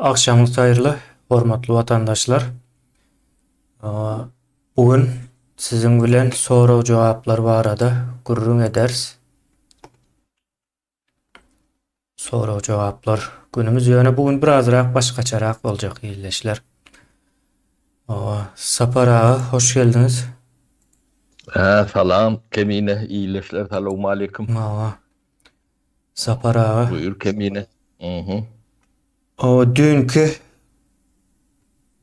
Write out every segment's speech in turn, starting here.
Agşamyňyz haýyrly, hormatly watandaşlar. Bu gün siziň bilen sorag-jogaplar barada gürrüň ederis. Sorag-jogaplar günümiz ýöne bu gün birazrak başgaçarak boljak ildeşler. Sapar aga, hoş geldiňiz. Hä, salam Kemine ildeşler, salowmaleýkim. Sapar aga. Buýur Kemine. Mhm. O düýnki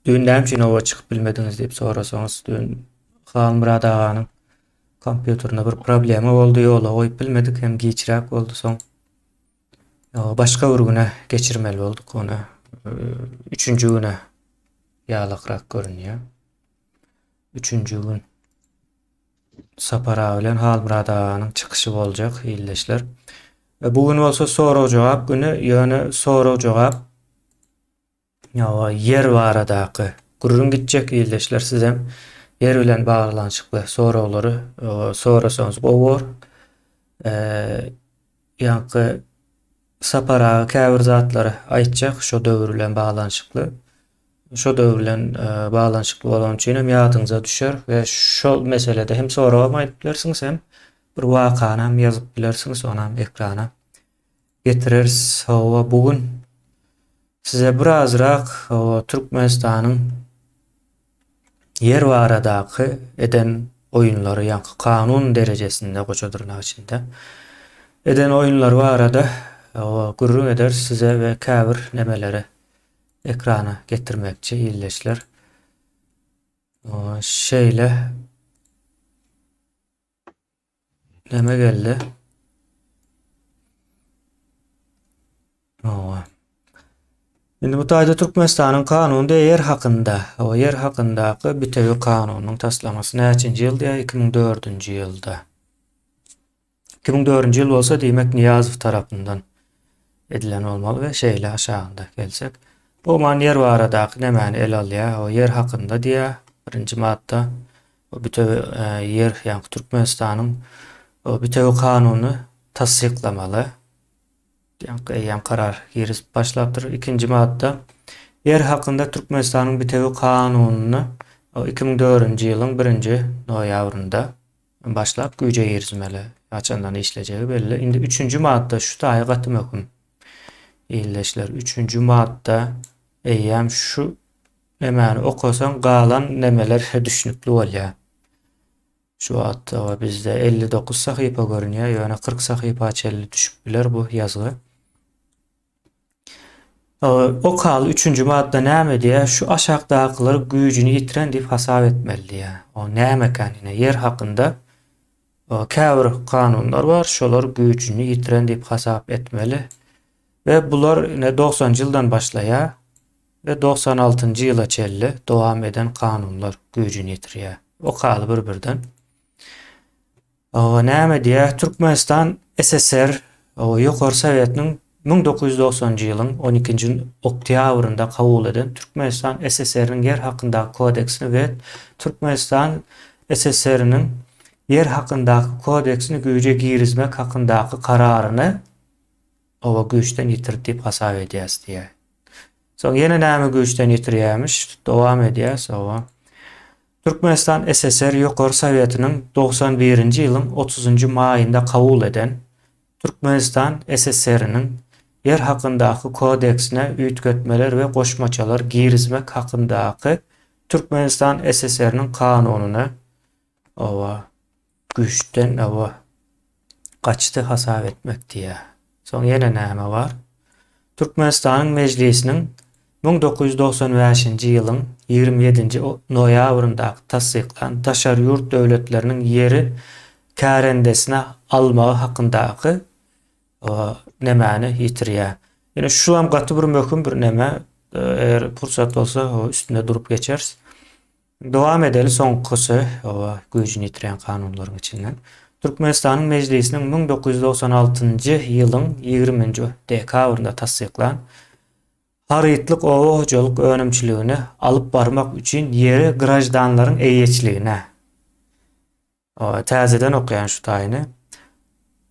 Düýn näme üçin oba çykyp bilmediňiz diýip sorasaňyz, düýn Halmyrat aganyň kompýuterinde bir problema boldy, ýola goýup bilmedik, hem giçräk boldy soň. Başga bir güne geçirmeli bolduk ony. Üçünji güne ýalakrak görünýär. Üçünji gün. Sapar aga bilen Halmyrat aganyň çykyşy boljak ildeşler. E, bu gün bolsa sorag-jogap güni, ýöne sorag-jogap ýa ýer baradaky gürrüň gitjek ildeşler sizem ýer bilen baglanyşykly soraglary e, sorasaňyz gowy bor. E, ýaňky Sapar aga käbir zatlary aýtjak şo döwür bilen baglanyşykly. Şo döwür bilen baglanyşykly bolany üçin hem ýadyňyza düşer we şol meselede hem soragam aýdyp bilersiňiz hem bir wakany hem ýazyp bilersiňiz onam ekrana getireris. Hawa bu gün size birazrak hawa Türkmenistanyň ýer baradaky eden oýunlary ýaňky kanun derejesinde goşa dyrnak içinde eden oýunlary barada hawa gürrüň ederis size we käbir nemeleri ekrana getirmekçi ildeşler. Şeýle neme geldi? Owa. Indi bu taýda Türkmenistanyň kanuny ýer hakynda, o ýer hakyndaky bitewi kanunyň taslamasy näçinji ýylda? 2004-nji ýylda. 2004-nji ýyl bolsa, diýmek, Nyýazow tarapyndan edilen bolmaly we şeýle aşagynda gelsek. Bu man ýer baradaky nämäni ele alýar? O ýer hakynda diýýär. Birinji madda o bitewi e, ýer, ýagny Türkmenistanyň o bitewi kanuny tassyklamaly. Ýagny eýýäm karar girizip başlapdyr. Ikinji madda ýer hakynda Türkmenistanyň bitewi kanunyny 2004-nji ýylyň birinji noýabrynda Başlap güýje girizmeli. Haçandan işlejegi belli. Indi üçünji madda şu taýy gaty möhüm. Ildeşler, üçünji madda eýýäm şu nemäni okasaň galan nemeler düşnükli bolýar. Şu wagt bizde 59 sahypa görünýär, ýöne 40 sahypa çenli düşüp biler bu ýazgy. Okaly üçünji madda näme diýýär? Şu aşakdakylar güýjüni ýitiren diýip hasap etmeli diýýär. O nämekän ine ýer hakynda käbir kanunlar bar, şolar güýjüni ýitiren diýip hasap etmeli. We bular ine 90-njy ýyldan başlaýar we 96-njy ýyla çenli dowam eden kanunlar güýjüni ýitirýär. Okaly bir-birden. Näme diýýär? Türkmenistan SSR Ýokary Sowetiniň 1990-njy ýylyň on ikinji oktýabrynda kabul eden Türkmenistan SSR-niň ýer hakyndaky kodeksini we Türkmenistan SSR-niň ýer hakyndaky kodeksini güýje girizmek hakyndaky kararyny oba güýçden ýitirdi diýip hasap edýäs diýýär. Soň ýene näme güýçden ýitirýärmiş? Dowam edýäs, oba. Türkmenistan SSR Ýokary Sowetiniň 91-nji ýylyň 30-njy maýynda kabul eden Türkmenistan SSR-niň Ýer hakyndaky kodeksine üýtgetmeler we goşmaçalar girizmek hakyndaky Türkmenistan SSR-niň Kanunyny oba güýçden oba gaçdy hasap etmek diýýär. Soň ýene näme bar? Türkmenistanyň Mejlisiniň 1995-nji ýylyň 27-nji noýabryndaky tassyklan daşary ýurt döwletleriniň ýeri kärendesine almagy hakyndaky nemäni ýitirýär. Ýöne şulam gaty bir möhüm bir neme. Eger pursat bolsa üstünde durup geçeris. Dowam edeli soňkusy, oba, güýjüni ýitirýän kanunlaryň içinden. Türkmenistanyň Mejlisiniň 1996-njy ýylyň 20-nji dekabrynda tassyklan Harytlyk oba hojalyk önümçiligini alyp barmak üçin ýeri graždanlaryň eýeçiligine Täzeden okaýan şu taýyny.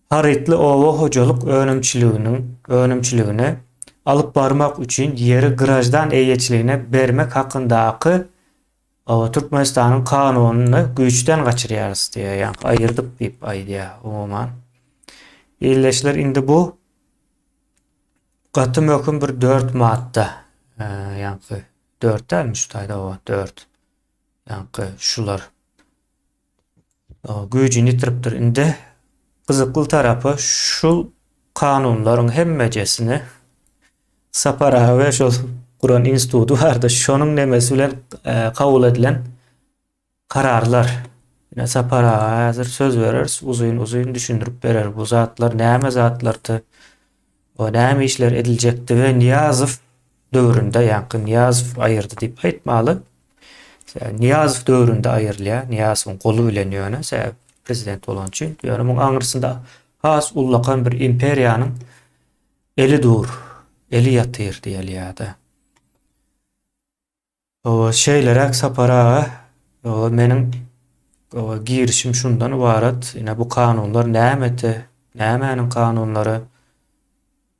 Harytly oba hojalyk önümçiliginiň önümçiligini. alyp barmak üçin ýeri graždan eýeçiligine bermek hakyndaky Türkmenistanyň kanunyny güýçden gaçyrýarys diýýär, ýaňky aýyrdyk diýip aýdýar umuman. Ildeşler indi bu gaty möhüm bir 4 madda. Ýaňky 4 dälmi şu taýda o 4. Ýaňky şular. Güýjüni ýitiripdir. Indi gyzykly tarapy şu kanunlaryň hemmejesini Sapar aga we şol guran instituty bardy. Şonuň nemesi bilen e, kabul edilen kararlar. Ine Sapar aga häzir söz bereris, uzyn-uzyn düşündirip berer. Bu zatlar näme zatlardy? O näme işler ediljekdi we Nyýazow döwründe, ýaňky Nyýazow aýyrdy diýip aýtmaly. Nyýazow döwründe aýrylýar. Nyýazowyň goly bilen ýöne, sebäbi prezident bolany üçin. Ýöne muň aňyrsynda has ullakan bir imperiýanyň Eli dur, eli ýatyr diýeli ýa-da. Owa, şeýleräk Sapar aga, owa, meniň owa, girişim şundan ybarat. Ine bu kanunlar nämeti, nämäniň kanunlary?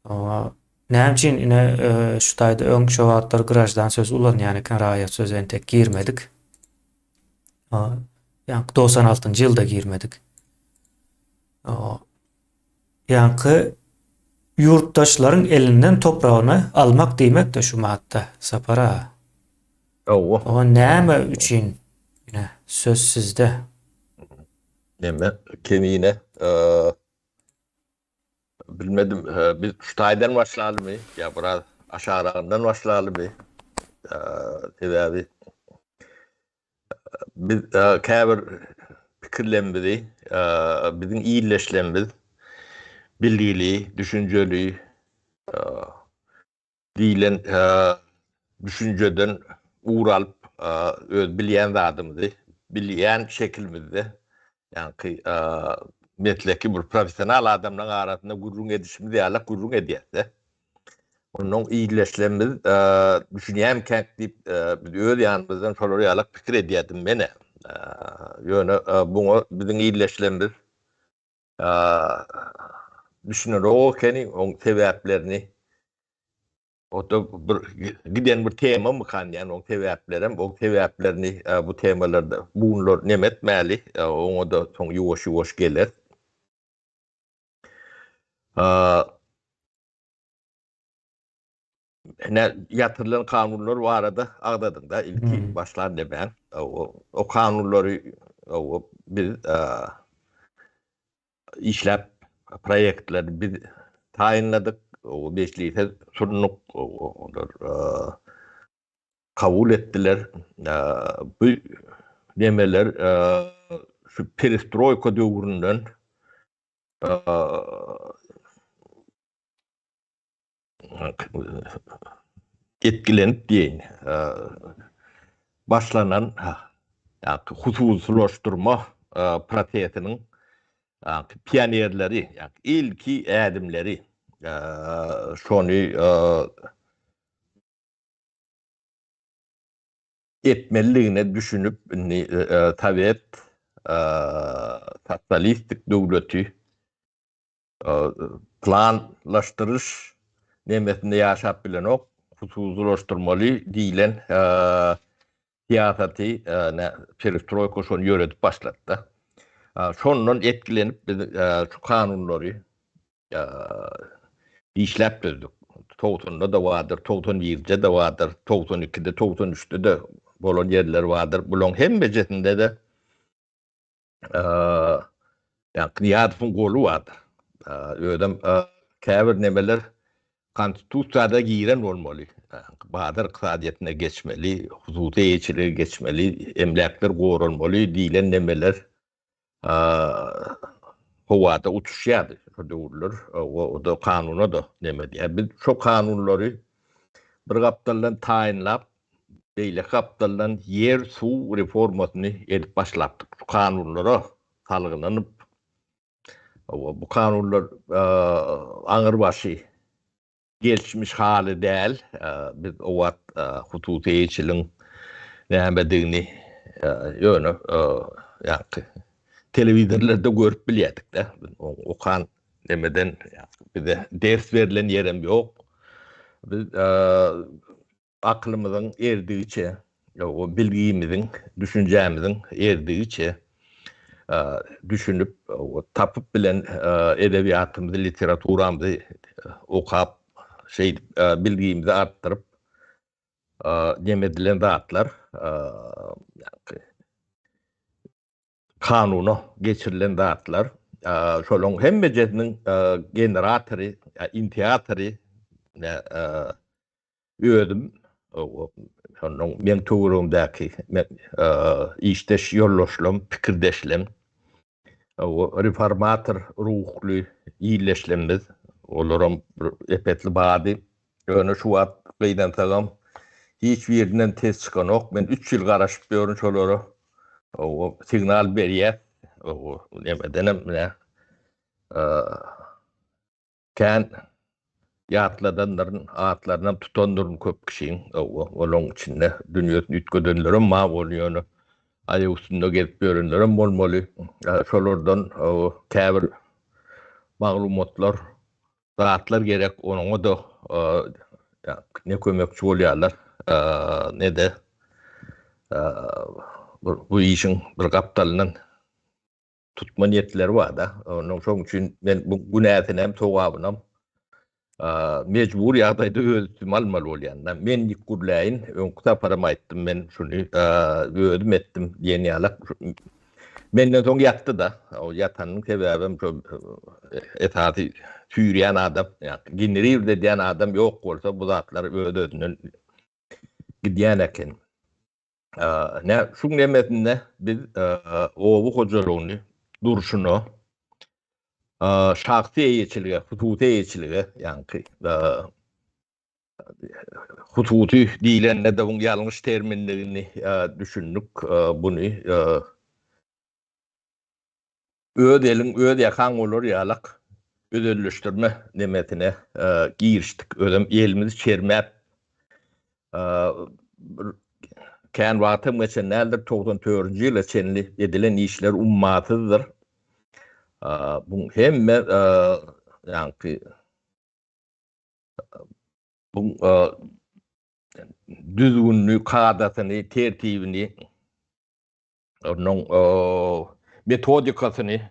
Owa, näme üçin ine e, şu taýda öň şo wagtlar graždan söz ulanýan eken, raýat sözi entek girmedik. Ýa 96-njy ýylda girmedik. Owa, Ýaňky ýurtdaşlaryň elinden topragyny almak diýmek-de şu madda, Sapar aga. Hawa. Oňa näme üçin ine söz sizde. Neme, Kemine, bilmedim, biz şu taýdan başlalymy ýa biraz aşagragyndan başlalymy? Sebäbi Biz käbir pikirlerimizi biziň ildeşlerimiz bilgili, düşünjeli diýlen düşünjeden ugur alyp öz bilýän zadymyzy bilýän şekilimizde ýaňky mesleki bir professional adamlaryň arasynda gürrüň edişimiz ýaly gürrüň edýäs-de. Onnoň ildeşlerimiz düşünýärmikäk diýip, biz öz ýanymyzdan şolar ýalak pikir edýärdim men-ä. Ýöne buňa biziň ildeşlerimiz düşünenok ekeni, oň sebäplerini. O-da bir giden bir temamykan diýýän, oň sebäplerem, oň sebäplerini bu temalarda bu günler neme etmäli, oňa-da soň ýuwaş-ýuwaş geleris. Ne ýatyrylan kanunlar barada agzadyň-da ilki hmm. başlan demän. O, o kanunlary o, biz işläp proýektleri biz taýynladyk, o mejlise sunduk, olar kabul etdiler. Bu nemeler şu perestroýka döwründen etkilenip diýeýin, başlanan hususylaşdyrma prosesiniň pionerleri, ilki ädimleri şony etmelidigine düşünip, indi sowet sosialistik döwleti planlaşdyryş nemesinde ýaşap bilenok, hususylaşdyrmaly diýlen syýasaty perestroýka şony ýöredip başlady-da. Şondan etkilenip biz şu kanunlary işläp düzdük. Togsanda-da bardyr, togsan birde-de bardyr, togsan ikide, togsan üçde-de bolan ýerler bardyr. Bularyň hemmejesinde-de Nyýazowyň goly bardyr. Özem käbir nemeler Konstitusiýada giren bolmaly. Bazar ykdysadyýetine geçmeli, hususy eýeçilige geçmeli, emläkler goralmaly diýlen nemeler howada uçuşýardy şo döwürler. O-da kanuna-da neme diýýär. Biz şo kanunlary bir gapdaldan taýynlap, beýleki gapdaldan ýer-suw reformasyny edip başlapdyk. Şu kanunlara salgylanyp, bu kanunlar aňrybaşy Gelişmiş haly däl. Biz o wagt hususy eýeçiligiň nämedigini ýöne ýaňky telewizorlarda görüp bilýärdik-de. Okan nemeden bize ders berlen ýerem ýok. Biz akylymyzyň erdigiçe, o bilgimiziň, düşünjämiziň erdigiçe düşünip, tapyp bilen edebiýatymyzy, literaturamyzy okap, şeýdip bilgimizi artdyryp, neme edilen zatlar, ýaňky kanuna geçirilen zatlar, şolaryň hemmejesiniň generatory, inisiatory özüm, şondan meň töweregimdäki işdeş ýoldaşlarym, pikirdeşlerim, reformator ruhly ildeşlerimiz, olaram bir epesli bardy. Ýöne şu wagt gynansagam hiç birinden ses çykanok. Men üç ýyl garaşyp ýörün şolara. Signal berýär. Nemedenem nä kän ýatladandyryn, atlarynam tutandyryn köp kişiň. Olaryň içinde dünýesini üýtgedenlerem bar boldy ýöne aýak üstünde gezip ýörenlerem bolmaly. Şolardan käbir maglumatlar zatlar gerek onuňa-da ne kömekçi bolýarlar, ne-de bu işiň bir gapdalyndan tutma niýetleri bar-da. Onuň şonuň üçin men bu günäsinem, sogabynam mejbur ýagdaýda öz üstüme almaly bolýan-da. Men dik gürläýin, öňki saparam aýtdym men şuny özüm etdim diýen ýalak. Menden soň ýatdy-da. O ýatanyň sebäbem şo esasy süýrýän adam, ýa generird edýän adam ýok bolsa bu zatlar öz-özünden gidýän eken. Nä şuň nemesinde biz oba hojalygyny durşuna şahsy eýeçilige, hususy eýeçilige, ýaňky Hususy diýlende-de buň ýalňyş termindigini düşündik. Buny öz eliň, öz ýakaň bolar ýalak özelleşdirme nemesine girişdik. Özem elimizi çermäp bir kän wagtam geçen däldir, 94-nji ýyla çenli edilen işler ummasyzdyr. Buň hemme ýaňky Bu düzgünini, kadasyny, tertibini, onuň metodikasyny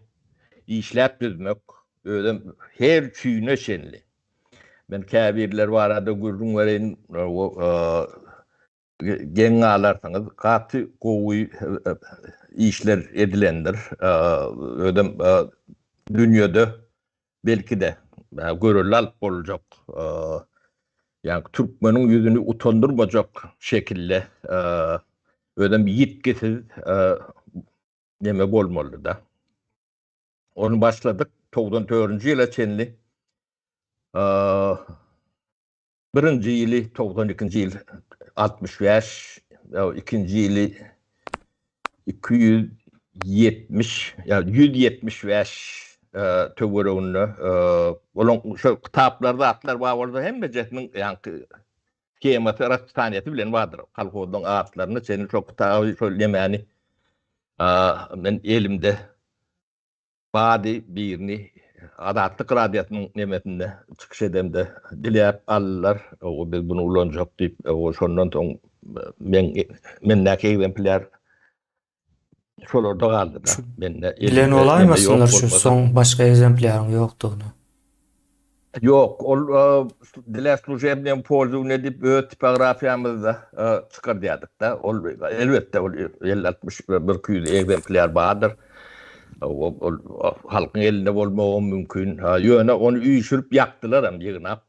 işläp düzmek, özem her çüýüne çenli. Men käbirleri barada gürrüň bereýin, geň galarsyňyz, gaty gowy işler edilendir. Özem dünýede belki-de görelde alyp boljak, ýagny türkmeniň ýüzüni utandyrmajak şekilde özem ýitgisiz neme bolmalydy-da. Ony başladyk 94-nji ýyla çenli. Birinji ýyly 92-nji ýyl 65, ikinji ýyly 270, ýa 175 töwereginde olaň şo kitaplar zatlar bar bolsa hemmejesiniň ýaňky skemasy, raspisaniýasy bilen bardyr. Kolhozyň atlaryny çenli şo kitaby, şo nemäni men elimde Bady birini Azatlyk Radiosynyň nemesinde çykyş edemde diläp aldylar. O biz bunu ulanjak diýip, o şondan soň men mendäki egzemplýar şolarda galdy-da. Mende Bilen bolaýmasynlar şu soň başga egzemplýaryň ýokdugyny. Ýok, ol dla služebnyň polzuwne diýip öz tipografiýamyzda çykardýardyk-da. Ol elbetde ol 50-60 bir 200 egzemplýar bardyr. Ol halkyň elinde bolmagam mümkin. Ýöne ony üýşürip ýakdylaram ýygnap.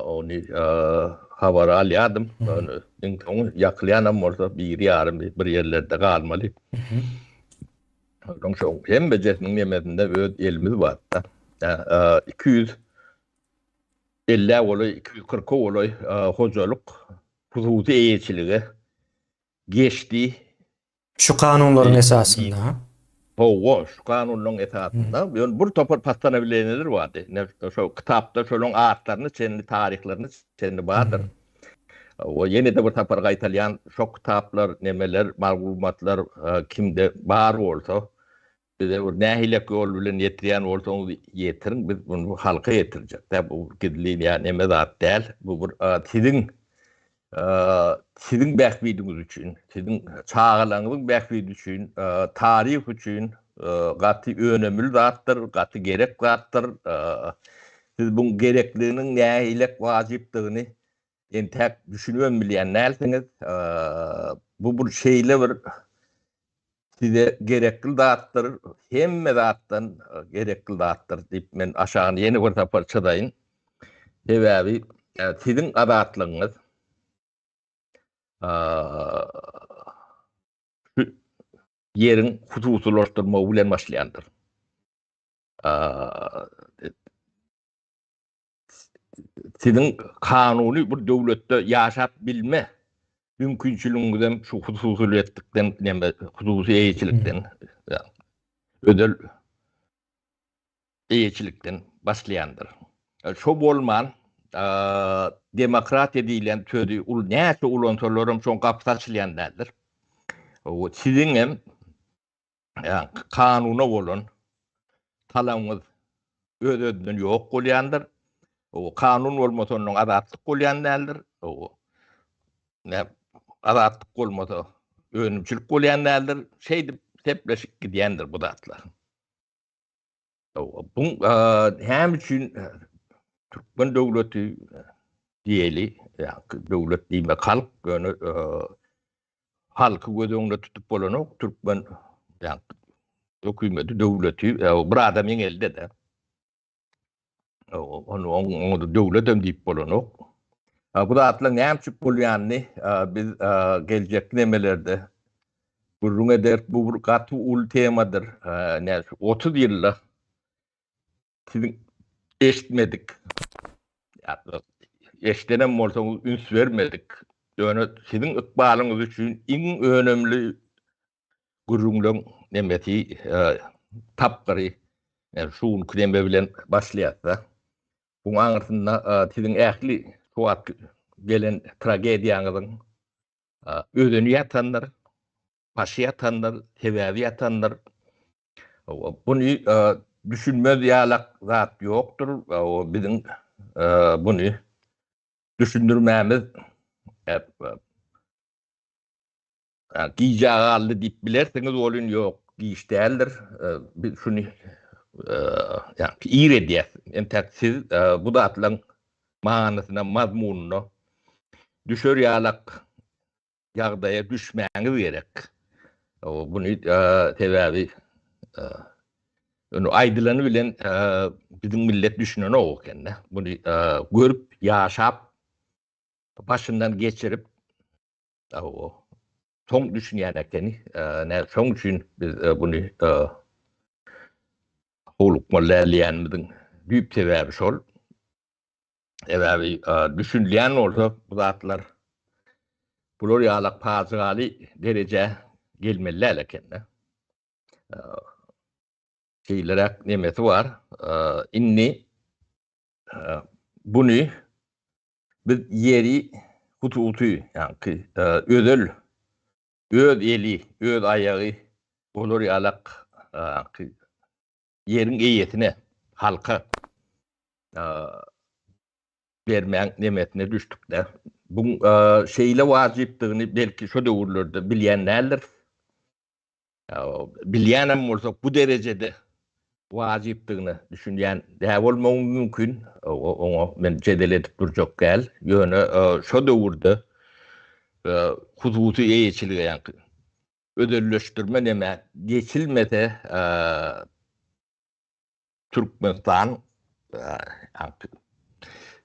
Ony habary alýardym. Ýöne iň soňy ýakylýanam bolsa biri ýarymy bir ýerlerde galmaly. Onuň şoň hemmejesiniň nemesinde öz elimiz bar-da. 250-ä golaý, 240-a golaý hojalyk hususy eýeçilige geçdi. Şu kanunlaryň esasynda, ha? Hawa, şu kanunlaryň esasynda. Ýöne bir topar postanowleniýeler bardy. Ine, şo kitapda şolaryň atlaryny çenli, taryhlaryny çenli bardyr. O ýene-de bir sapar gaýtalýan şo kitaplar, nemeler, maglumatlar kimde bar bolsa. Bize bir nähilek ýol bilen ýetirýän bolsaňyz ýetiriň, biz muny halka ýetirjek. Dä bu gizlin ýa neme zat däl. Bu bir siziň siziň bähbidiňiz üçin, siziň çagalaryňyzyň bähbidi üçin, taryh üçin gaty önemli zatdyr, gaty gerek zatdyr. Siz buň gerekliginiň nähilek wajypdygyny entäk düşünibem bilýän dälsiňiz. Bu bir şeýle bir size gerekli zatdyr, hemme zatdan gerekli zatdyr diýip men aşagyny ýene bir sapar çyzaýyn. Sebäbi siziň azatlygyňyz şu ýeriň hususylaşdyrmagy bilen başlaýandyr. Siziň kanuny bir döwletde ýaşap bilme mümkinçiligiňizem şu hususyýetlikden, näme, hususy eýeçilikden, özel eýeçilikden başlaýandyr. Şo bolman, demokratiýa diýlen sözi näçe ulansalaram şoň gapysy açylýan däldir. Siziňem kanuna bolan talabyňyz öz-özünden ýok bolýandyr. O kanun bolmasa ondan azatlyk bolýan däldir. O ne azatlyk bolmasa önümçilik bolýan däldir. Şeýdip sepleşip gidýändir bu zatlar. Bu näme üçin türkmen döwleti diýeli, ýa döwlet diýmek halk, ýöne halky göz öňünde tutup bolanok, türkmen ýa hökümeti, döwleti bir adamyň elinde-de. Ony oňa döwlet hem diýip bolanok. Bu zatlaryň näme üçin bolýanyny biz geljekki nemelerde gürrüň ederis. Bu bir gaty uly temadyr. Näme 30 ýylda siziň eşitmedik eşidenem bolsaňyz üns bermedik. Ýöne siziň ykbalyňyz üçin iň önemli gürrüňleň nemesi tapgyry şu günki neme bilen başlaýarys-da. Buň aňyrsynda siziň ähli şu wagt gelen tragediýaňyzyň özeni ýatandyr, başy ýatandyr, sebäbi ýatandyr. Buny düşünmez ýalak zat ýokdur. Biziň buny düşündirmämiz Gijä galdy diýip bilersiňiz, welin ýok, giç däldir. Biz şuny ýa-ni ir edýäs. Entäk siz bu zatlaryň manysyna, mazmunyna düşer ýalak ýagdaýa düşmäňiz gerek. Buny sebäbi ony aýdylany bilen biziň millet düşünenok ekende. Buny görüp, ýaşap, başyndan geçirip Hawa. Soň düşünýän ekeni. Näme şoň üçin biz buny howlukmaly däl diýýänimiziň düýp sebäbi şol. Sebäbi düşünilýän bolsa bu zatlar bular ýalak pajygaly derejä gelmeli däl ekeni. Şeýleräk nemesi bar. Indi buny Biz ýeri hususy, ýaňky özel, öz eli, öz aýagy bolar ýalak ýaňky ýeriň eýesine, halka bermäň nemesine düşdük-dä. Buň şeýle wajypdygyny belki şo döwürlerde bilýän däldiris. Bilýänem bolsak bu derejede wajypdygyna düşünýän däl bolmagym mümkin. Oňa men jedel edip durjak däl. Ýöne şo döwürde hususy eýeçilige ýaňky özelleşdirme neme geçilmese Türkmenistan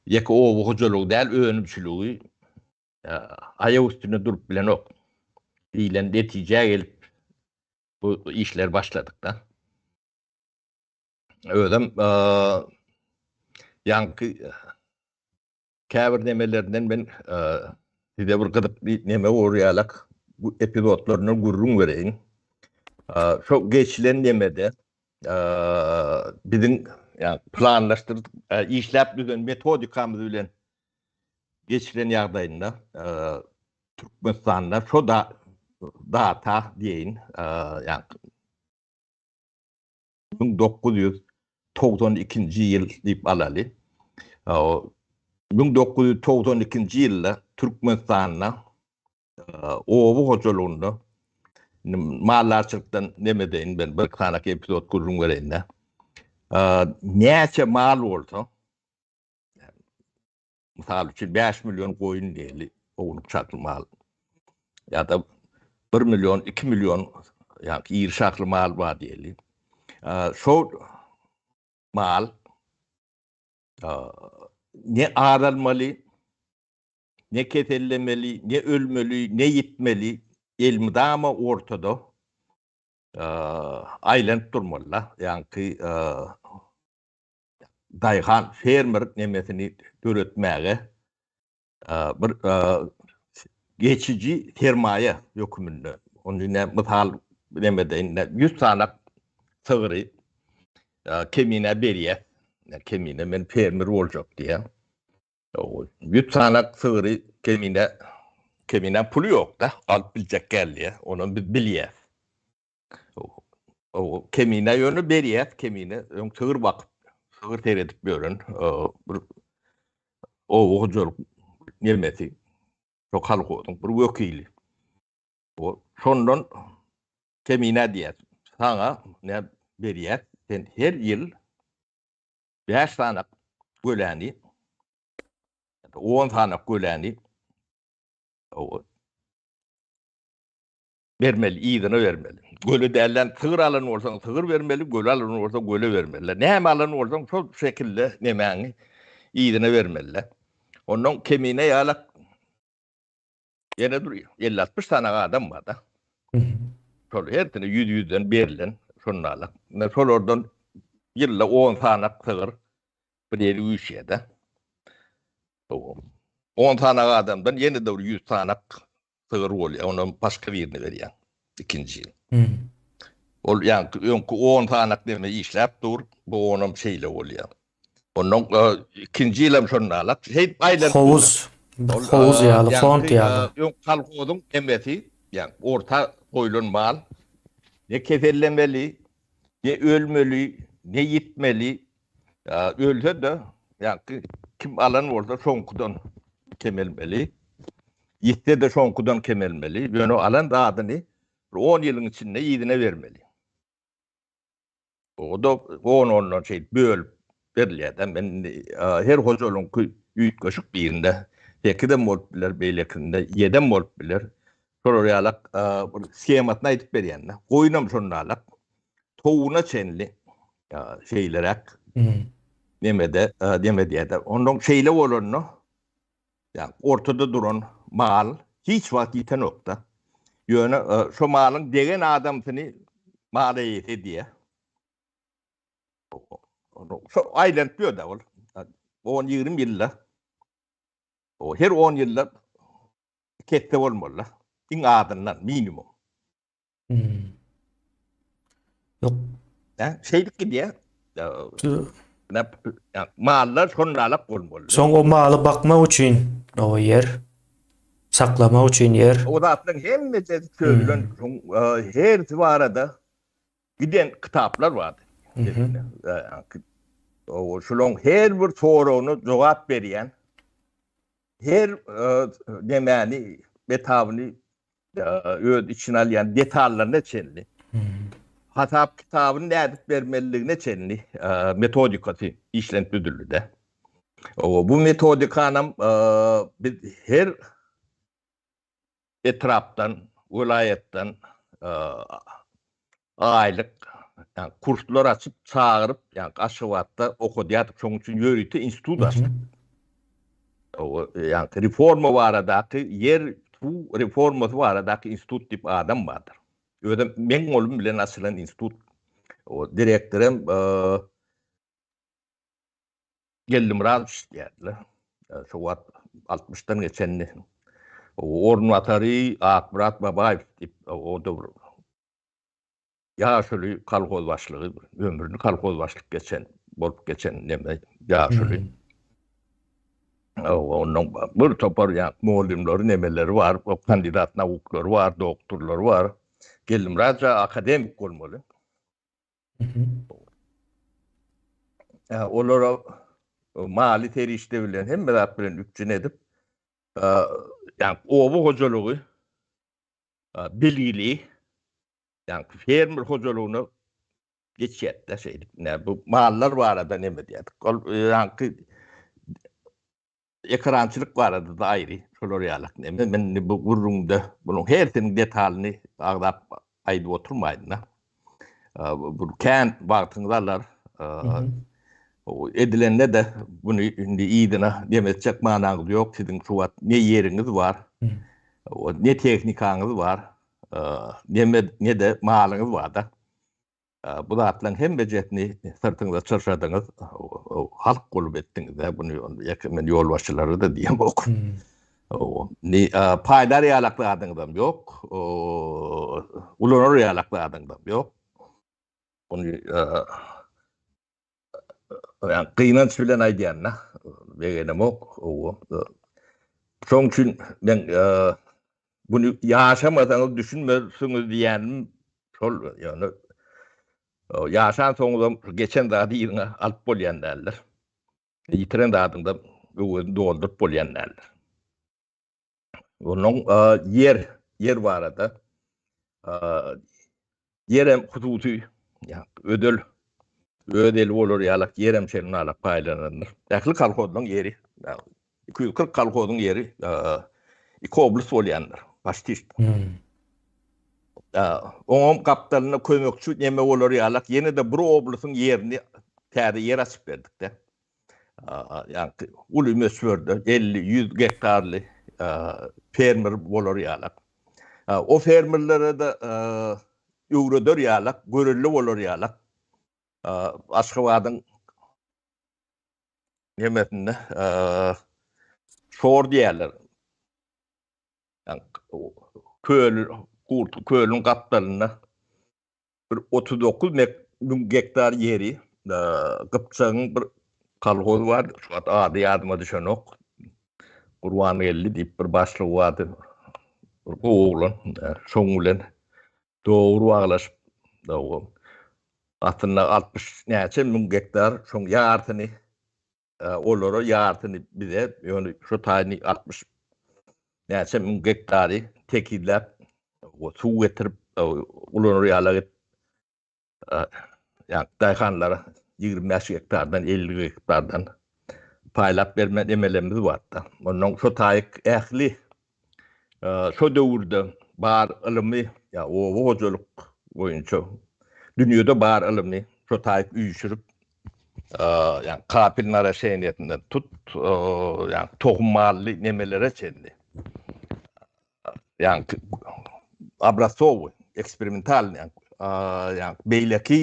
ýeke oba hojalygy däl önümçiligi aýak üstünde durup bilenok diýlen netijä gelip bu işleri başladyk-da. Özem ýaňky käbir nemelerinden men size bir gyzykly neme bolýalak bu epizodlaryndan gürrüň bereýin. Şo geçilen nemede biziň planlaşdyryp işläp düzen metodikamyz bilen geçilen ýagdaýynda Türkmenistanda şo da data diýeýin, ýa. 1992-nji ýyl diýip alaly. 1992-nji ýylda Türkmenistanda oba hojalygynda maldarçylykdan neme edeýin ben bir sany epizod gürrüň bereýin-de. Näçe mal bolsa, Mysal üçin 5 million goýun diýeli, ownuk şahly mal. Ýa-da 1 million, 2 million ýa-da iri şahly mal bar diýeli. Şo mal ne azalmaly, ne kesellemeli, ne ölmeli, ne ýitmeli, elmydama ortada aýlanyp durmaly-da. Ýaňky daýhan fermer nemesini döretmäge bir geçiji sermaýa höküminde ony ine mysal nemede indi 100 sany sygry kemine berýär. Kemine men fermer boljak diýýär. 100 sany sygry kemine kemine puly ýok-da, alyp biljek däl diýýär. Onam biz bilýäs. O kemine ýöne berýär, kemine öň sygyr bakyp, sygyr seredip ýören bir oba hojalyk nemesi, şo kolhozyň bir wekili. O şondan kemine diýýär, saňa ne berýär, sen her ýyl 5 sany göläni, 10 sany göläni Bermeli, yzyna bermeli. Göle dälden sygyr alan bolsaň sygyr bermeli, göle alan bolsaň göle bermeli. Näme alan bolsaň şol şekilde nemäňi yzyna bermeli. Ondan kemine ýalak ýene dur 50-60 sany adam bar-da. Şol hersine ýüz-ýüzden berlen şonda. Şolardan ýylda 10 sany sygyr bir ýere üýşýär-de. 10 sany adamdan ýene-de bir 100 sany sygyr bolýar, onam başga birine berýäň ikinji ýyl. Ol ýaňky öňki 10 sanak neme işläp dur, bu onam şeýle bolýar. Ondan ikinji ýylam şonda alak. Şeýdip aýlanyp Howuz, howuz ýaly, fond ýaly. Öň kolhozyň nemesi, ýa orta goýlan mal ne kesellemeli, ne ölmeli, ne ýitmeli, Ölse-de, ýaňky kim alan bolsa şoňkudan kemelmeli. Ýitse-de şoňkudan kemelmeli. Ýöne alan zadyny bir on ýylyň içinde yzyna bermeli. O-da on-ondan şeýdip bölüp berilýär-de. Men indi her hojalygyňky üýtgeşik birinde sekizem bolup biler, beýlekisinde ýedem bolup biler. Şolar ýalak bir shemasyny aýdyp berýän-de. Goýunam şonda-lak. Towugyna çenli şeýleräk nemede neme diýýärler. Ondan şeýle bolanda ýa ortada duran mal hiç wagt ýitenok-da. Ýöne şo malyň degen adamsyny mal eýesi edýär. Şo aýlanyp ýör-de ol. 10-20 ýylda o her 10 ýylda kesse bolmaly-da. Iň azyndan minimum. Hmm. Yok. Hä? Şeýdip gidýär. Mallar şonalak bolmaly. Soň o maly bakmak üçin o ýer, saklamak üçin ýer. O zatlaryň hemmesi çözülen, hmm. hersi barada giden kitaplar bardy. O şularyň her bir soragyna jogap berýän her nemäni etabyny öz içine alýan detallaryna çenli hasap kitabyny nädip bermeliligine çenli metodikasy işlenip düzüldi-de. Bu metodikanam biz her etrapdan, welaýatdan aýlyk kurslar açyp, çagyryp, ýagny Aşgabatda okadýardyk. Şonuň üçin ýörite institut açdyk. Ýagny reforma baradaky, ýer suw reformasy baradaky institut diýip adam bardyr. Özem meň golum bilen açylan institut. O direktorem Geldimyradowiç diýerdiler. Şo wagt altmyşdan geçendi. Orunbasary Akmyrat Babaýew diýip, o-da bir ýaşuly kolhoz başlygy, ömrüni kolhoz başlyk geçen, bolup geçen neme ýaşuly. Ondan bir topar ýa mugallymlary, nemeleri bar, kandidat nauklary bar, doktorlary bar. Geldimyrat akademik bolmaly. olara maly serişde bilen hemme zat bilen üpjün edip, ýa oba hojalygy bilgili, ýa fermer hojalygyna geçýärdi şeýdip. Ine bu mallar barada neme diýýärdik. Ol ýaňky ekrançylyk barada da aýry şolar ýalak neme. Men indi bu gürrüňde bunuň hersiniň detalyny agzap aýdyp oturmaýyn-da. Bu kän wagtyňyzy alar. Edilende-de buny indi yzyna dem etjek manaňyz ýok. Siziň şu wagt ne ýeriňiz bar, ne tehnikaňyz bar, ne-de malyňyz bar-da. Bu zatlaryň hemmejesini syrtyňyza çyrşadyňyz, halk bolup etdiňiz-dä buny, ýeke men ýolbaşçylara-da diýemok. Indi paýlar ýalak zadyňyzam ýok, ulanar ýalak zadyňyzam ýok. Buny ýa gynanç bilen aýdýan-da, begenemok. Şoň üçin men Buny ýaşamasaňyz düşünmersiňiz diýýänim şol, ýöne ýaşan soňuňyzam geçen zady yzyňa alyp bolýan däldir. Ýitiren zadyňda öwezini dolduryp bolýan däldir. Onuň ýer, ýer barada ýerem hususy, ýa ödel öz eli bolar ýalak ýerem şeýle paýlanandyr. Ähli kolhozlaryň ýeri 240 kolhozyň ýeri iki oblast bolýandyr. Baştiş. Hmm. Oňam gapdalynda kömekçi neme bolar ýalak ýene-de bir oblastyň ýerini täze ýer açyp berdik-de. Ýagny uly möçberde 50-100 gektarly fermer bolar ýalak. O fermerlere-de öwreder ýalak, görelde bolar ýalak. Aşgabadyň nemesinde şor diýerler. Köl, Gurtly kölüň gapdalynda bir 39 müň gektar ýeri Gypjagyň bir kolhoz bar, şu wagt ady ýadyma düşenok. Gurbangeldi diýip bir başlygy bardy. Bir gowy oglan. Şoň bilen dogry baglaşyp, aslynda 60 näçe müň gektar, şoň ýarsyny olara, ýarsyny bize, ýöne şu taýyny 60 näçe müň gektary tekizläp, suw getirip, ulanar ýaly edip, ýa daýhanlara 25 gektardan, 50 gektardan paýlap berme emelemiz bardy. Ondan şu taýyk ähli şo döwürde bar ylymy, ýa oba hojalyk boýunça dünýede bar ylymy şo taýyk üýşürip, ýa kapil naraşeniýesinden tut, ýa tohum mally nemelere çenli. Ýa obrazcowy, eksperimentalnyý, ýa beýleki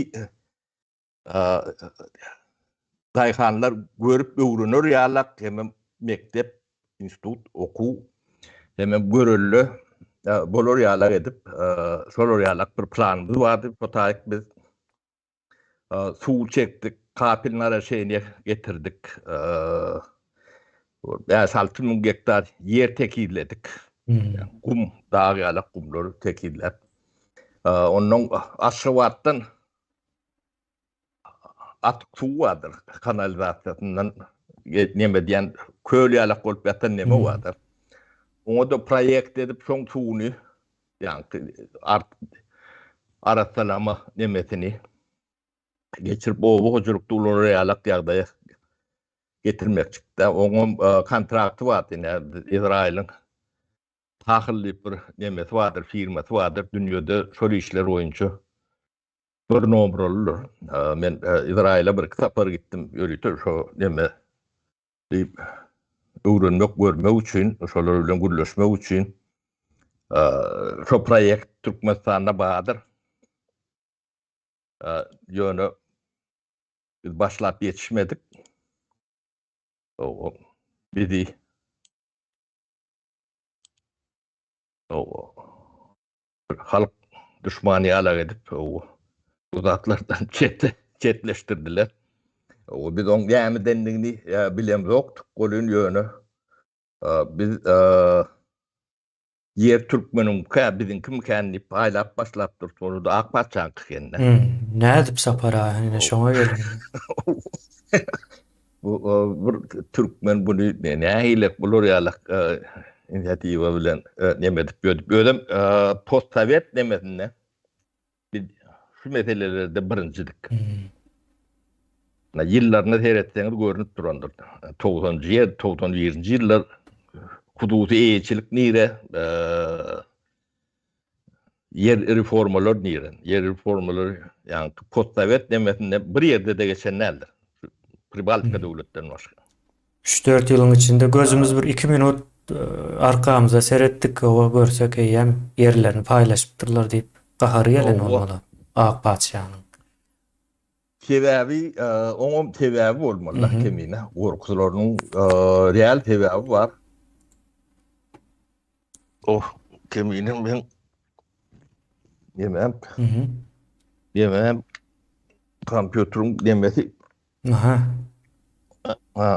daýhanlar görüp öwrener ýalak hemem mekdep, institut, okuw hemem görelde bolar ýalak edip, şolar ýalak bir planymyz bardy. Şo taýyk biz suw çekdik, kapel naraşeniýe getirdik. 5-6 müň gektar ýer tekizledik. Gum, dag ýalak gumlary tekizläp. Ondan Aşgabatdan atyk suw bardyr kanalizasiýasyndan neme diýen köl ýalak bolup ýatan neme hmm. bardyr. Oňa da proýekt edip şoň suwuny ýaňky art arassalama nemesini geçirip oba hojalykda ulanar ýalak ýagdaýa getirmekçikde. Oňam e, kontrakty bardy ine Izrailiň Tahl diýip bir nemesi bardyr, firmasy bardyr. Dünýede şol işler boýunça bir nomralydyr. Men Izraýyla bir iki sapar gitdim, ýörite şo neme diýip öwrenmek, görmek üçin, şolar bilen gürleşmek üçin. Şo proýekt Türkmenistanda bardyr. Ýöne biz başlap ýetişmedik. Bizi halk duşmany ýalak edip bu zatlardan çete çetleşdirdiler. O biz oň nämedendigini bilemzokdyk welin ýöne biz ýer türkmeniňkä biziňkimikän diýip paýlap başlapdyr. Sonra da ak patyşaňky ekende. Hmm, nädip Sapar aga ine şoňa gelin. Bu bir türkmen buny nähili bular ýaly inisiatiwa bilen neme edip ýördi. Özem postsowet nemesinde biz şu meselelerde birinjidik. Hmm. Ýyllaryna seretseňiz görnüp durandyr. 90-njy ýyl, 91-nji ýyllar hususy eýeçilik nire, ýer reformalar nire? Ýer reformalary, ýagny postsowet nemesinde bir ýerde-de geçen däldir. Pribaltika döwletden başga. 3-4 ýylyň içinde gözümiz bir 2 minut e, arkamyza seretdik, owa görsek eýýäm ýerlerini paýlaşypdyrlar diýip gahary gelen bolmaly Ak patyşanyň. Sebäbi, e, oňam sebäbi bolmaly kemine. Gorkularynyň e, real sebäbi bar. Oh, kemine men Ýemem. Ýemem. Kompýuteriň demesi. Aha. Ha.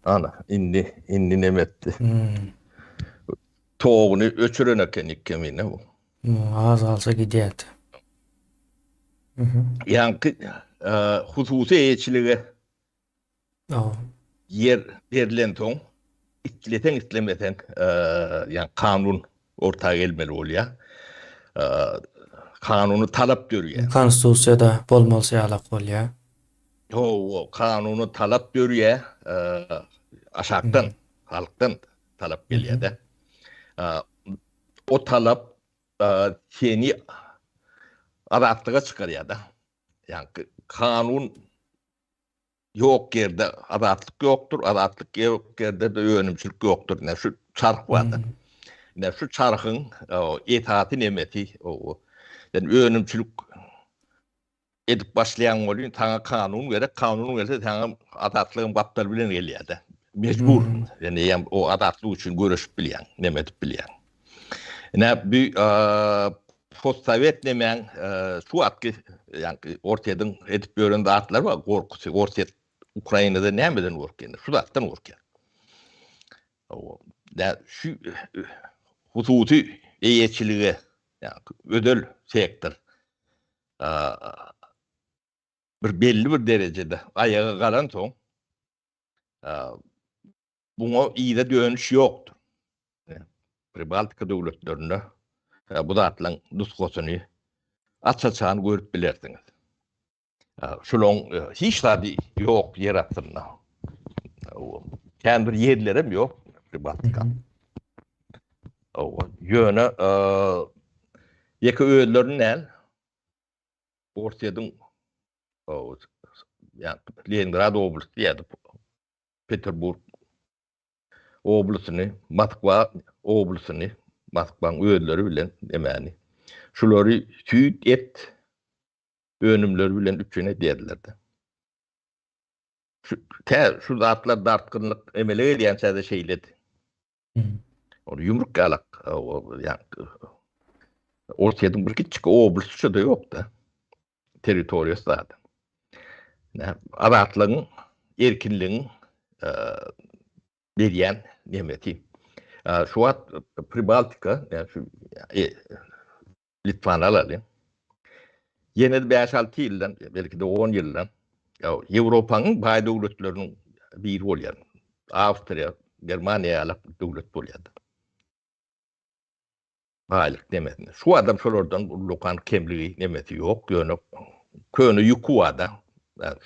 Ana, indi, indi neme etdi. Hmm. Toguny öçüren eken kemine bu. Hmm, az galsa gidýärdi. Mhm. Ýaňky e, hususy eýeçilige Ýer berlensoň, isleseň islemeseň, ýagny kanun orta gelmeli bolýar. Kanuny talap dörýär. Konstitusiýada bolmalysy ýalak bolýar. Hawa, kanuny talap dörýär. Aşakdan, halkdan talap gelýär-de. O talap seni azatlyga çykarýar-da. Ýagny kanun Ýok ýerde azatlyk ýokdur, azatlyk ýok ýerde-de önümçilik ýokdur. Ine şu çarh bardyr. Ine şu çarhyň esasy nemesi ýani önümçilik edip başlaýaň welin saňa kanun gerek, kanun gelse saňa azatlygyň gapdaly bilen gelýär-de. Mejbur. Ýani eýýäm o azatlyk üçin göreşip bilýäň, neme edip bilýäň. Ine bu postsowet nemäň şu wagtky ýaňky Orsýetiň edip ýören zatlary bar, gorkusy. Orsýet Ukrainada nämeden gorkýar? Şu zatdan gorkýar. Ýa şu hususy eýeçilige, ýaňky özel sektor bir belli bir derejede aýaga galansoň Buňa yza dönüş ýokdur. Pribaltika döwletlerinde bu zatlaryň nusgasyny aç-açan görüp bilersiňiz. Şulaň hiç zady ýok ýer astynda. Kän bir ýerlerem ýok Pribaltika. Ýöne ýeke özlerini däl, Orsýetiň Leningrad oblasty diýýärdi. Peterburg oblastyny, Moskwa oblastyny, Moskwaň özleri bilen emäni. Şulary süýt, et önümleri bilen üpjün edýärdiler-de. Şu tä şu zatlar dartgynlyk emele gelýänçä-de şeýledi. Ol ýumruk ýalak, ýa Orsýetiň bir kiçijik oblasty şo-da ýok-da. Territoriýasy zady. Azatlygyň, erkinligiň berýän nemesi. Şu wagt Pribaltika, ýa şu Litwany alalyň. Ýene-de bäş-alty ýyldan, belki-de on ýyldan Ýewropanyň baý döwletleriniň biri bolýar. Awstriýa, Germaniýa ýaly döwlet bolýar. Baýlyk nemesinde. Şu adam şolardan ullakan kemligi nemesi ýok, ýöne köne ýüki bar-da.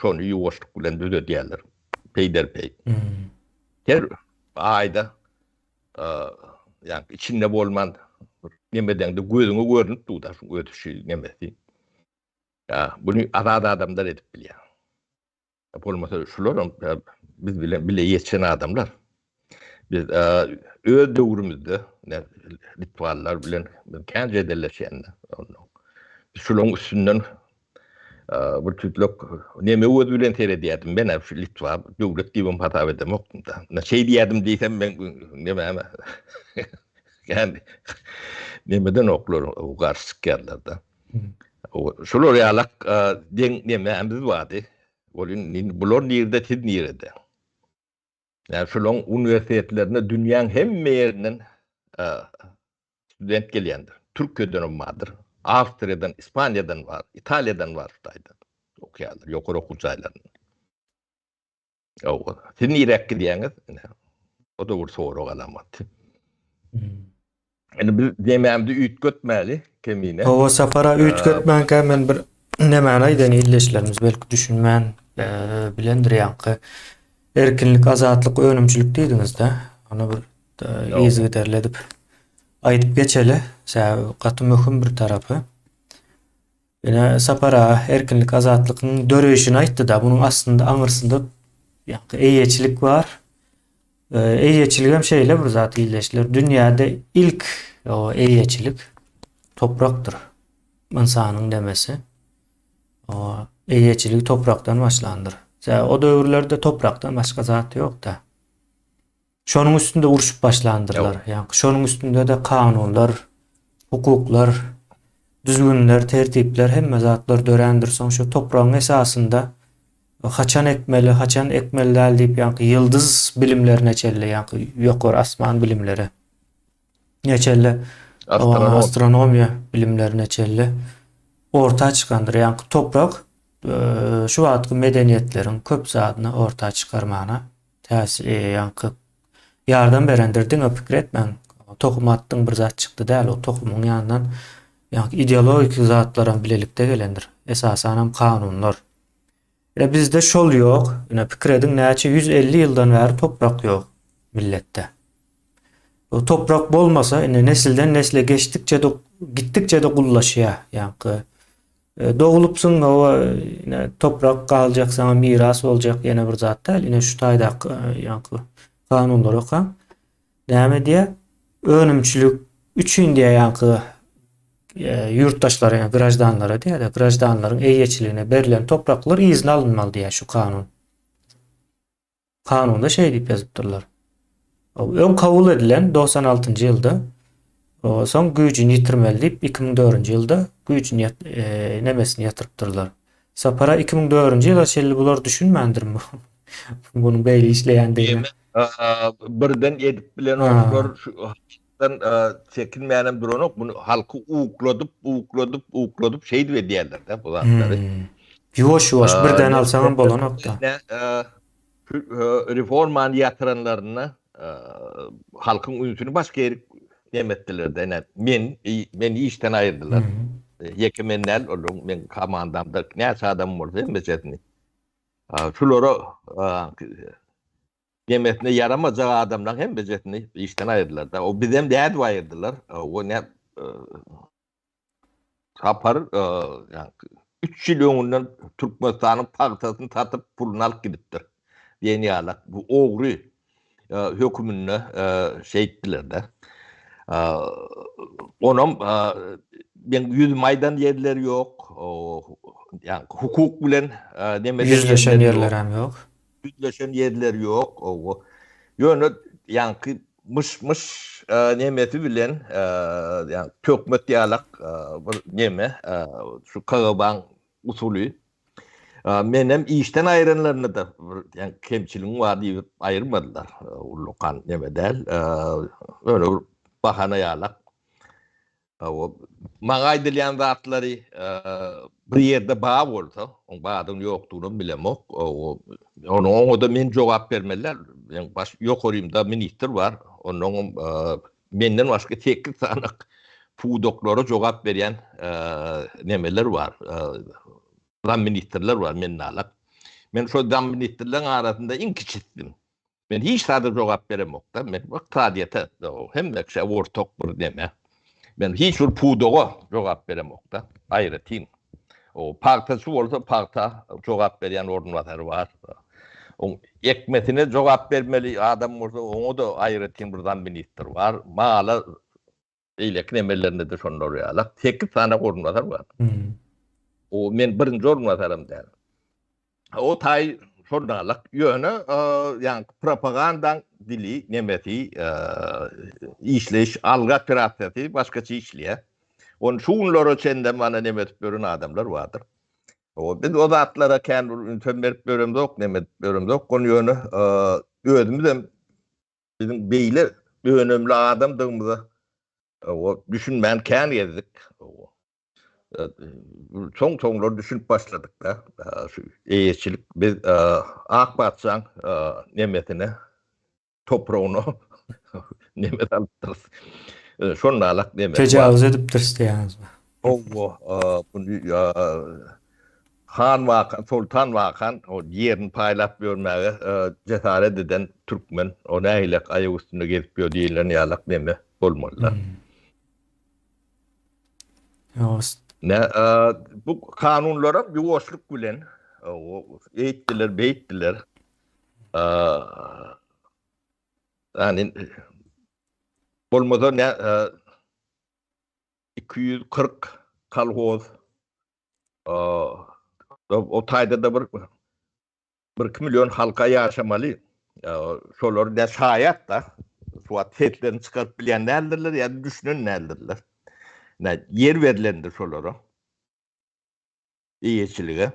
Şony ýuwaşlyk bilen düzedýärler. Peýderpeý. Her aýda ýa içinde bolman nemedeňde gözüňe görnüp dur da şu ösüşi nemesi. Ýa buny azat adamlar edip bilýär. Bolmasa şular hem biz bilen bile ýetişen adamlar. Biz öz döwrümizde litwalylar bilen biz kän jedelleşýände. Şularyň üstünden Bir tütlek neme göz bilen seredýärdim. Men şu Litwa döwlet diýibem hasap edemokdym da. Na şeý diýýärdim diýsem men nemäme. Yani nemeden oklar garşy çykýarlar da. Şular ýalak deň nemämiz bardy. Ol indi bular nirde siz nirede? Yani şularyň uniwersitetlerine dünýäň hemme ýerinden student gelýändir. Türkiýeden hem bardyr. Awstriýadan, Ispaniýadan bar, Italiýadan bar şu taýda. Okaýarlar ýokary okuw jaýlarynda. Hawa. Siz niräk gidýäňiz? Ine, o-da bir sorag alamaty. Indi biz demämdi üýtgetmäli kemine. Hawa Sapara üýtgetmänkä men bir nemäni aýdaýyn ildeşlerimiz belki düşünmän bilendir ýaňky erkinlik azatlyk önümçilik diýdiňizde ony bir yzygiderli edip aýdyp geçeli sebäbi gaty möhüm bir tarapy. Ine Sapar aga erkinlik azatlygyň döreýşini aýtdy-da, munuň aslynda aňyrsynda ýaňky eýeçilik bar. Eýeçiligem şeýle bir zat ildeşler, dünýäde ilk o eýeçilik toprakdyr. Ynsanyň demesi. O eýeçilik toprakdan başlandyr. Sebäbi o döwürlerde toprakdan başga zat ýok-da. Şonuň üstünde urşup başlandyrlar. Ýa şonuň üstünde-de kanunlar, hukuklar, düzgünler, tertipler hemme zatlar dörändir. Soň şu topragyň esasynda haçan ekmeli, haçan ekmeli däl diýip, ýaňky ýyldyz bilimlerine çenli, ýaňky ýokary asman bilimleri çenli, astronomiýa bilimlerine çenli orta çykandyr. Ýaňky toprak şu wagtky medeniýetleriň köp zadyny orta çykarmana Täsir ýaňky ýardam berendir diňe pikir etmäň tohum atdyň bir zat çykdy däl o tohumyň ýanyndan ýaňky ideologiki zatlaram bilelikde gelendir esasanam kanunlar. Ine bizde şol ýok ine pikir ediň näçe 150 ýyldan bäri toprak ýok milletde. O toprak bolmasa ine nesilden nesle geçdikçe de gitdikçe de gullaşýar ýaňky Doglupsyň hawa ine toprak galjak saňa miras boljak ýene bir zat däl ine şu taýdaky ýaňky kanunlary okaň. Näme diýýär? Önümçilik üçin diýýär ýaňky ýurtdaşlara ýa graždanlara diýýär-de graždanlaryň eýeçiligine berlen topraklar yzyna alynmaly diýýär şu kanun. Kanunda şeý diýip ýazypdyrlar. Öň kabul edilen 96-njy ýylda, soň güýjüni ýitirmeli diýip 2004-nji ýylda güýjüni e, nemesini ýatyrypdyrlar. Sapara 2004-nji ýyla çenli bular düşünmändirmi? Bunuň beýle işleýändigini. Birden edip bilen olar şu halkdan çekinmänem duranok. Bunu halky ukladyp, ukladyp, ukladyp şeýdip edýärler-de bu zatlary. Hmm. Ýuwaş ýuwaş birden alsaňam bolanok-da. Reformany ýatyranlarynda halkyň ünsüni başga ýerik nem etdiler-de. Ine, men meni işden aýyrdylar. Ýeke men däl, olaryň meň komandamda näçe adam bolsa hemmejesini. Şulara Nemesine ýaramajak adamlaryň hemmejesini işden aýyrdylar-da. O bizem nädip aýyrdylar? O ne Sapar 3 ýyl öňünden Türkmenistanyň pagtasyny satyp puluny alyp gidipdir diýen ýaly bu ogry höküminde şeýtdiler-de. Onam meň ýüzüme aýdan ýerleri ýok. Ýa hukuk bilen neme ýüzleşen ýerlerem ýok. Ýüzleşen ýerleri ýok owo. Ýöne ýaňky myş-myş nemesi bilen ýaňky töhmet ýalak bir neme şu KGB-nyň usuly. Menem işden aýranlarynda-da bir ýaňky kemçiligiň bar diýip aýyrmadylar. Ullakan neme däl. Ýöne bir bahana ýalak. Hawa, maňa aýdylýan zatlary bir ýerde bar bolsa, oň bardygyny ýokdugynam bilemok. Ony oňa-da men jogap bermeli däl. Meň baş ýokarymda ministr bar. Onnoňam menden başga sekiz sany pudaklara jogap berýän nemeler bar. Zamministrler bar menden alak. Men şol zamministrleriň arasynda iň kiçisidim. Men hiç zada jogap beremokda. Men ykdysadyýete hemme kişä ortak bir neme. Men hiç bir pudaga jogap beremokda. Aýratyn. O pagtaçy bolsa pagta jogap berýän orunbasary bar. Oň ekmesine jogap bermeli adam bolsa oňa-da aýratyn bir zamministr bar. Mala beýleki nemelerinde-de şonlar ýaly. 8 sany orunbasar bar. O men birinji orunbasaram däl. O taý şondalyk ýöne ýaňky propagandaň dili nemesi işleýiş algy operasiýasy başgaça işleýär. Ony şu günlere çenli mana neme edip ýören adamlar bardyr. O biz o zatlara kän bir ünsem berip ýöremzok, neme edip ýöremzok. Ony ýöne özümizem biziň beýle önümli adamdygymyza o düşünmän kän gezdik. Soň-soňlar düşünip başladyk-da, şu eýeçilik biz Ak patyşaň nemesine, topragyna neme salypdyrys. Şonda-alak neme. Tejawuz edipdiris diýýäňizmi? Hawa, buny han wakan, soltan wakan o ýerini paýlap ýörmäge jesaret eden türkmen, o nähilek aýak üstünde gezip ýör diýilen ýalak neme bolmaly-da. Ne, bu kanunlaram ýuwaşlyk bilen eýtdiler, beýtdiler. Ýani bolmasa ne 240 kolhoz o taýda-da bir 1-2 million halka ýaşamaly. Şolar ne şaýat da. Şu wagt seslerini çykaryp bilýän däldirler ýa-da düşünen däldirler. Ne ýer berlendir şolara. Eýeçilige.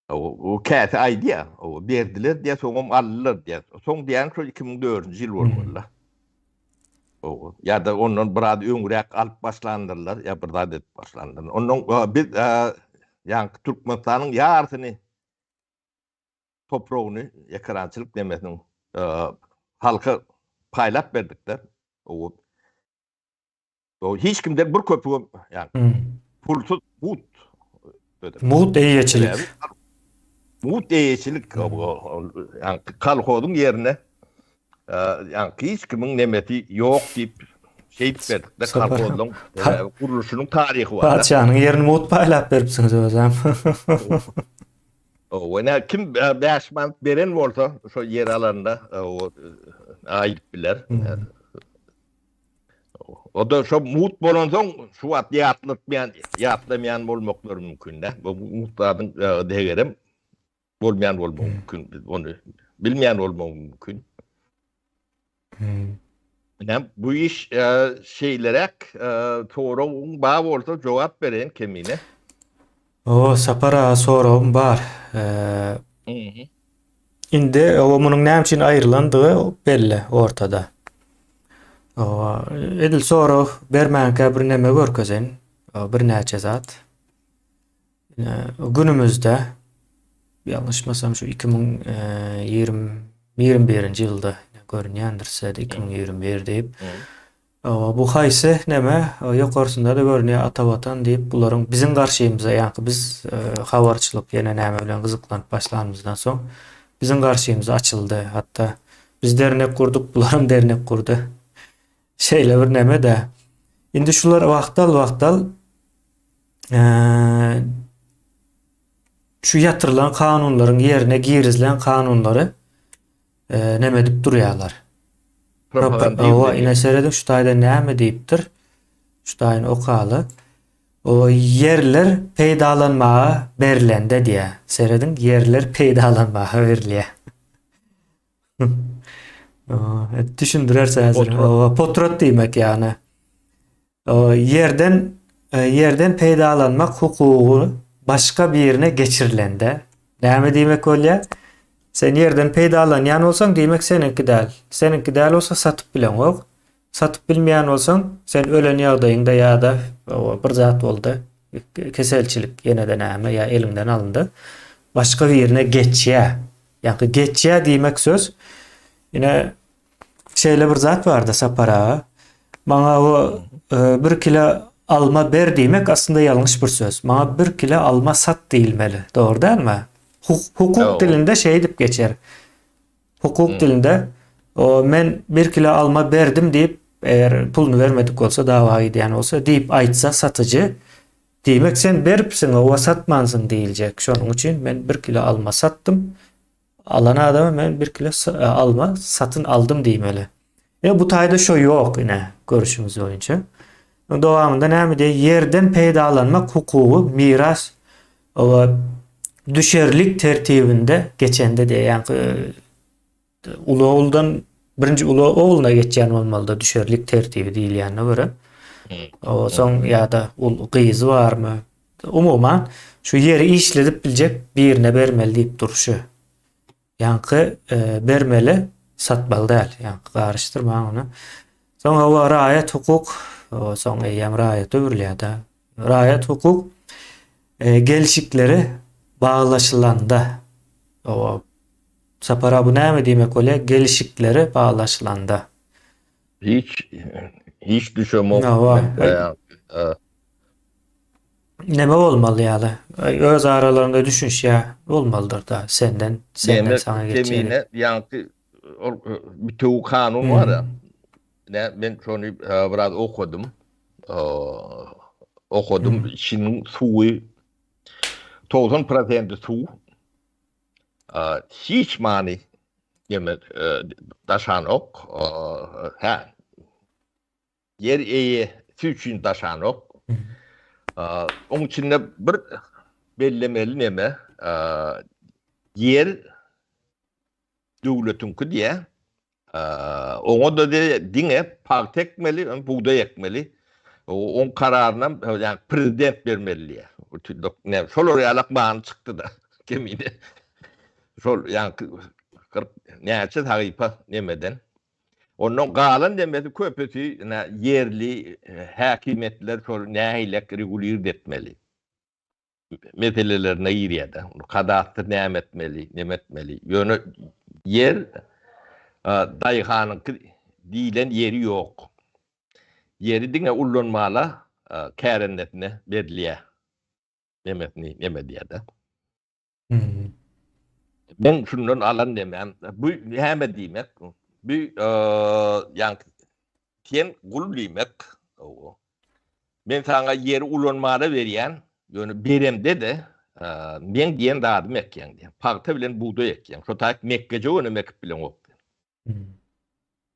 O käsi aýdýar, o berdiler diýýär, soňam aldylar diýýär. Soň diýýän şol 2004-nji ýyl bolmaly. O ýa-da ondan biraz öňräk alyp başlandyrlar, ýa bir zat edip başlandyrlar. Ondan biz ýaňky Türkmenistanyň ýarsyny topragyny ekerançylyk nemesiniň halka paýlap berdik-de. O O hiç kimden bir köpügem ýani hmm. pulsuz mut. Mut eýeçilik. Mut eýeçilik ýani kolhozyň ýerine ýani hiç kimiň nemesi ýok diýip şeýdip berdik-de kolhozyň gurluşynyň taryhy bar. Patyşanyň ýerini mut paýlap beripsiňiz özem. O ne kim 5 manat beren bolsa şo ýer alanda o aýdyp biler. Hmm. O da şo mut bolansoň şu wagt ýatlatmaýan, ýatlamaýan bolmaklary mümkin-dä. Bu mut zadyň e, degerem bolmaýan bolmagy hmm. mümkin. Biz ony bilmeýän bolmagy mümkin. Hmm. Ine, bu iş e, şeýleräk e, soragyň bar bolsa jogap bereýin kemine. O Sapar aga soragym bar. E, Indi oba munuň näme üçin aýrylandygy belli ortada. Oba edil sorag bermänkä bir neme görkezeýin. Birnäçe zat. Günümizde ýalňyşmasam şu 2021-nji ýylda görünýändir size 2021 diýip. Hawa, bu haýsy neme, ýokarsynda-da görünýär Ata Watan diýip, bularyň biziň garşymyza, ýaňky biz habarçylyk ýene näme bilen gyzyklanyp başlanymyzdan soň, biziň garşymyza açyldy. Hatda biz dernek gurduk, bularam dernek gurdy. Şeýle bir neme-dä. Indi şular wagtal-wagtal şu ýatyrylan kanunlaryň ýerine girizilen kanunlary neme edip durýarlar. Owa, ine serediň şu taýda näme diýipdir. Şu taýyny okaly. O ýerler peýdalanmaga berlende diýýär. Serediň, ýerler peýdalanmaga berilýär. Düşündirerse häzir. Owa, potrat diýmek ýagny. Ýerden ýerden peýdalanmak hukugy başga birine geçirilende näme diýmek bolýar? Sen ýerden peýdalanýan bolsaň, diýmek seniňki däl. Seniňki däl bolsa satyp bileňok. Satyp bilmeýän bolsaň, sen ölen ýagdaýyňda ýa-da bir zat boldy, keselçilik ýene-de näme ýa eliňden alyndy, başga birine geçýär. Ýa-da geçýär diýmek söz ine Şeýle bir zat barda Sapar aga. Maňa o e, bir kilo alma ber diýmek aslynda ýalňyş bir söz. Maňa bir kilo alma sat diýilmeli. Dogry dälmi? Hukuk dilinde şeýdip geçer. Hukuk hmm. dilinde o men bir kilo alma berdim diýip, eger puluny bermedik bolsa, dawa gidýän bolsa diýip aýtsa satyjy, diýmek sen beripsiň, owa satmansyň diýiljek. Şonuň üçin men bir kilo alma satdym. Alan adama men bir kilo e, alma satyn aldym diýmeli. E bu taýda şo ýok ine görüşümiz boýunça. Dowamynda näme diýýär? Ýerden peýdalanmak hukugy miras owa düşerlik tertibinde geçende diýýär. Ýaňky e, uly oguldan birinji uly ogluna geçýän bolmalyda düşerlik tertibi diýilýänine görä. O soň ýa-da ul gyzy barmy? Umuman, şu ýeri işledip biljek birine bermeli diýip durşy. Ýaňky e, bermeli, satmaly däl. Ýaňky garyşdyrmaň ony. Soň hawa raýat hukuk, soň eýýäm raýata öwrülýär-de. Raýat hukuk e, gelşikleri baglaşylanda o Sapar abi bu näme diýmek bolýar? Gelşikleri baglaşylanda. Hiç hiç düşemok. Hawa. E, e, Neme bolmaly ýaly? Öz aralarynda düşünişýä bolmalydyr da senden, senden Neme sana geçýär. kemine ýaňky ol e, bütewi kanun bar ya. Hmm. Ne men şony e, biraz okadym. E, okadym. Hmm. İçiniň suwy 90% suw. E, hiç many neme e, daşanok. E, ha ýer eýesi üçin daşanok. Hmm. Oň içinde bir bellemeli neme ýer döwletiňki diýä. Oňa da diňe pagta ekmeli, bugdaý ekmeli. Oň kararyny ýa prezident bermeli diýä. Ne şolar ýalak many çykdy da kemine. Şol ýa 40 näçe sahypa nemeden. Ondan galan demesi köpüsi ýerli häkimiýetler şol nähilek regulird etmeli meselelerine girýär-de. Kadastr näme etmeli, neme etmeli. Ýöne ýer daýhanyňky diýlen ýeri ýok. Ýeri diňe ullanmala kärendesine berilýär. Nemesini neme diýýär-de. Hmm. Men şundan alan demem. Bu näme diýmek? Bu ýa sen gul diýmek. Men saňa ýeri ulanmana berýän, ýöne beremde-de men diýen zadymy ekýäň diýen. Pagta bilen bugdaý ekýäň. Şo taýt mekgejöwenem ekip bileňok diýen. Hmm.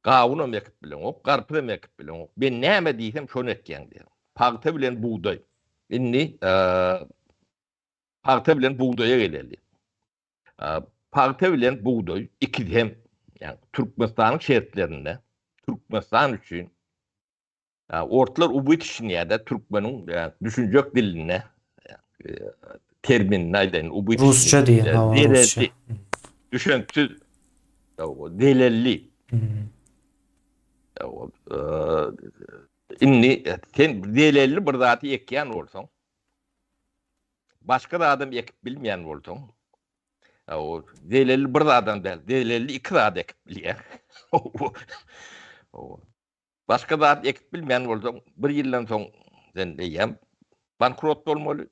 Gawunam ekip bileňok, garpyzam ekip bileňok. Men näme diýsem şony ekýäň diýen. Pagta bilen bugdaý. Indi Pagta bilen bugdaýa geleli. Pagta bilen bugdaý ikisi hem ýagny Türkmenistanyň şertlerinde Türkmenistan üçin ortlar uby düşünýär-de türkmeniň düşünjek dilinde terminini aýdaýyn uby Rusça diýen, hawa, rusça. Düşenksiz zelelli. Indi sen zelelli bir zady ekýän bolsaň Başga zadam ekip bilmeýän bolsaň, o zelelli bir zadam däl, zelelli iki zat ekip bilýär. Başga zat ekip bilmeýän bolsaň, bir ýyldan soň sen eýýäm bankrot bolmaly.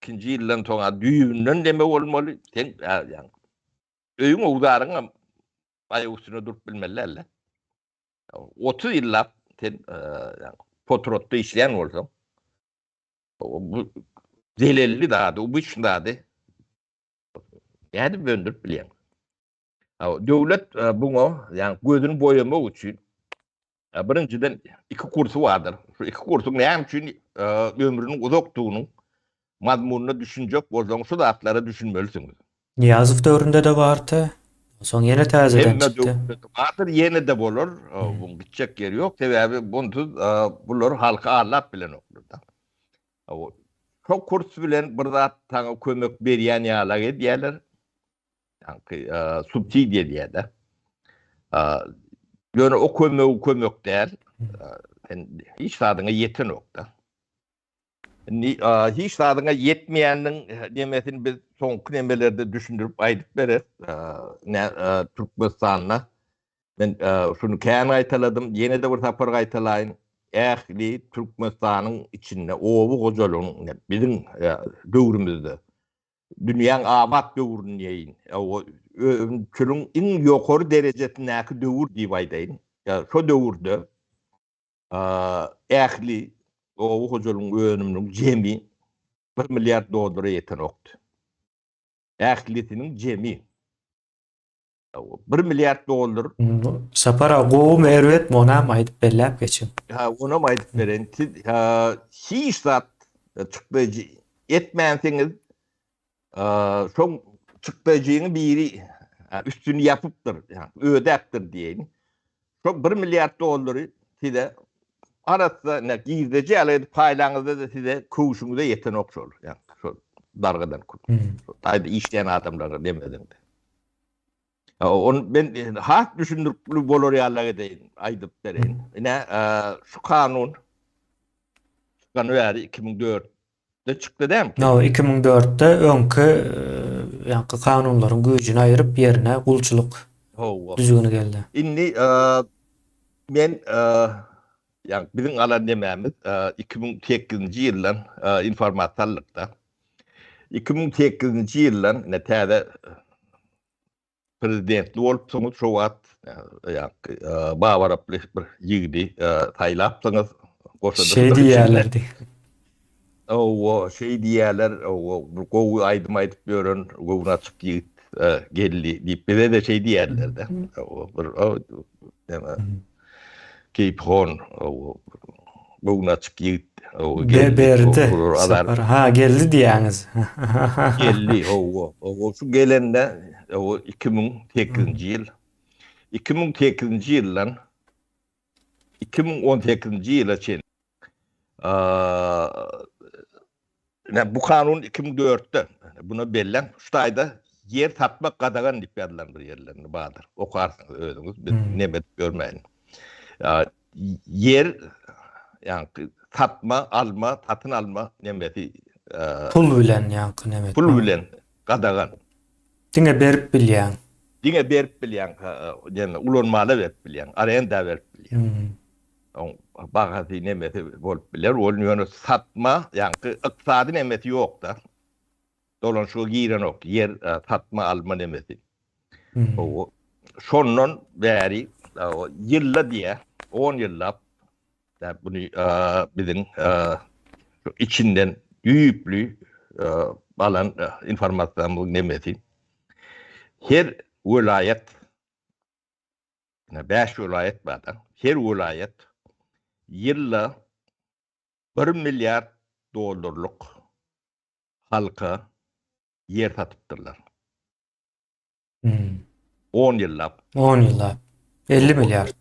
Ikinji ýyldan soň düýbünden neme bolmaly? Sen ýa öýüň owzaryň hem aýak üstüne durup bilmeli däl-de. 30 ýyllap sen potratda işleýän bolsaň, bu zelelli zady, ubyçny zady nädip öndürip bilýäň? Döwlet e, buňa, ýagny gözüni boýamak üçin e, birinjiden iki kursy bardyr. Şu iki kursuň näme üçin e, ömrüniň uzakdygynyň mazmunyna düşünjek bolsaň şu zatlara düşünmelisiňiz. Nyýazow döwründe-de bardy. Soň ýene täzeden Hemme çykdy. döwründe bardyr, ýene-de bolar. Buň gitjek ýeri ýok. Sebäbi bunsuz bular halky aldap bilenoklar-da. Şo kurs bilen bir zat saňa kömek berýän ýalak edýärler. Ýaňky subsidiýa diýýär-de. Ýöne o kömegi kömek däl. Sen hiç zadyňa ýetenok-da. Indi hiç zadyňa ýetmeýäniniň nemesini biz soňky nemelerde düşündirip aýdyp bereris. Ne Türkmenistanda men şuny kän gaýtaladym, ýene-de bir sapar gaýtalaýyn. Ähli Türkmenistanyň içinde oba hojalygynyň biziň döwrümizde dünýäň abat döwrüni diýeýin. Önümçiligiň iň ýokary derejesindäki döwür diýip aýdaýyn. Şo döwürde ähli oba hojalygyň önüminiň jemi 1 milliard dollara ýetenokdy. Ählisiniň jemi 1 milliard dollar. Sapar aga gowumy erbetmi onam aýdyp belläp geçiň. Ha onam aýdyp bereýin. Siz hiç zat çykdajy etmänsiňiz Şoň çykdajyň biri üstüni ýapypdyr, ödäpdir diýeýin. Şo 1 milliard dollary size arassa ne girdeji ýaly edip paýlaňyzda-da size köwşüňize ýetenok şol. Ýa şol dargadan köp. Taýda işleýän adamlara demediňde. On men has düşündiripli bolar ýaly edeýin, aýdyp bereýin. Ine, şu kanun. çykany bäri 2004-de çykdy dämi? No, 2004-de öňki ýaňky kanunlaryň güýjüni aýyryp ýerine gulçulyk Hawa. düzgüni geldi. Indi men ýa biziň alan nemämiz 2008-nji ýyldan informasiýa aldyk-da. 2008-nji ýyldan ine täze prezidentli bolupsyňyz şo wagt ýaňky babaraply bir ýigidi saýlapsyňyz Şeý diýýärlerdi. Hawa, şeý diýýärler, hawa, bir gowy aýdym aýdyp ýören, göwni açyk ýigit geldi diýip bize-de şeý diýýärler-de. Hawa, bir näme keýpihon, hawa, göwni açyk ýigit geldi. Berdi. Sapar. Ha, geldi diýýäňiz. Geldi, hawa. Hawa, şu gelende, hawa, 2008-nji ýyl. 2008-nji ýyldan 2018-nji ýyla çenli Ine, bu kanun 2004-de, buna belläň, şu taýda ýer satmak gadagan diýip ýazylan bir ýerlerinde bardyr. Okarsyňyz özüňiz, biz neme edip ýörmäýin. Ýer, ýaňky satma, alma, satyn alma nemesi pul bilen ýaňky neme Pul bilen gadagan. Diňe berip bilýäň. Diňe berip bilýäň, ýagny ulanmana berip bilýäň, arenda berip bilýäň. Oň bahasy nemesi bolup biler, ol ýöne satma, ýaňky ykdysady nemesi ýok-da. Dolanyşyga girenok, ýer satma, alma nemesi. Hawa. Şondan bäri ýylda diýä, on ýyllap buny biziň içinden düýpli alan informasiýamyzyň nemesi. Her welaýat 5 welaýat bar-da, her welaýat ýylda 1 milliard dollarlyk halka ýer satypdyrlar. 10 ýyllap. 10 ýyllap. 50 milliard.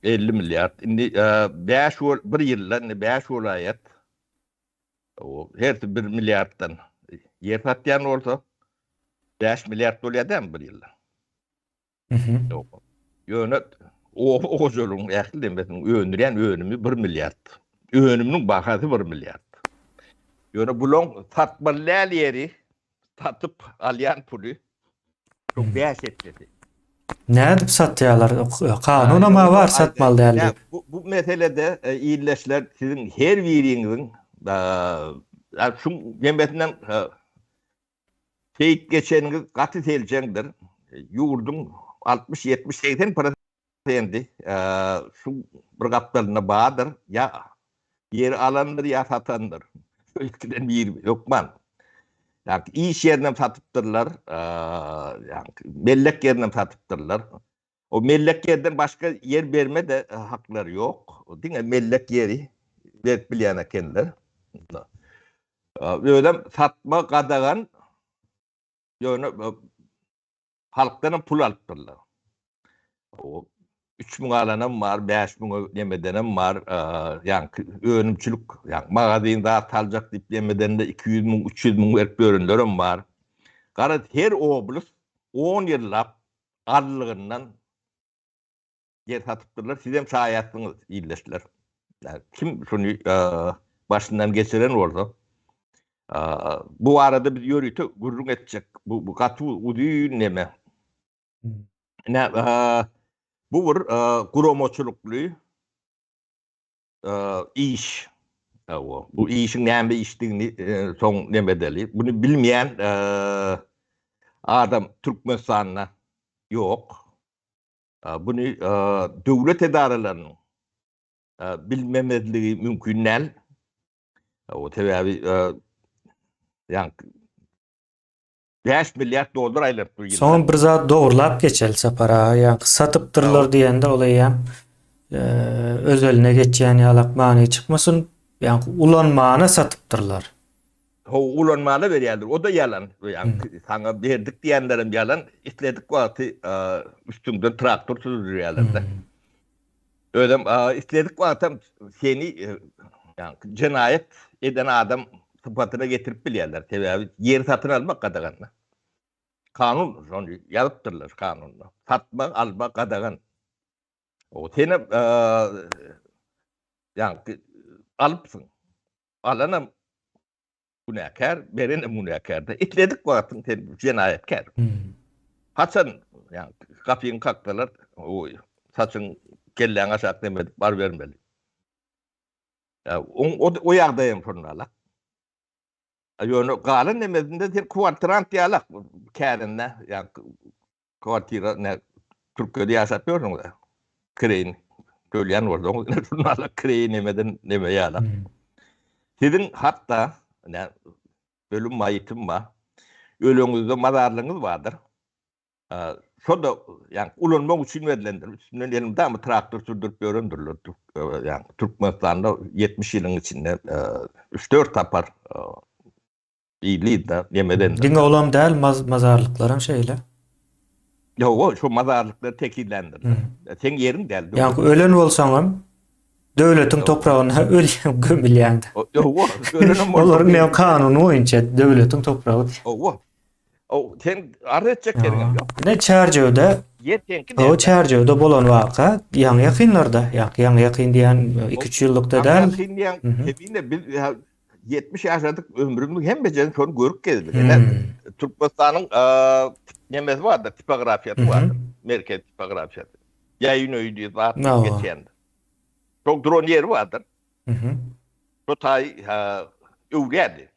50 milliard. Indi 5 bir ýylda indi 5 welaýat o hersi 1 milliarddan ýer satýan bolsa 5 milliard bolýar dämi bir ýylda? Ýok. Ýöne oba hojalygyň ähli demesiniň öndürýän önümi 1 milliard. Önüminiň bahasy 1 milliard. Ýöne bulaň satmaly däl ýeri satyp alýan puly şoň 5 essesi. Nädip satýarlar? Kanunam bar satmaly däl diýip. Bu, bu meselede e, ildeşler siziň her biriňiziň e, şu nemesinden e, Seýit geçeniňiz gaty seljeňdir. Ýurduň 60, 70, 80 prosendi şu bir gapdalynda bardyr. Ýa ýeri alandyr, ýa satandyr. Şu ikiden biri hökman. Ýa iş ýerinem satypdyrlar, ýa mellek ýerinem satypdyrlar. O mellek ýerden başga ýer berme-de haklary ýok. Diňe mellek ýeri berip bilýän ekenler. Özem satma gadagan, ýöne halkdanam pul alypdyrlar. O 3000 alanam bar, 5000 nemedenem bar, ýaňky önümçilik, ýaňky magazin zat aljak diýip nemeden-de 200 müň, 300 müň berip ýörenlerem bar. Garaz, her oblast 10 ýyllap Garrylygyndan ýer satypdyrlar. Sizem şaýatsyňyz, ildeşler. Kim şuny başyndan geçiren bolsa, bu barada biz ýörite gürrüň etjek. Bu, bu gaty uzyn neme. Ine, bu bir guramaçylykly iş. Hawa, bu işiň näme işdigini soň neme edeli. Buny bilmeýän adam Türkmenistanda ýok. Buny döwlet edaralarynyň bilmemezligi mümkin däl. Hawa, sebäbi ýaňky 5 milliard dollar aýlanyp dur ýylda. Soňam bir zat dogrulap geçeli Sapar aga, ýaňky satypdyrlar diýende ol eýýäm özeline geçýän ýalak many çykmasyn, ýaňky ulanmana satypdyrlar. Hawa ulanmana berýärler, o-da ýalan, ýaňky saňa berdik diýenlerem ýalan, isledik wagty üstüňden traktor sürdürýärler-de. Özem isledik wagtam seni ýaňky jenaýat eden adam sypatyna getirip bilýärler. Sebäbi ýeri satyn almak gadagan. Kanun şony ýazypdyrlar kanunda. Satma, alma gadagan. O senem ýaňky alypsyň. Alanam günäkär, berenem günäkär-de. Isledik wagtyň sen jenaýatkär. Haçan ýa gapyňy kaksalar, oý, saçyň kelläňi aşak neme edip barybermeli. Ýa oň o, o ýagdaýam şonda-la. Ýöne galan nemesinde sen kwartirant ýalak kärende, ýa kwartira ne Türkiýede ýaşap ýörsüňiz. Kireýin töleýän bolsaňyz, ine şunda kireýi nemeden neme ýalak. Siziň hatda ne ölüm maýytym bar. Öleňizde mazarlygyňyz bardyr. Şo-da ýa ulanmak üçin berlendir. Üstünden elmydama traktor sürdürip ýörendirler. Ýa Türkmenistanda 70 ýylyň içinde 3-4 sapar Ýyly-da nemeden. Diňe olam däl mazarlyklaram şeýle. Ýok, şu mazarlyklar tekizländirler. Seň ýeriň däl. Ýaňky ölen bolsaňam döwletiň topragyna ölýäň gömülýäň-de. Ýok, ölenem bolsaň. Olaryň näme kanuny boýunça döwletiň topragy. Hawa. O sen arz etjek ýeriňem ýok. Ne Çärjewde Ýer seňki däl. O Çärjewde bolan waka ýaňy ýakynlarda, ýaňky ýaňy ýakyn diýen 2-3 ýyllykda däl. Ýaňy ýakyn diýen kemine biz 70 ýaşadyk ömrümiň hemmejesini şony görüp gezdik. Ine Türkmenistanyň nemesi bardyr, tipografiýasy bardyr. Merkez tipografiýasy. Ýaýyn öýi diýip zat geçýändir. Şol duran ýeri bardyr. Şo taý öwlüýädi.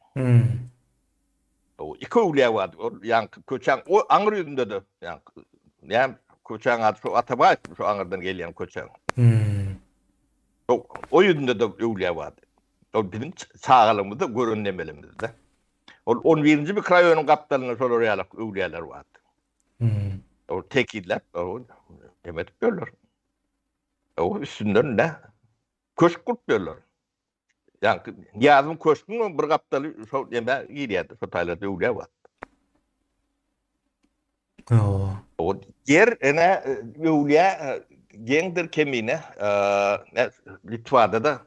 O iki öwlüýä bardy. Ol ýaňky köçäň o aňyr ýüzünde-de ýaňky näme köçäň ady şo Atabaýew şo aňyrdan gelýän köçäň. O, o ýüzünde-de öwlüýä bardy. Ol biziň çagalygymyzda gören nemelemizde. Ol 11-nji mikroraýonyň gapdalynda şolar ýalak öwlüýäler bardy. Hmm. Ol tekizläp, ol neme edip ýörler. O üstünden ne? Köşk gurup ýörler. Ýa Nyýazowyň köşgüniň bir gapdaly şol neme girýärdi, şo taýlarda öwlüýä bardy. O ýer ene öwlüýä geňdir kemine Litwada-da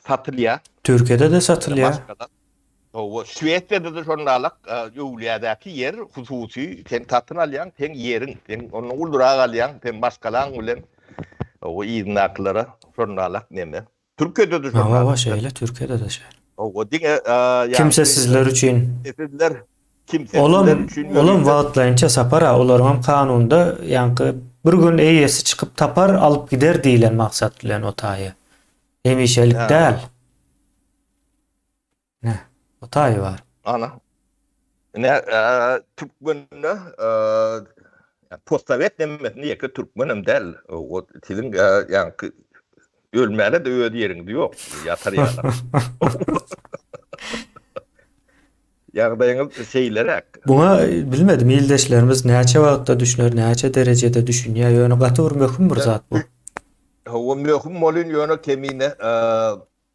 satylýar. Türkiýede-de satylýar. Hawa, Şwesiýada-da şondalyk öwlüýädäki ýer hususy, sen satyn alýaň, seň ýeriň, sen ondan ulurak alýaň, sen maşgalaň bilen o yzyndakylara şondalyk neme. Türkiýede-de şondalyk. Hawa, şeýle, Türkiýede-de şeýle. Hawa, diňe kimsesizler üçin. Kimsesizler, kimsesizler üçin. Olam wagtlaýynça sapar-a, olaryňam kanunda ýaňky bir gün eýesi çykyp tapar, alyp gider diýlen maksat bilen o taýy. Hemişelik däl. Ne, o taýy bar. Ana. Ne, türkmende postsowet nemesinde ýeke türkmenem däl. O siziň ýaňky ölmäne-de öz ýeriňiz ýok, ýatar ýaly. Ýagdaýyňyz şeýleräk. Buňa bilmedim ildeşlerimiz näçe wagtda düşüner, näçe derejede düşünýär, ýöne gaty bir möhüm bir zat bu. Hawa möhüm bolyn ýöne kemine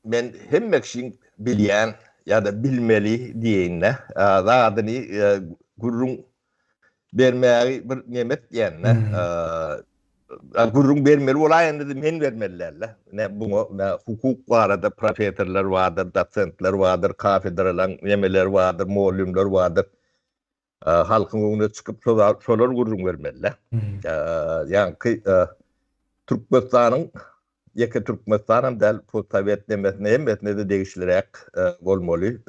Men hemme kişiň bilýän ýa-da bilmeli diýeýin-de, zadyny gürrüň bermägi bir neme etýän-de, gürrüň bermeli bolaýanda-da men bermeli däl-de. Ine, buňa hukuk barada professorlar bardyr, dosentler bardyr, kafedralaryň nemeleri bardyr, mugallymlar bardyr. Halkyň öňüne çykyp şolar gürrüň bermeli-de. Ýaňky Türkmenistanyň ýeke Türkmenistanam däl, postsowet nemesine hemmesine-de degişliräk bolmaly.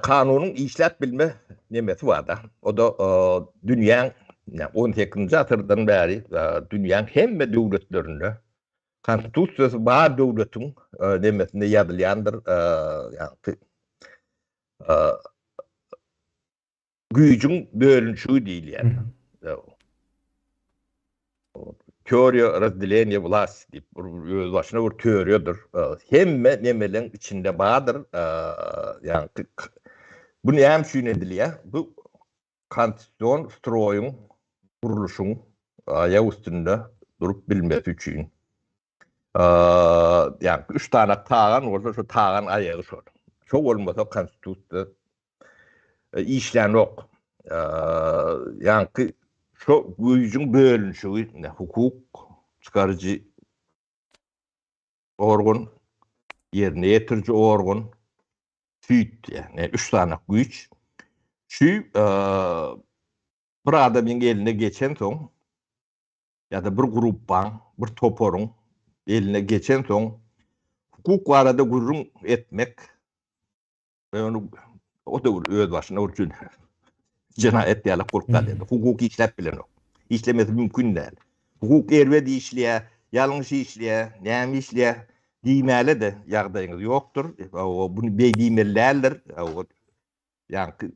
Kanunyň işläp bilme nemesi bar-da. O-da dünýäň on sekizinji asyrdan bäri dünýäň hemme döwletlerinde konstitusiýasy bar döwletiň nemesinde ýazylýandyr. Ýaňky güýjüň bölünişigi diýilýär. Teoriýa razdeleniýa wlasti diýip bir öz başyna bir teoriýadyr. Hemme nemeleň içinde bardyr. Ýagny bu näme üçin edilýär? Bu konstitusion stroýuň gurluşyň aýak üstünde durup bilmesi üçin. Ýagny üç sany tagan bolsa şu tagan aýagy şol. Şo bolmasa konstitusiýa işlänok. Ýagny şo güýjüň bölünişigi hukuk çykaryjy organ, ýerine ýetiriji organ, süýt, ýagny üç sany güýç. Şu bir adamyň eline geçensoň ýa-da bir gruppaň, bir toparyň eline geçensoň, Hukuk barada gürrüň etmek we ony o döwür öz başyna bir üçin jenaýat ýalak bolup galýar. Hukuk işläp bilenok. Işlemesi mümkin däl. Hukuk erbet işleýär, ýalňyş işleýär, näme işleýär diýmäle-de ýagdaýyňyz ýokdur. Buny beý diýmeli däldir. Ýaňky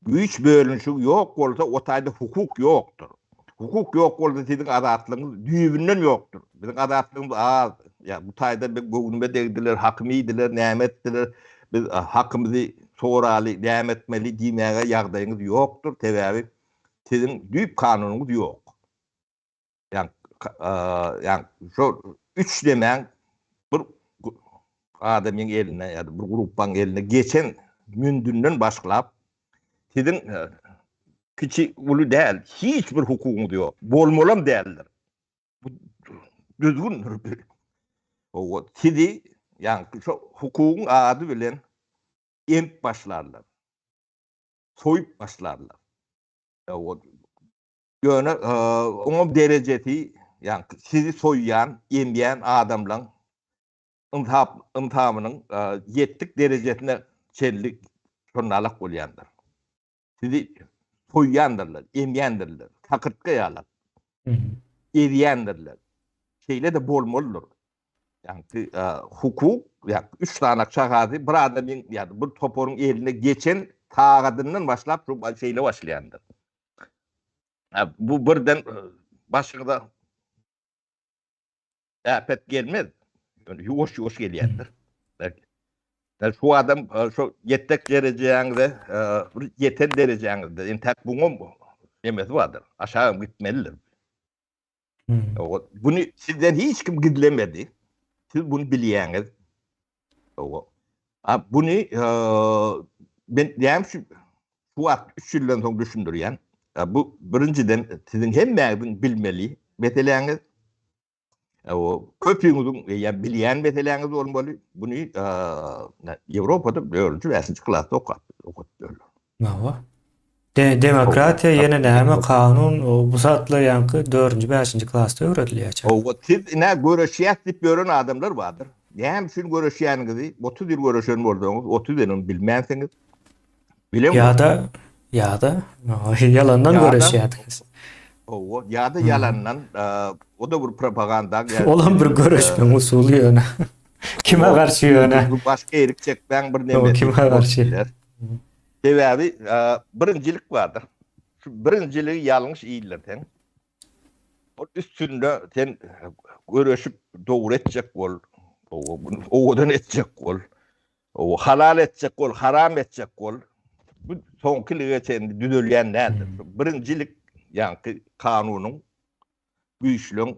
güýç bölünişigi ýok bolsa, o taýda hukuk ýokdur. Hukuk ýok bolsa siziň azatlygyňyz düýbünden ýokdur. Biziň azatlygymyz az. Ýa bu taýda bir göwnüme degdiler, hakymy iýdiler, näme etdiler. Biz hakymyzy soraly, näme etmeli diýmäge ýagdaýyňyz ýokdur. Sebäbi siziň düýp kanunyňyz ýok. Ýa ýa şo üç demäň bir adamyň eline ýa-da bir gruppaň eline geçen mündünden başlap siziň kiçi uly däl hiç bir hukugyňyz ýok. Bolmalam däldir. Bu düzgündir. O sizi ýa şo hukugyň ady bilen emip başlarlar. Soýup başlarlar. O Ýöne oňam derejesi, ýagny sizi soýýan, emýän adamlaň ynsap, ynsamynyň ýetdik derejesine çenli şonalak bolýandyr. Sizi soýýandyrlar, emýändirler, sakyrtga ýalak. Ezýändirler. Şeýle-de bolmalydyr. Ýagny hukuk, ýagny üç sany şahasy bir adamyň ýa-da bir toparyň eline geçen sagadyndan başlap şu şeýle başlaýandyr. Bu birden başyňyza äpet gelmez. Ýuwaş-ýuwaş gelýändir. Belki şu adam şu ýetjek derejäňize, bir ýeten derejäňizde, entäk buňam nemesi bardyr. Aşagam gitmelidir. Buny sizden hiç kim gizlemedi. Siz buny bilýäňiz. A buny men näme üçin şu wagt 3 ýyldan soň düşündirýän. Bu birinjiden siziň hemmäňiziň bilmeli meseläňiz. O köpüňiziň ýa bilýän meseläňiz bolmaly. Buny Ýewropada 4-nji, 5-nji klasda okap, okadyp Hawa. De demokratiýa ýene näme kanun bu zatlar ýaňky dördünji bäşinji klasda öwredilýär çak. Hawa siz ine göreşýäs diýip ýören adamlar bardyr. Näme üçin göreşýäniňizi 30 ýyl göreşen bolsaňyz 30 ýyl bilmänsiňiz. Bilen Ýa-da ýa-da ýalandan göreşýärdiňiz. Hawa ýa-da ýalandan o da bir propaganda. Olam bir göreşmegiň usuly ýöne. Kime garşy ýöne? Başga erik çekmäň bir neme. Kime garşy? Sebäbi birinjilik bardyr. Şu birinjiligi ýalňyş ildirseň, ol üstünde sen göreşip dogry etjek bol, owadan etjek bol, halal etjek bol, haram etjek bol. Bu soňky lige çenli düzelýän däldir. Birinjilik ýaňky kanunyň güýçleň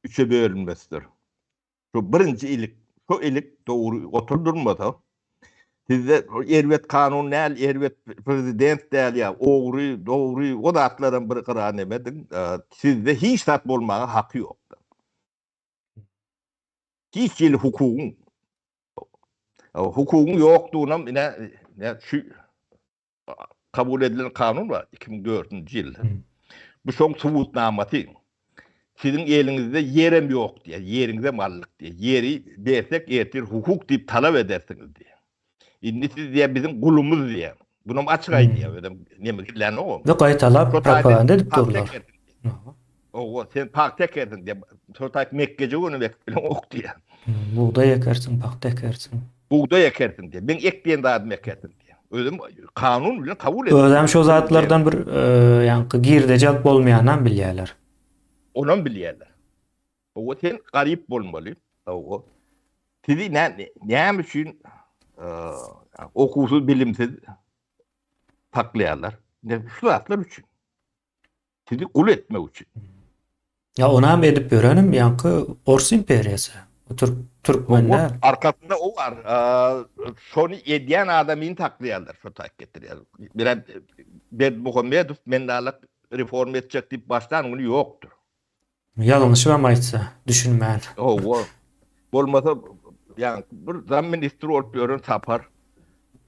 üçe bölünmesidir. Şu birinji ilik, şu ilik dogry oturdurmasa, sizde erbet kanun däl, erbet prezident däl ýa ogry, dogry, o zatlaram bir gyra nemediň, sizde hiç zat bolmaga haky ýokdur. Hiç hili hukugyň hukugyň ýokdugynam ine şu kabul edilen kanun bar 2004-nji ýylda. Bu şoň subutnamasy. Siziň eliňizde ýerem ýok diýýär, ýeriňizem aldyk diýýär. Ýeri bersek ertir hukuk diýip talap edersiňiz diýýär. Indi siz diýýär biziň gulumyz diýýär. Bunam açyk aýdýar özem neme gizlänok. Ve gaýtalap propaganda edip durlar. Owa, sen pagta ekersiň diýýär. Şol taýt mekgeje önüm ekip bileňok diýýär. Bugdaý ekersiň, pagta ekersiň. Bugdaý ekersiň diýýär. Meň ek diýen zadymy ekersiň diýýär. Özüm kanun bilen kabul edildi. Özem şo zatlardan bir ýaňky girdeji alyp bolmaýanam bilýärler. Onam bilýärler. Owa sen garyp bolmaly. Owa. Sizi näme üçin okuwsyz, bilimsiz saklaýarlar? Şu zatlar üçin. Sizi gul etmek üçin. Ya onam edip ýörenim ýaňky Ors imperiýasy. O türk türkmen däl. Arkasynda o bar. Şony edýän adamyny saklaýarlar, şo taýyk getirýär. Birem Berdimuhamedow men nalak reforma etjek diýip başlan güni ýokdur. Ýalňyşybam aýtsa, düşünmän. Hawa. Bolmasa ýa bir zam ministr bolup ýören Sapar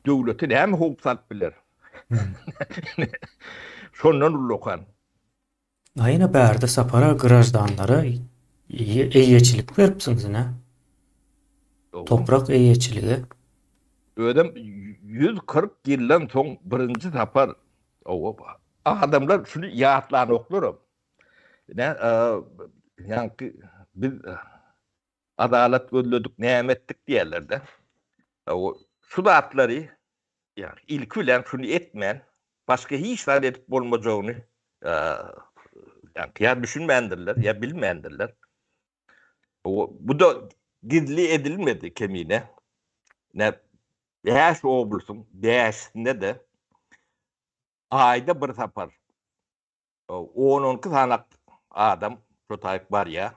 döwlete näme howp salyp biler? Şondan ullakan. A ýene bärde Sapara graždanlara eýeçilik beripsiňiz ine. Toprak eýeçiligi. Özem 140 ýyldan soň birinji sapar adamlar şuny ýatlanoklar. Ne, ýaňky biz adalat gözledik, näme etdik diýerler-de. Şu zatlary ýa ilki bilen şuny etmän, başga hiç zat edip bolmajagyny ýa düşünmändirler, ýa bilmändirler. Bu-da gizli edilmedi kemine. Ne 5 oblusyň bäşisinde-de aýda bir sapar on-on iki sany adam şo taýyk barýar.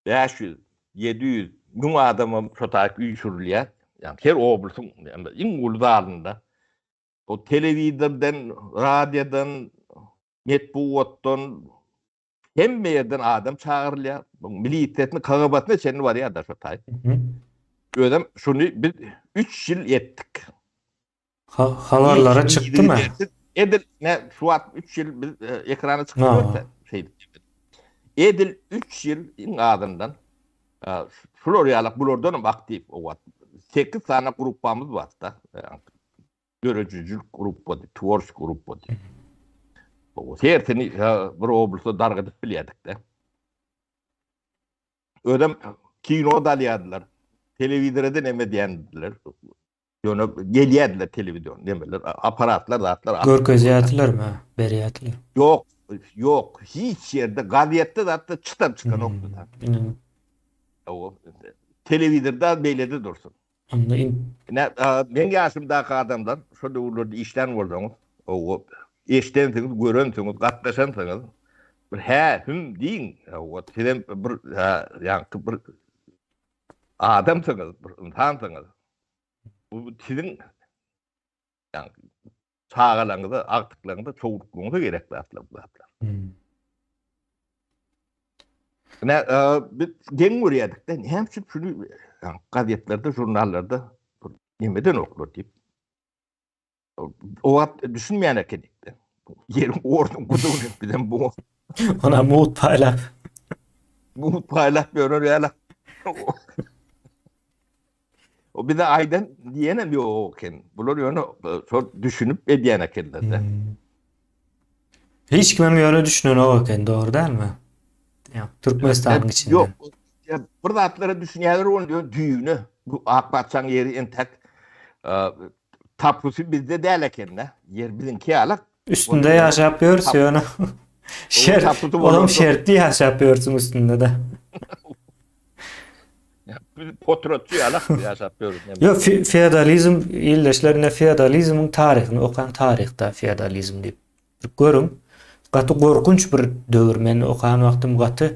500, 700, 1000 adamam şo taýyk üýşürilýär. Ýagny her oblusyň iň uly zalynda. O telewizordan, radiodan, metbugatdan hemme ýerden adam çagyrylýar. Milisiýasyny, KGB-syna çenli barýar-da şo taýyk. Özem şuny biz 3 ýyl etdik. Habarlara çykdymy? Edil ne şu wagt 3 ýyl biz e, ekrana çykyp görse şeýdip. Edil 3 ýyl iň azyndan e, şular ýaly bulardan hem aktiw o wagt 8 sany gruppamyz bardy. Döredijilik gruppady, tworçeski gruppady. O hersini e, bir oblastda dargadyp bilýärdik-de. Özem kino da alýardylar. Telewizora da neme diýendiler. Ýöne gelýärdiler telewizion nemeler, apparatlar, zatlar. Görkezýärdilermi, berýärdiler? Ýok, ýok. Hiç ýerde gazetde zatda çytam çykanokdy da. Hawa. Telewizorda beýlede dursun. Onda in. Ne, meň ýaşymdaky adamlar şo döwürlerde işlän bolsaňyz, hawa, eşdensiňiz, görensiňiz, gatnaşansyňyz, bir hä, hüm diýiň, hawa, sizem bir, ýaňky bir adamsyňyz, bir ynsansyňyz. Bu siziň ýagny çagalaryňyza, agtyklaryňyza, çowluklygyňyza gerek zatlar bu zatlar. Hmm. Ne, e, biz geň görýärdik-de, näme üçin şuny gazetlerde, žurnallarda nemeden oklar diýip. O wagt düşünmeýän ekenik-de. Ýeriň ornuň budugyny bizem bu. Ona mugt paýlap. Mugt paýlap ýörer ýaly. O bize aýdan diýenem ýok eken. Bular ýöne şol düşünip edýän ekenler-de. Hmm. Hiç kimem ýöne düşünenok eken, dogry dälmi? Ýa Türkmenistanyň içinde. Ýok. Ýa bir zatlara düşünýärler ony ýöne düýbüne. Bu Ak patyşaň ýeri entek Tapusy bizde däl eken-de. Ýer biziňki ýaly. Üstünde ýaşap ýörüs ýöne. Şert, olam şertli ýaşap ýörsüň üstünde-de. Biz potratçy ýaly ýaşap ýörüs. Ýok, feodalizm ildeşler ine feodalizmiň taryhyny okaň taryhda feodalizm diýip. Bir görüň. Gaty gorkunç bir döwür. Men okan wagtym gaty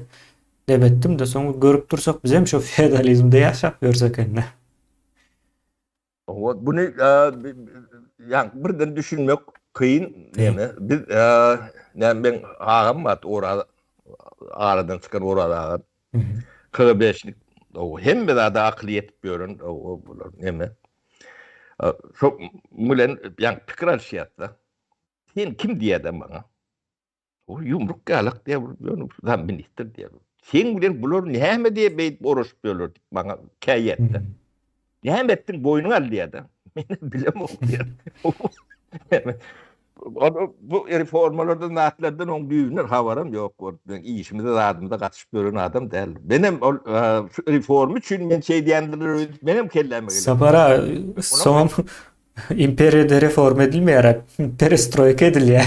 debetdim-de soň görüp dursak bizem şo feodalizmde ýaşap ýörs ekende. Owa, buny ýa birden düşünmek kyn näme. Biz näme men agam bar, Oraz aradan çykan Oraz aga. KGB-şnik. O hemme zada akyly ýetip ýören o bular näme. Şo bilen ýa pikir alyşýardy. Sen kim diýýär maňa? O ýumruk ýalak diýýär, ýöne zam ministr diýýär. Seň bilen bular näme diýip beýdip oraşyp ýörler diýip maňa käýýär-de. Näme etdiň boýnuňa al diýýär-de. Men bilemok diýýär. Bu reformalardan zatlardan oň düýbünden habarym ýok bolup, men işimize zadymyza gatyşyp ýören adam däl. Menem ol şu reform üçin men şeý diýendirler öýdüp menem kelläme gelýär. Sapar aga, soňam Imperiýada reforma edilmeýär, perestroýka edilýär.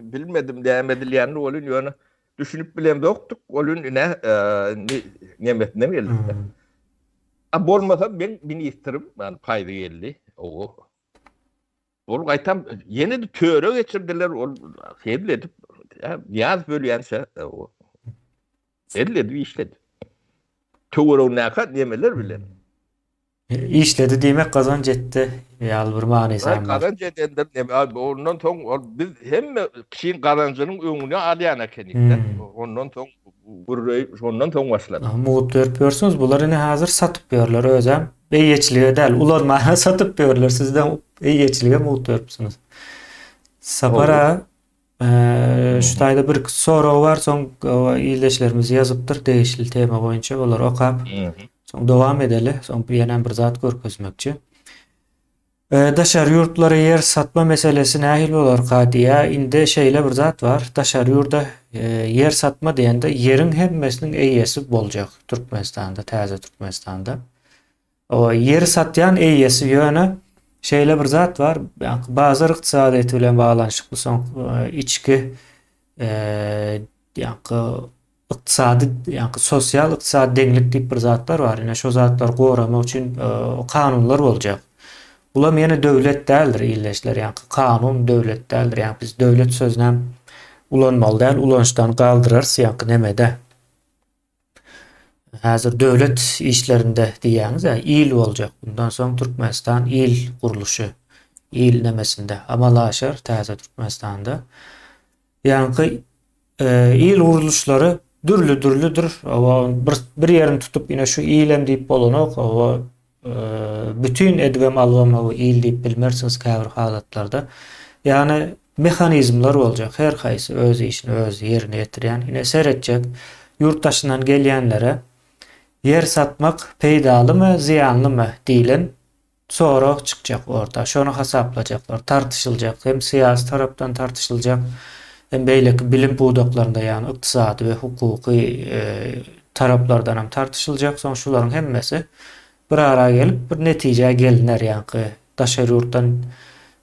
Bilmedim näme edilýänini welin ýöne düşünip bilemzokdyk welin ine indi nemesinden geldik. A bolmasa men ministrim yani paýzy geldi. O Ol gaýtam ýene-de töre geçirdiler ol hezil edip Nyýazow bölýänçä o hezil edip işledi. Töweregindäki nemeler bilen. Işledi diýmek gazanç etdi ýaly bir manysy hem bar. Gazanç edendir neme ondan soň ol biz hemme kişiň gazanjynyň öňüni alýan ekenik-de. Ondan soň gürreý şondan soň başlady. Mugt berip ýörsüňiz bular ine häzir satyp ýörler özem eýeçilige däl ulanmana satyp ýörler sizden eýeçilige mugt beripsiňiz. Sapar aga. Şu taýda bir sorag bar, soň ildeşlerimiz ýazypdyr degişli tema boýunça, olary okap, soň dowam edeli. Soň ýene bir zat görkezmekçi. Daşary ýurtlara ýer satma meselesi nähili bolarka diýýär. Indi şeýle bir zat bar, daşary ýurda ýer satma diýende ýeriň hemmesiniň eýesi boljak Türkmenistanda, täze Türkmenistanda. O ýeri satýan eýesi ýöne şeýle bir zat bar, bazar ykdysadyýeti bilen baglanyşykly soň içki ýaňky ykdysady ýaňky sosial ykdysady deňlik diýip bir zatlar bar. Ine şo zatlary goramak üçin kanunlar boljak. Bulam ýene döwlet däldir ildeşler. Ýaňky kanun döwlet däldir. Ýaňky biz döwlet sözüni hem ulanmaly däl, ulanyşdan galdyrarys ýaňky nemede. Häzir döwlet işlerinde diýýäňiz-ä, il boljak. Bundan soň Türkmenistan il gurluşy, il nemesinde amala aşar täze Türkmenistanda. Ýaňky il gurluşlary dürli-dürlüdir. Bir, bir ýerini tutup ine şu ilem diýip bolanok. Owa bütin edibem alybam owa il diýip bilmersiňiz käbir halatlarda. Ýagny mehanizmler boljak. Her haýsy öz işini özi ýerine ýetirýän. Ine seretjek ýurt daşyndan gelýänlere ýer satmak peýdalymy, zyýanlymy diýlen sorag çykjak orta. Şony hasaplajaklar, tartyşyljak. Hem syýasy tarapdan tartyşyljak, hem beýleki bilim pudaklarynda, ýagny ykdysady we hukuky taraplardan hem tartyşyljak. Soň şularyň hemmesi bir ara gelip, bir netijä geliner, ýaňky daşary ýurtdan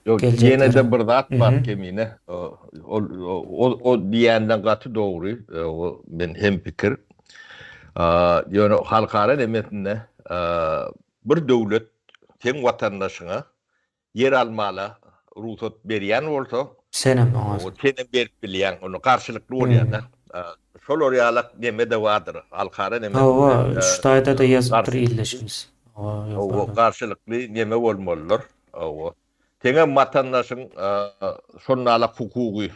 Ýok, geljeklere. ýene-de bir zat bar Kemine. Ol o diýenden gaty dogry. O men hem pikir. Ýöne halkara nemesinde Bir döwlet seň watandaşyňa ýer almala rugsat berýän bolsa, Senem oňa. Senem berip bilýäň, onda garşylykly bolýar-da. Şolar ýalak neme-de bardyr, halkara nemesinde. Hawa, şu taýda-da ýazypdyr ildeşimiz. Hawa, garşylykly neme bolmalydyr. Hawa. Seňem watandaşyň şonalak hukugy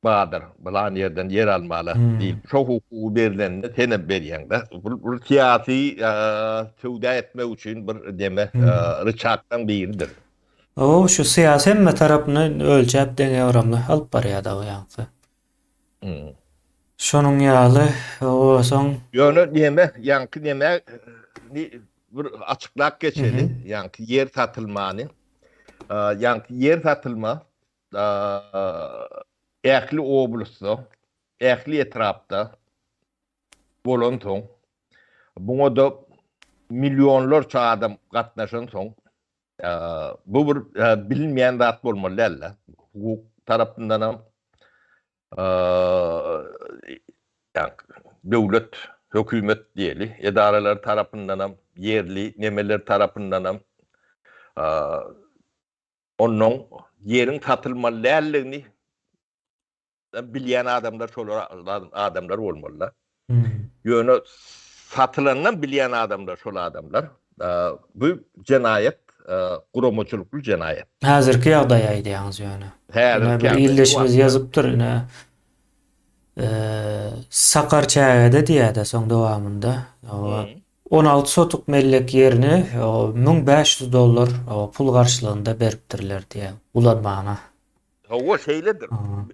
Badyr, pylan ýerden ýer almaly diýip, şo hukugy berlende senem berýäň-de. Bu bir syýasy söwda etmek üçin bir neme, ryçaglaň biridir. Hawa, şu syýasy hemme tarapyny ölçäp deňagramly alyp barýar dagy ýaňky. Şonuň ýaly, hawa, soň. Ýöne neme, ýaňky neme bir açyklap geçeli, ýaňky ýer satylmany. Ýaňky ýer satylma ähli oblastda, ähli etrapda bolansoň, buňa-da millionlarça adam gatnaşansoň, bu bir bilinmeýän zat bolmaly däl-de. Hukuk tarapyndanam, döwlet, hökümet diýeli, edaralary tarapyndanam, ýerli nemeler tarapyndanam Onnoň ýeriň satylmaly däldigini bilýän adamlar şolar adamlar bolmaly-da. Ýöne satylandan bilýän adamlar şol adamlar. Bu jenaýat, guramaçylykly jenaýat. Häzirki ýagdaýy aýdýaňyz ýöne. Häzirki ýagdaý. Bir ildeşimiz ýazypdyr ine. Sakar çägede diýýär-de soň dowamynda. 16 sotuk mellek ýerini 1500 dollar pul garşylygynda beripdirler diýýär, ulanmagyna. Hawa, şeýledir.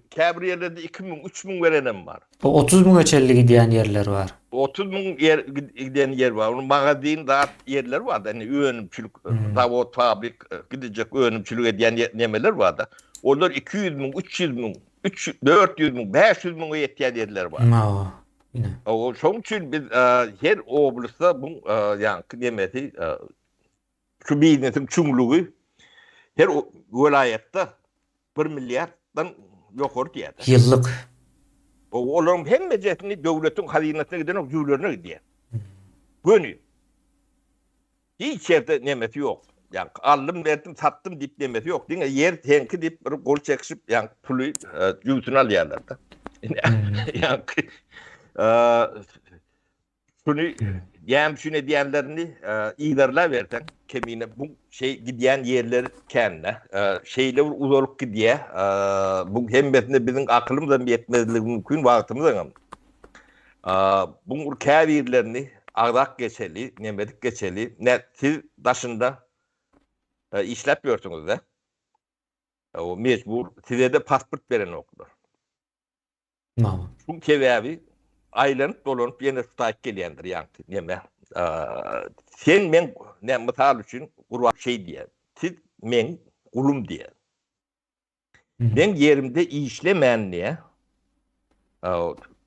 Käbir ýerlerde 2000, 3000 berenem bar. 30 müňe çenli gidýän ýerler bar. 30 müň ýer giden ýer bar. Onuň magazin zat ýerleri bar-da, indi önümçilik, zawod, fabrik gidejek önümçilik edýän nemeler bar-da. Olar 200 müň, 300 müň, 400 müň, 500 müňe ýetýän ýerler bar. Hawa. Ine. Hawa, şonuň üçin biz her oblastda bu ýaňky nemesi şu biznesiň çuňlugy her welaýatda bir milliarddan ýokary diýýär. Ýyllyk. Olaryň hemmejesini döwletiň hazynasyna gidenok, jübülerine gidýär. Göni. Hiç ýerde nemesi ýok. Ýaňky aldym, berdim, satdym diýip nemesi ýok. Diňe ýer seňki diýip bir gol çekişip, ýaňky puly jübüsine alýarlar-da. Ýaňky şuny näme üçin edýänlerini yzarlaberseň, kemine bu şey gidýän ýerler kän-de. Şeýle bir uzalyp gidýär. Bu hemmesine biziň akylymyzam ýetmezligi mümkin, wagtymyzyňam. Buň käbirlerini agzap geçeli, nemedik geçeli. Nä, siz daşynda işläp ýörsüňiz-dä? O mejbur size-de pasport berenoklar. Name? Şuň sebäbi aýlanyp dolanyp ýene şu taýyk gelýändir ýaňky neme. Sen meň ne mysal üçin Gurban şeý diýýär. Siz meň gulum diýýär. Meň ýerimde işlemän diýýär.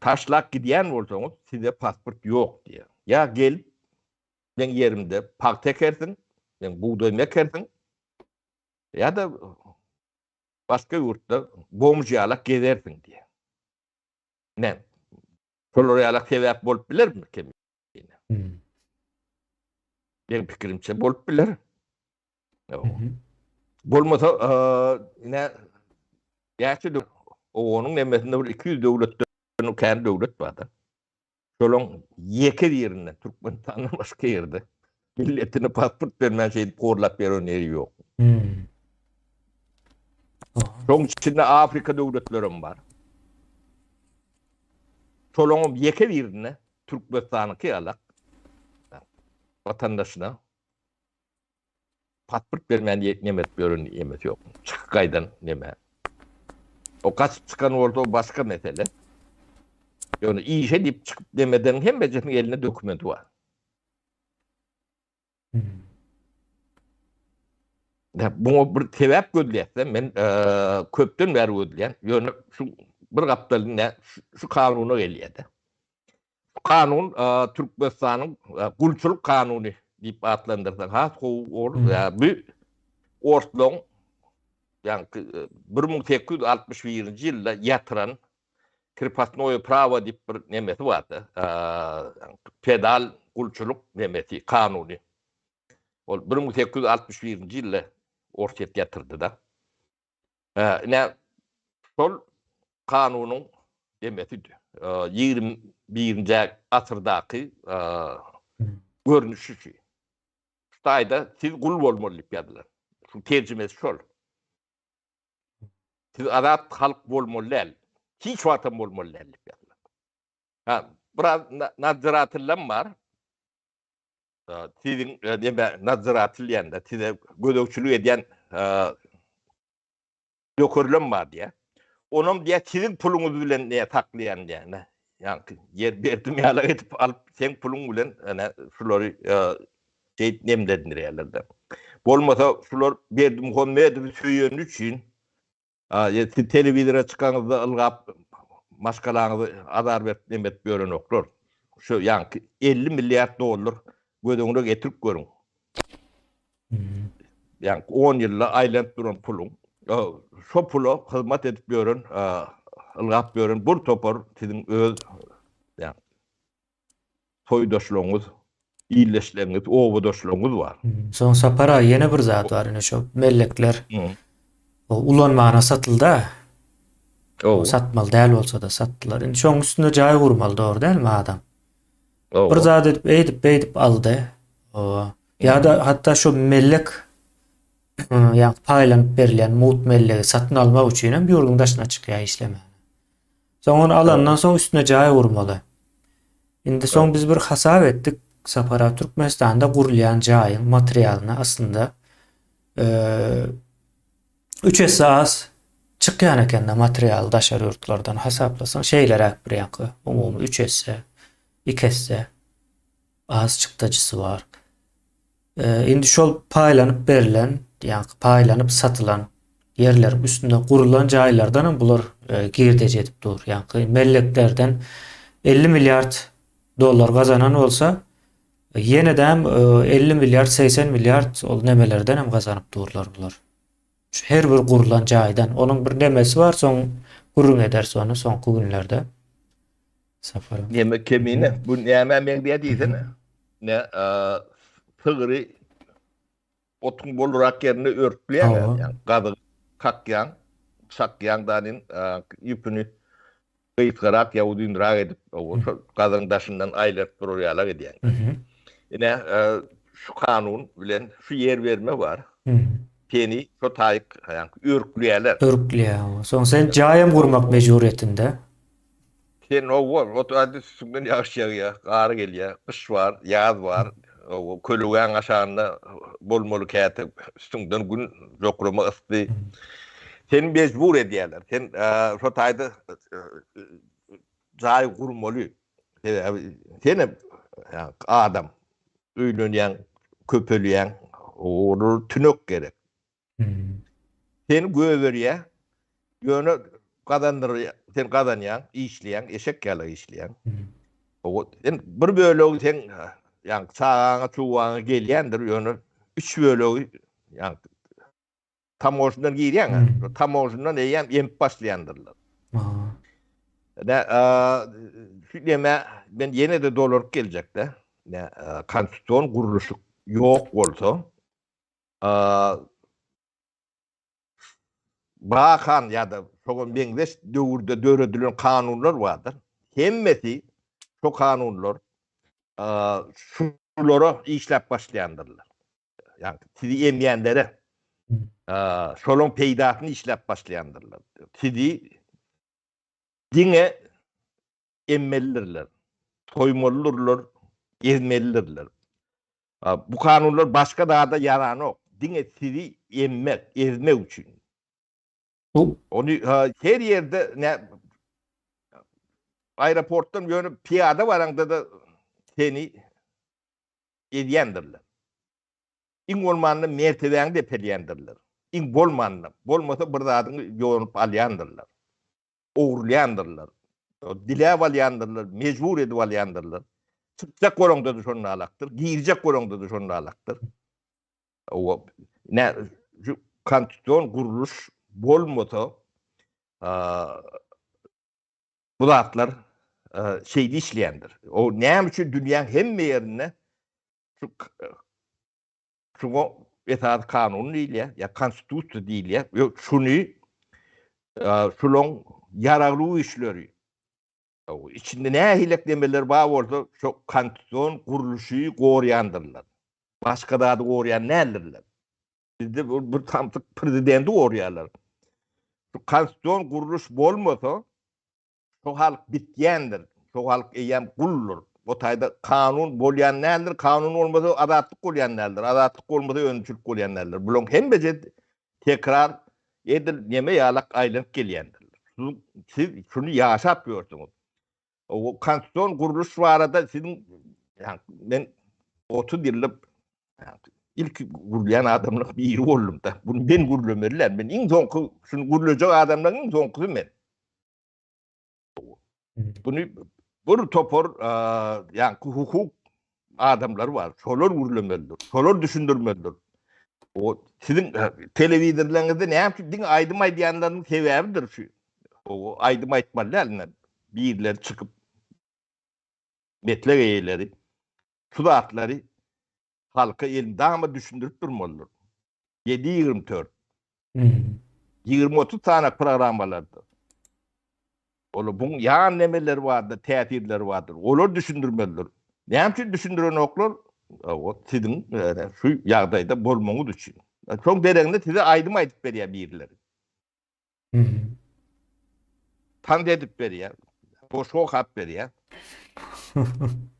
Taşlap gidýän bolsaňyz size pasport ýok diýýär. Ýa gelip meň ýerimde pagta ekersiň, meň bugdaýymy ekersiň ýa-da başga ýurtda bomž ýalak gezersiň diýýär. Näme? Şolar ýalak sebäp bolup bilermi kemine? Hmm. Meň pikirimçe bolup biler. Bolmasa, ine näçe Owganyň nemesinde bir 200 döwletden kän döwlet bar-da. Şolaň ýeke birinde Türkmenistandan başga ýerde milletine pasport bermän şeýdip horlap ýören ýeri ýok. Hmm. Şoň içinde Afrika döwletlerem bar. Şolaňam ýeke birinde Türkmenistanyňky ýalak watandaşyna Pasport bermän neme edip ýören ýemesi ýok. Çykyp gaýdan neme. O gaçyp çykan bolsa o başga mesele. Ýöne işe diýip çykyp nemeden hemmejesiniň elinde dokumenti bar. Hmm. Buňa bir sebäp gözleýäsde men köpden bäri gözleýän. Ýöne şu bir gapdaly ne şu kanuna gelýär-de. Kanun Türkmenistanyň gulçulyk kanuny diýip atlandyrsak has gowy bolar. Bu orslaryň ýaňky 1861-nji ýylda ýatyran krepostnoýe prawo diýip bir nemesi bardy. Feodal gulçulyk nemesi, kanuny. Ol 1861-nji ýylda Orsýet ýatyrdy-da. Ine, şol kanunyň demesi 21-nji asyrdaky görnüşi şu. Şu taýda siz gul bolmaly diýip ýazylan. Şu terjimesi şol. Siz azat halk bolmaly däl. Hiç wagtam bolmaly däl diýip ýazylan. Ha, biraz nadziratellam bar. Siziň neme nadziratel diýende size gözegçilik edýän nökerlem bar diýýär. Onam diýýär siziň puluňyz bilen diýýär saklaýan diýýär. Ýaňky ýer berdim ýaly edip alyp seň puluň bilen ene şulary şeýdip nemlendirýärler-de. Bolmasa şular Berdimuhamedowy söýeni üçin Siz telewizora çykaňyzda ylgap maşgalaňyzy azar berip neme edip ýörenoklar. Şu ýaňky 50 milliard dollar göz öňüne getirip görüň. Ýaňky 10 ýylda aýlanyp duran puluň şo pula hyzmat edip ýören ylgap ýören bir topar siziň öz ýaňky soýdaşlaryňyz, ildeşleriňiz, obadaşlaryňyz bar. Soň Sapar aga ýene bir zat bar ine şo mellekler o ulanmana satylda. O satmaly däl bolsa-da satdylar. Indi şoň üstünde jaý gurmaly dogry dälmi adam? Bir zat edip eýdip beýdip aldy. O ýa-da hatda şo mellek ýa paýlanyp berilýän mugt mellegi satyn almak üçin hem ýurduň daşyna çykýar işlemäne. Soň ony alandan soň üstüne jaý gurmaly. Indi soň biz bir hasap etdik, Sapar aga Türkmenistanda gurulýan jaýyň materialyna aslynda 3 esse az çykýan ekende material daşary ýurtlardan hasaplasaň şeýleräk bir ýaňky umumy 3 esse, 2 esse az çykdajysy bar. Indi şol paýlanyp berlen, ýagny paýlanyp satylan ýerleriň üstünde gurulan jaýlardan hem bular girdeji edip dur. Ýagny melleklerden 50 milliard dollar gazanan bolsa, ýene-de hem 50 milliard, 80 milliard ol nemelerden hem gazanyp durlar bular. Şu her bir gurulan jaýdan. Onuň bir nemesi bar, soň gürrüň ederis ony soňky günlerde. Sapar. Neme kemine, bu nämä meňzeýär diýsene. Ne, sygry otuň bolrak ýerinde örtleýäň, ýa gazygy kakýaň, çakýaň danin ýüpüni gysgarak ýa uzynrak edip, şol gazygyň daşyndan aýlanyp durar ýalak edýäň. Ine, şu kanun bilen şu ýer berme bar. Seni şo taýyk örkleýärler. Örkleýär. Soň sen jaýam gurmak mejburyýetinde. Sen owa, ot ady üstüňden ýagyş ýagýar, gar gelýär, gyş bar, ýaz bar, owa, kölegäň aşagynda bolmaly käte üstüňden gün jokrama ysdy. Seni mejbur edýärler. Sen şo taýda jaý gurmaly. Sebäbi senem adam öýlenýäň, köpelýäň, olara tünek gerek. Seni göberýär. Ýöne gazandyrýar, sen gazanýaň, işleýäň, eşek ýaly işleýäň. Sen bir bölegi sen ýa çagaňa, çuwaňa gelýändir, ýöne üç bölegi ýa tamožndan girýäň, tamožndan eýýäm emip başlaýandyrlar. Ne, şu neme men ýene-de dolaryp geljekde. Ne, konstitusion gurluşyk ýok bolsa, Bakan ýa-da şoňa meňzeş döwürde döredilen kanunlar bardyr. Hemmesi şo kanunlar şulara işläp başlaýandyrlar. Ýagny sizi emýänlere şolaň peýdasyny işläp başlaýandyrlar. Sizi diňe emmelidirler, soýmalydyrlar, ezmelidirler. Bu kanunlar başga zada ýaranok. Diňe sizi emmek, ezmek üçin. Ony her ýerde nä aeroportdan ýöne pyýada baraňda-da seni ezýändirler. Iň bolmanda mertebäňi depelýändirler. Iň bolmanda, bolmasa bir zadyňy ýonup alýandyrlar. Ogurlaýandyrlar. Diläp alýandyrlar, mejbur edip alýandyrlar. Çykjak bolaňda-da şonda alakdyr, girjek bolaňda-da şonda alakdyr. Owa, nä, şu konstitusion gurluş bolmasa, bu zatlar şeýle işleýändir. O näme üçin dünýäň hemme ýerinde şu şuňa esasy kanun diýilýär, ýa konstitusiýa diýilýär. Ýok, şuny şulaň ýaragly güýçleri içinde nähili nemeler bar bolsa, şo konstitusion gurluşy goraýandyrlar. Başga zady goraýan däldirler. Bizde bir samsyk prezidenti gorýarlar. Şu konstitusion gurluş bolmasa, şo halk bitýändir. Şo halk eýýäm guldur. O taýda kanun bolýan däldir. Kanun bolmasa azatlyk bolýan däldir. Azatlyk bolmasa önümçilik bolýan däldir. Bularyň hemmesi tekrar edil neme ýalak aýlanyp gelýändir. Siz şuny ýaşap ýörsüňiz. O konstitusion gurluş barada siziň men 30 ýyllyk ilki gürleýän adamlaryň biri boldum da. Bunu men gürlemeli däl. Men iň soňky şuny gürlejek adamlaryň iň soňkusy men. Bunu bir topar ýaňky hukuk adamlary bar. Şolar gürlemelidir. Şolar düşündirmelidir. O siziň telewizorlaryňyzda näme üçin diňe aýdym aýdýanlaryň sebäbidir şu. O aýdym aýtmaly däl. Birleri çykyp meslek eýeleri şu zatlary halka elmydama düşündirip durmalydyr. 7-24. 20-30 sany programmalardyr. Olar buň ýan nemeleri bardyr, täsirleri bardyr. Olar düşündirmelidir. Näme üçin düşündirenoklar? O siziň şu ýagdaýda bolmagyňyz üçin. Şoň deregine size aýdym aýdyp berýär birileri. Tans edip berýär. Goşgy okap berýär.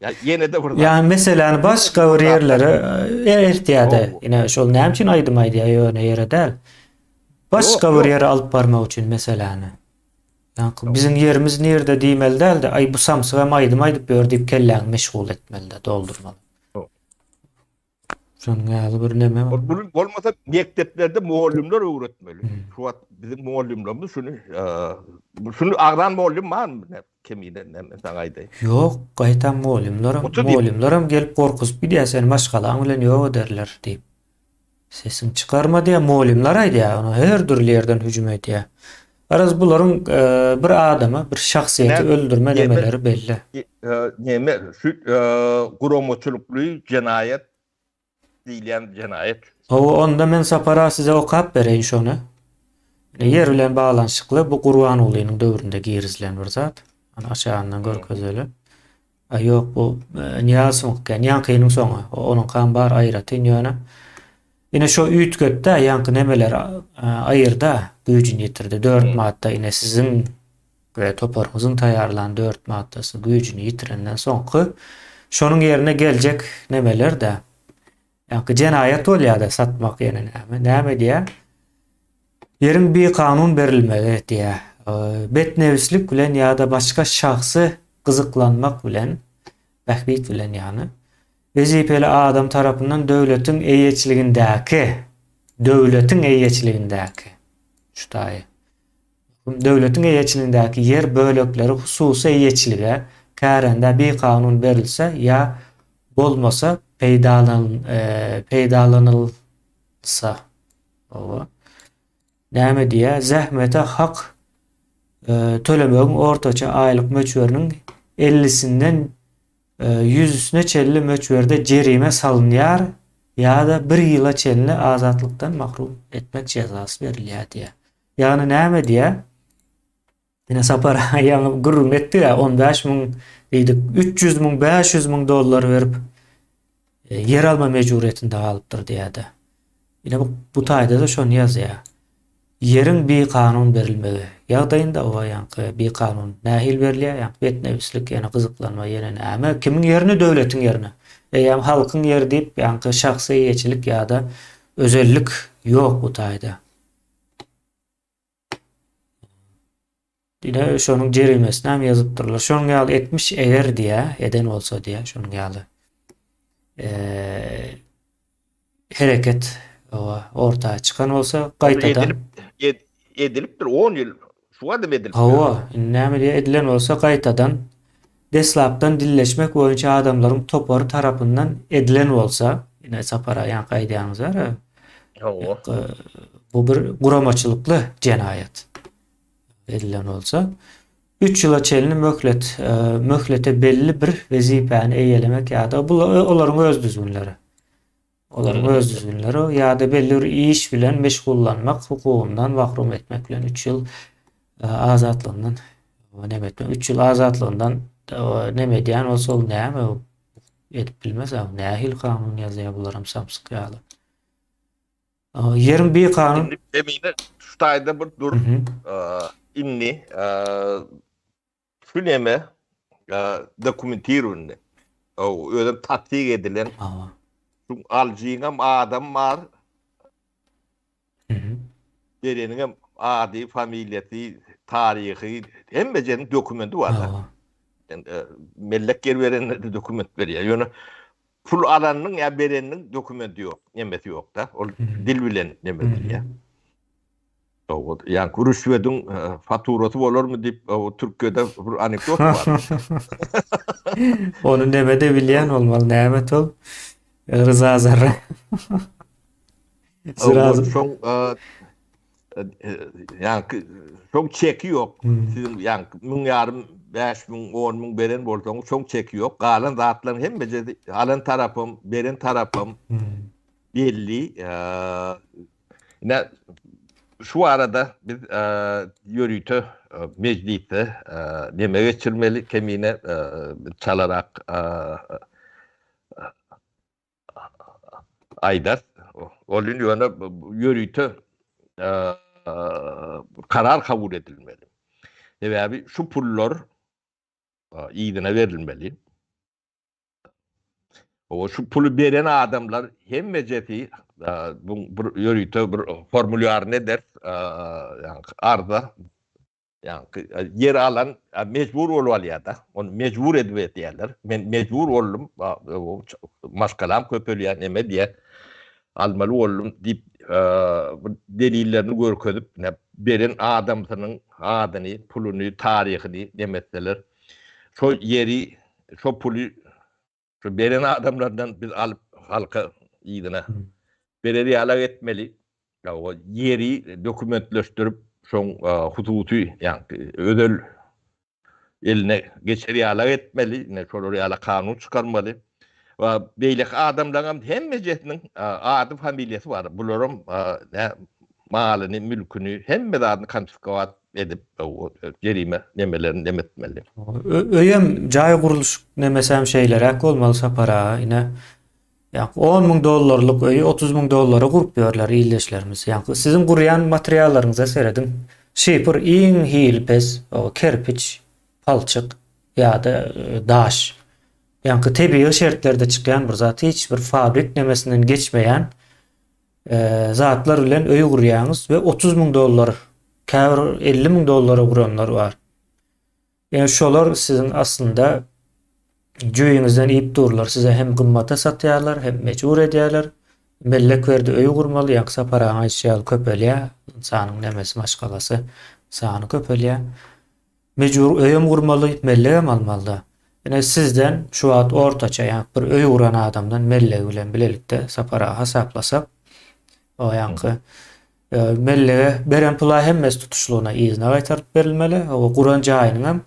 Ýa ýene-de bir zat. Ýa meseläni başga bir ýerlere eltýär-de. Ine şol näme üçin aýdym aýdýar ýöne ýere däl. Başga bir ýere alyp barmak üçin meseläni. Ýa biziň ýerimiz nirde diýmeli däl-de, aý bu samsyk hem aýdym aýdyp ýör diýip kelläňi meşgul etmeli-de, doldurmaly. Şonuň ýaly bir neme bar. Bunu bolmasa mekdeplerde mugallymlar öwretmeli. Şu wagt biziň mugallymlarymyz şuny şuny agzan mugallym barmy? Kemine näme saňa aýdaýyn. Ýok, gaýtam mugallymlaram, mugallymlaram gelip gorkuzyp gidýär seni maşgalaň bilen ýok ederler diýip. Sesiňi çykarma diýýär, mugallymlar aýdýar, ony her dürli ýerden hüjüm edýär. Garaz bularyň bir adamy, bir şahsyýeti öldürme nemeleri belli. Neme, şu guramaçylykly jenaýat diýilýän jenaýat. Hawa, onda men Sapar aga size okap bereýin şony. Ýer bilen baglanyşykly bu Gurbangulynyň döwründe girizilen bir zat. Ana aşagyndan görkezeli. A ýok bu Nyýazowyňky eken. Ýaňkynyň soňy. Onuňkam bar aýratyn ýöne. Ine şo üýtgetdä ýaňky nemeleri aýyrda güýjüni ýitirdi. 4 madda ine siziň we toparyňyzyň taýýarlan 4 maddasy güýjüni ýitirenden soňky şonuň ýerine geljek nemeler-de. Ýaňky jenaýat bolýar-da satmak ýene näme. Näme diýýär? Ýeriň bikanun berilmegi diýýär. Betnebislik bilen ýa-da başga şahsy gyzyklanmak bilen, bähbit bilen ýagny, wezipeli adam tarapyndan döwletiň eýeçiligindäki, döwletiň eýeçiligindäki, şu taýy, döwletiň eýeçiligindäki ýer bölekleri hususy eýeçilige, kärendä bikanun berilse ýa bolmasa peýdalan, peýdalanylsa, Hawa. Näme diýýär? Zähmete hak tölemegiň ortaça aýlyk möçberiniň ellisinden ýüzüsine çenli möçberde jerime salynýar ýa-da bir ýyla çenli azatlykdan mahrum etmek jezasy berilýär diýýär. Ýagny näme diýýär? Ine Sapar ýaňy gürrüň etdik-ä, 15 müň diýdik, 300 müň, 500 müň dollar berip e, ýer alma mejburyýetinde galypdyr diýýär-de. Ine bu, bu taýda-da şony ýazýar. Ýeriň bikanun berilmegi ýagdaýynda o ýaňky bikanun nähili berilýär? Ýaňky betnebislik, ýene gyzyklanma, ýene näme? Kimiň ýerine? Döwletiň ýerine. Eýýäm halkyň ýeri diýip, ýaňky şahsy eýeçilik ýa-da özellik ýok bu taýda. Ine şonuň jerimesini hem ýazypdyrlar. Şonuň ýaly etmiş eger diýä, eden bolsa diýä, şonuň ýaly eee hereket orta çykan bolsa gaýtadan edilip ed, edilipdir 10 ýyl şu adam edilipdir. Hawa, indi näme diýä edilen bolsa gaýtadan deslapdan dilleşmek boýunça adamlaryň topary tarapyndan edilen bolsa, ine Sapara ýaňky aýdýanyňyz bar. Hawa. Bu bir guramaçylykly jenaýat edilen bolsa, 3 ýyla çenli möhlet, e, möhlete belli bir wezipäni eýelemek ýa-da bu olaryň öz düzgünleri. Olaryň öz düzgünleri ýa-da belli bir iş bilen meşgullanmak hukugyndan mahrum etmek bilen 3 ýyl e, azatlygyndan neme etmek, 3 ýyl azatlygyndan e, neme edýän bolsa ol näme edip bilmez, nähili kanun ýazýar bularam samsyk ýaly. Ýeriň bikanun Indi Emine şu taýda bir dur. Indi şu neme dokumentirowany. O özem tassyk edilen. Şu alyjyňam adam bar. Bereniňem ady, familiýasy, taryhy, hemmejeniň dokumenti bar. Mellek ýer berende dokument berýär. Ýöne Pul alanynyň ýa bereniniň dokumenti ýok, nemesi ýok-da. Ol dil bilen neme edilýär. Ýa rüşwediň e, faturasy bolarmy diýip, o Türkiýede bir anekdot bar. Ony neme de bilýän bolmaly, näme ol? Rıza Zarra. Zira şoň e, Ýaňky şoň çeki ýok. Siziň ýaňky müň ýarym, 5000, 10000 beren bolsaňyz şoň çeki ýok. Galan zatlaryň hemmesi alan tarapym, beren tarapym belli. Ine şu arada biz ýörite mejlisde neme geçirmeli kemine çalarak aýdar. Ol ýöne ýörite karar kabul edilmeli. Sebäbi şu pullar yzyna berilmeli. O şu puly beren adamlar hemmejesi bu bir ýörite bir formulýar eder, ýagny arza Ýaňky ýer alan mejbur bolup alýar-da. Ony mejbur edip edýärler. Men mejbur boldum, maşgalam köpelýär, neme diýýär. Almaly boldum diýip, bir delillerini görkezip, beren adamsynyň adyny, puluny, taryhyny neme etseler, şo ýeri, şo puly Şu beren adamlardan biz alyp halka yzyna berer ýalak etmeli. O ýeri dokumentleşdirip şoň hususy ýa-ni özel eline geçer ýalak etmeli. Ine şolar ýala kanun çykarmaly. We beýleki adamlaryň hem hemmejesiniň ady familiýasy bar. Bularam malyny, mülküni, hemme zadyny konfiskowat edip jerime nemelerini neme etmeli. Öýem jaý gurluşyk nemesem şeýleräk bolmaly Sapar aga ine ýaňky 10 müň dollarlyk öýi 30 müň dollara gurup ýörler ildeşlerimiz. Ýaňky siziň gurýan materiallaryňyza serediň. Şifr iň hili pes, o kerpiç, palçyk ýa-da e, daş. Ýaňky tebigy şertlerde çykýan bir zat hiç bir fabrik nemesinden geçmeýän. zatlar bilen öý gurýaňyz we 30 müň dollar, käbir 50 müň dollara guranlar bar. Ýöne şolar siziň aslynda jübiňizden iýip durlar. Size hem gymmata satýarlar, hem mejbur edýärler. Mellek berdi öý gurmaly, ýaňky Sapar agaň aýdyşy ýaly köpelýär. Ynsanyň nemesi, maşgalasy sany köpelýär. Mejbur öýem gurmaly, mellegem almaly-da. Ine sizden şu wagt ortaça ýaňky bir öý guran adamdan mellegi bilen bilelikde Sapar aga hasaplasak, o ýaňky Mellege beren pula hemmesi tutuşlygyna yzyna gaýtaryp berilmeli. O guran jaýynyňam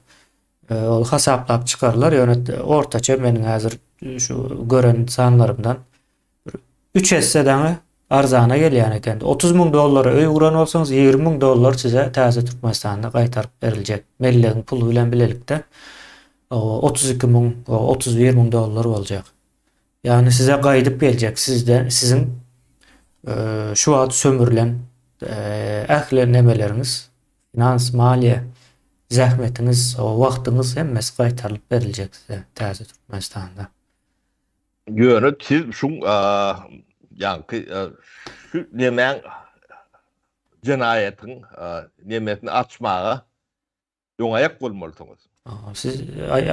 ol hasaplap çykarlar. Ýöne ortaça meniň häzir şu gören sanlarymdan 3 esse daňy arzana gelýän eken. 30 müň dollara öý guran bolsaňyz, 20 müň dollar size täze Türkmenistanda gaýtaryp beriljek. Mellegiň puly bilen bilelikde 32 müň, 31 müň dollar boljak. Ýagny size gaýdyp geljek sizde siziň şu wagt sömürlen ähli nemeleriňiz, finans, maliýe, zähmetiňiz, wagtyňyz hemmesi gaýtarylyp beriljek size täze Türkmenistanda. Ýöne siz şuň ýaňky şu nemäň jenaýatyň nemesini açmaga Öň aýak bolmalysyňyz. Siz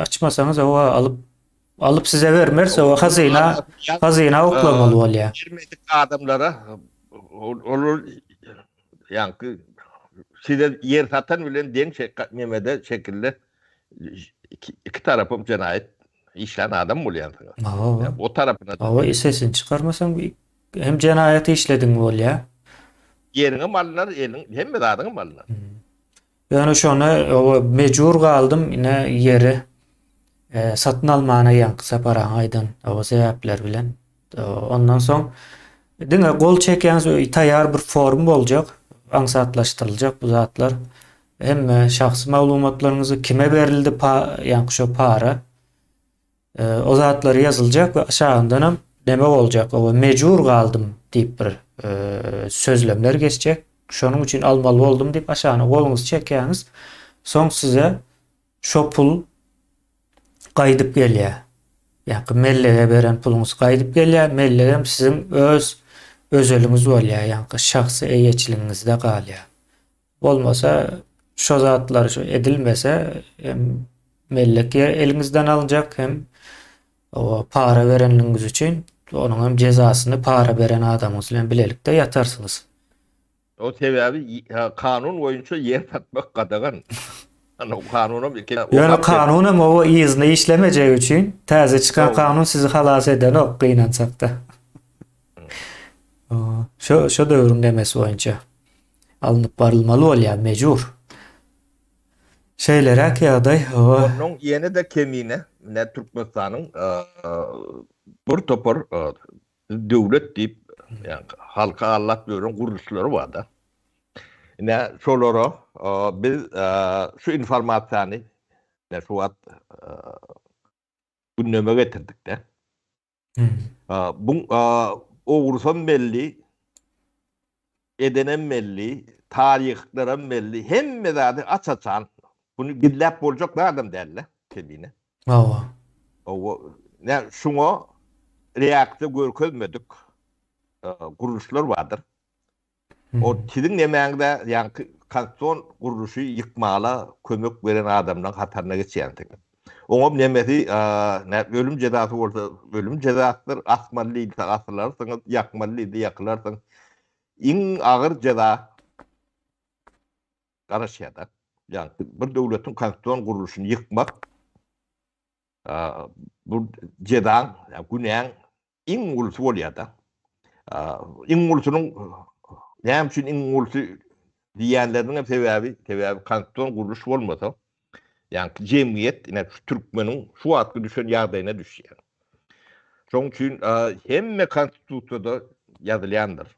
açmasaňyz owa alyp alyp size bermers owa hazyna hazyna oklamaly bolýar. Bermedik adamlara olar ýaňky size ýer satan bilen deň nemede şekilde iki tarapam jenaýat işlän adam bolýansyňyz. O tarapyna. Hawa sesini çykarmasaň hem jenaýat işlediň bolýar. Ýeriňem alnar, eliň hemme zadyňam alnar. Ýöne şony oba mejbur galdym ine ýeri satyn almana ýaňky Sapar aga aýdan oba sebäpler bilen. Ondan soň diňe gol çekýäňiz taýýar bir form boljak, aňsatlaşdyryljak bu zatlar. Hemme şahsy maglumatlaryňyzy kime berildi pa ýaňky şo para O zatlar ýazyljak we aşagyndanam neme boljak, oba mejbur galdym diýip bir sözlemler geçjek. Şonuň üçin almaly boldum diýip aşagyna goluňyzy çekýäňiz. Soň size şo pul gaýdyp gelýär. Ýa-da mellege beren puluňyz gaýdyp gelýär. Mellegem siziň öz özeliňiz bolýar, ýa-da şahsy eýeçiligiňizde galýar. Bolmasa şo zatlar şu edilmese hem mellek ýer eliňizden alynjak hem o para berenligiňiz üçin onuň hem jezasyny para beren adamyňyz bilen bilelikde ýatarsyňyz. O sebäbi kanun boýunça ýer satmak gadagan. Ana kanunam Ýöne kanunam oba yzyna işlemejegi üçin täze çykan kanun sizi halas edenok gynansakda. Şo şo döwrüň nemesi boýunça. Alnyp barylmaly bolýar mejbur. Şeýleräk ýagdaý hawa. Onuň ýene-de kemine ine Türkmenistanyň bir topar döwlet diýip ýa halky aldap ýören gurluşlary bar-da. Ine şolara biz şu informasiýany ine şu wagt gündeme getirdik-de. Bu ogrusam belli, edenem belli, taryhlaram belli, hemme zady aç-açan. Buny gizläp boljak zadam däl-de, Kemine. Hawa. Hawa, nä şuňa reaksiýa görkezmedik gurluşlar bardyr. O siziň nemäňde ýaňky konstitusion gurluşy ýykmala kömek beren adamlaryň hataryna geçýänsiňiz. Oňam nemesi nä ölüm jezasy bolsa ölüm jezasydyr, asmaly diýilse asylarsyňyz, ýakmaly diýilse ýakylarsyň. Iň agyr jeza garaşýar-da. Ýaňky bir döwletiň konstitusion gurluşyny ýykmak bu jezaň, günäň iň ulusy bolýar-da. Iň ulusynyň näme üçin iň ulusy diýýänleriniň hem sebäbi, sebäbi konstitusion gurluş bolmasa, ýagny jemgyýet ine şu türkmeniň şu wagtky düşen ýagdaýyna düşýär. Şonuň üçin hemme konstitusiýada ýazylýandyr.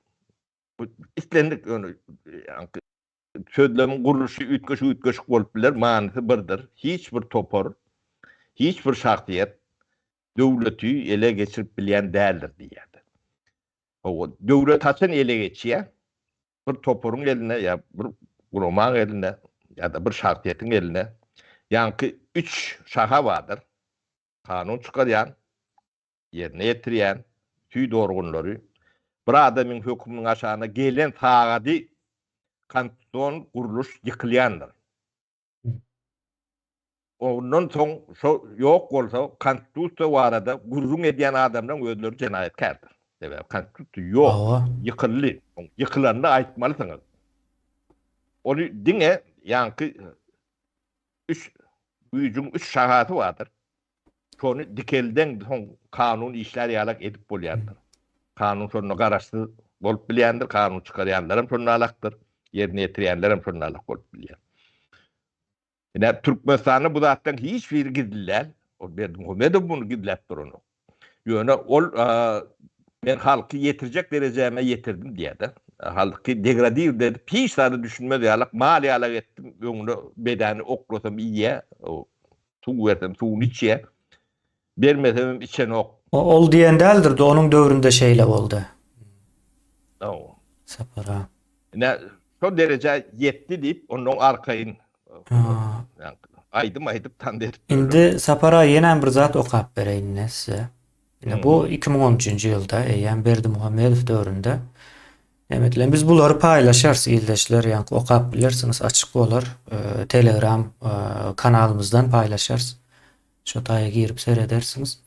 Bu islendik ýöne ýagny sözlemiň gurluşy üýtgeşik-üýtgeşik bolup biler, manysy birdir. Hiç bir topar, hiç bir şahsyýet döwleti ele geçirip bilýän däldir diýýärdi. Hawa, döwlet haçan ele geçýär? Bir toparyň eline ýa bir guramaň eline ýa-da bir şahsyýetiň eline. Ýaňky üç şaha bardyr. Kanun çykarýan, ýerine ýetirýän, süýt organlary. Bir adamyň höküminiň aşagyna gelen sagady konstitusion gurluş ýykylýandyr. Ondan soň şo ýok bolsa konstitusiýa barada gürrüň edýän adamlaryň özleri jenaýatkärdir. Sebäbi konstitusiýa ýok, ýykyldy. Ýykylanda aýtmalysyňyz. Ony diňe ýaňky üç güýjüň üç şahasy bardyr. Şony dikeldeň soň kanun işlär ýalak edip bolýandyr. Kanun şonda garaşsyz bolup bilýändir, kanun çykarýanlaram şonda alakdyr, ýerine ýetirýänlerem şonda alak bolup bilýär. Ine, Türkmenistanda bu zatlaryň hiç biri gizli däl. Ol Berdimuhamedow muny gizläp duranok. Ýöne ol men halky ýetirjek derejäme ýetirdim diýýär-de. Halky degradir edip, hiç zada düşünmez ýalak, mal ýalak etdim, öňüne bedäni oklasam iýýär, suw bersem suwuny içýär, bermesemem içenok. Ol diýen däldir-de, onuň döwründe şeýle boldy. Hawa. Sapar aga. Ine, şo derejä ýetdi diýip, ondan arkaýyn aýdym aýdyp tans edip durlar. Indi Sapar aga ýenäm bir zat okap bereýin ine size. Ine bu 2013-nji ýylda eýýäm Berdimuhamedow döwründe näme edilen. Biz bulary paýlaşarys ildeşler, ýaňky okap bilersiňiz, açyk bolar. Telegram kanalymyzdan paýlaşarys. Şo taýa girip seredersiňiz.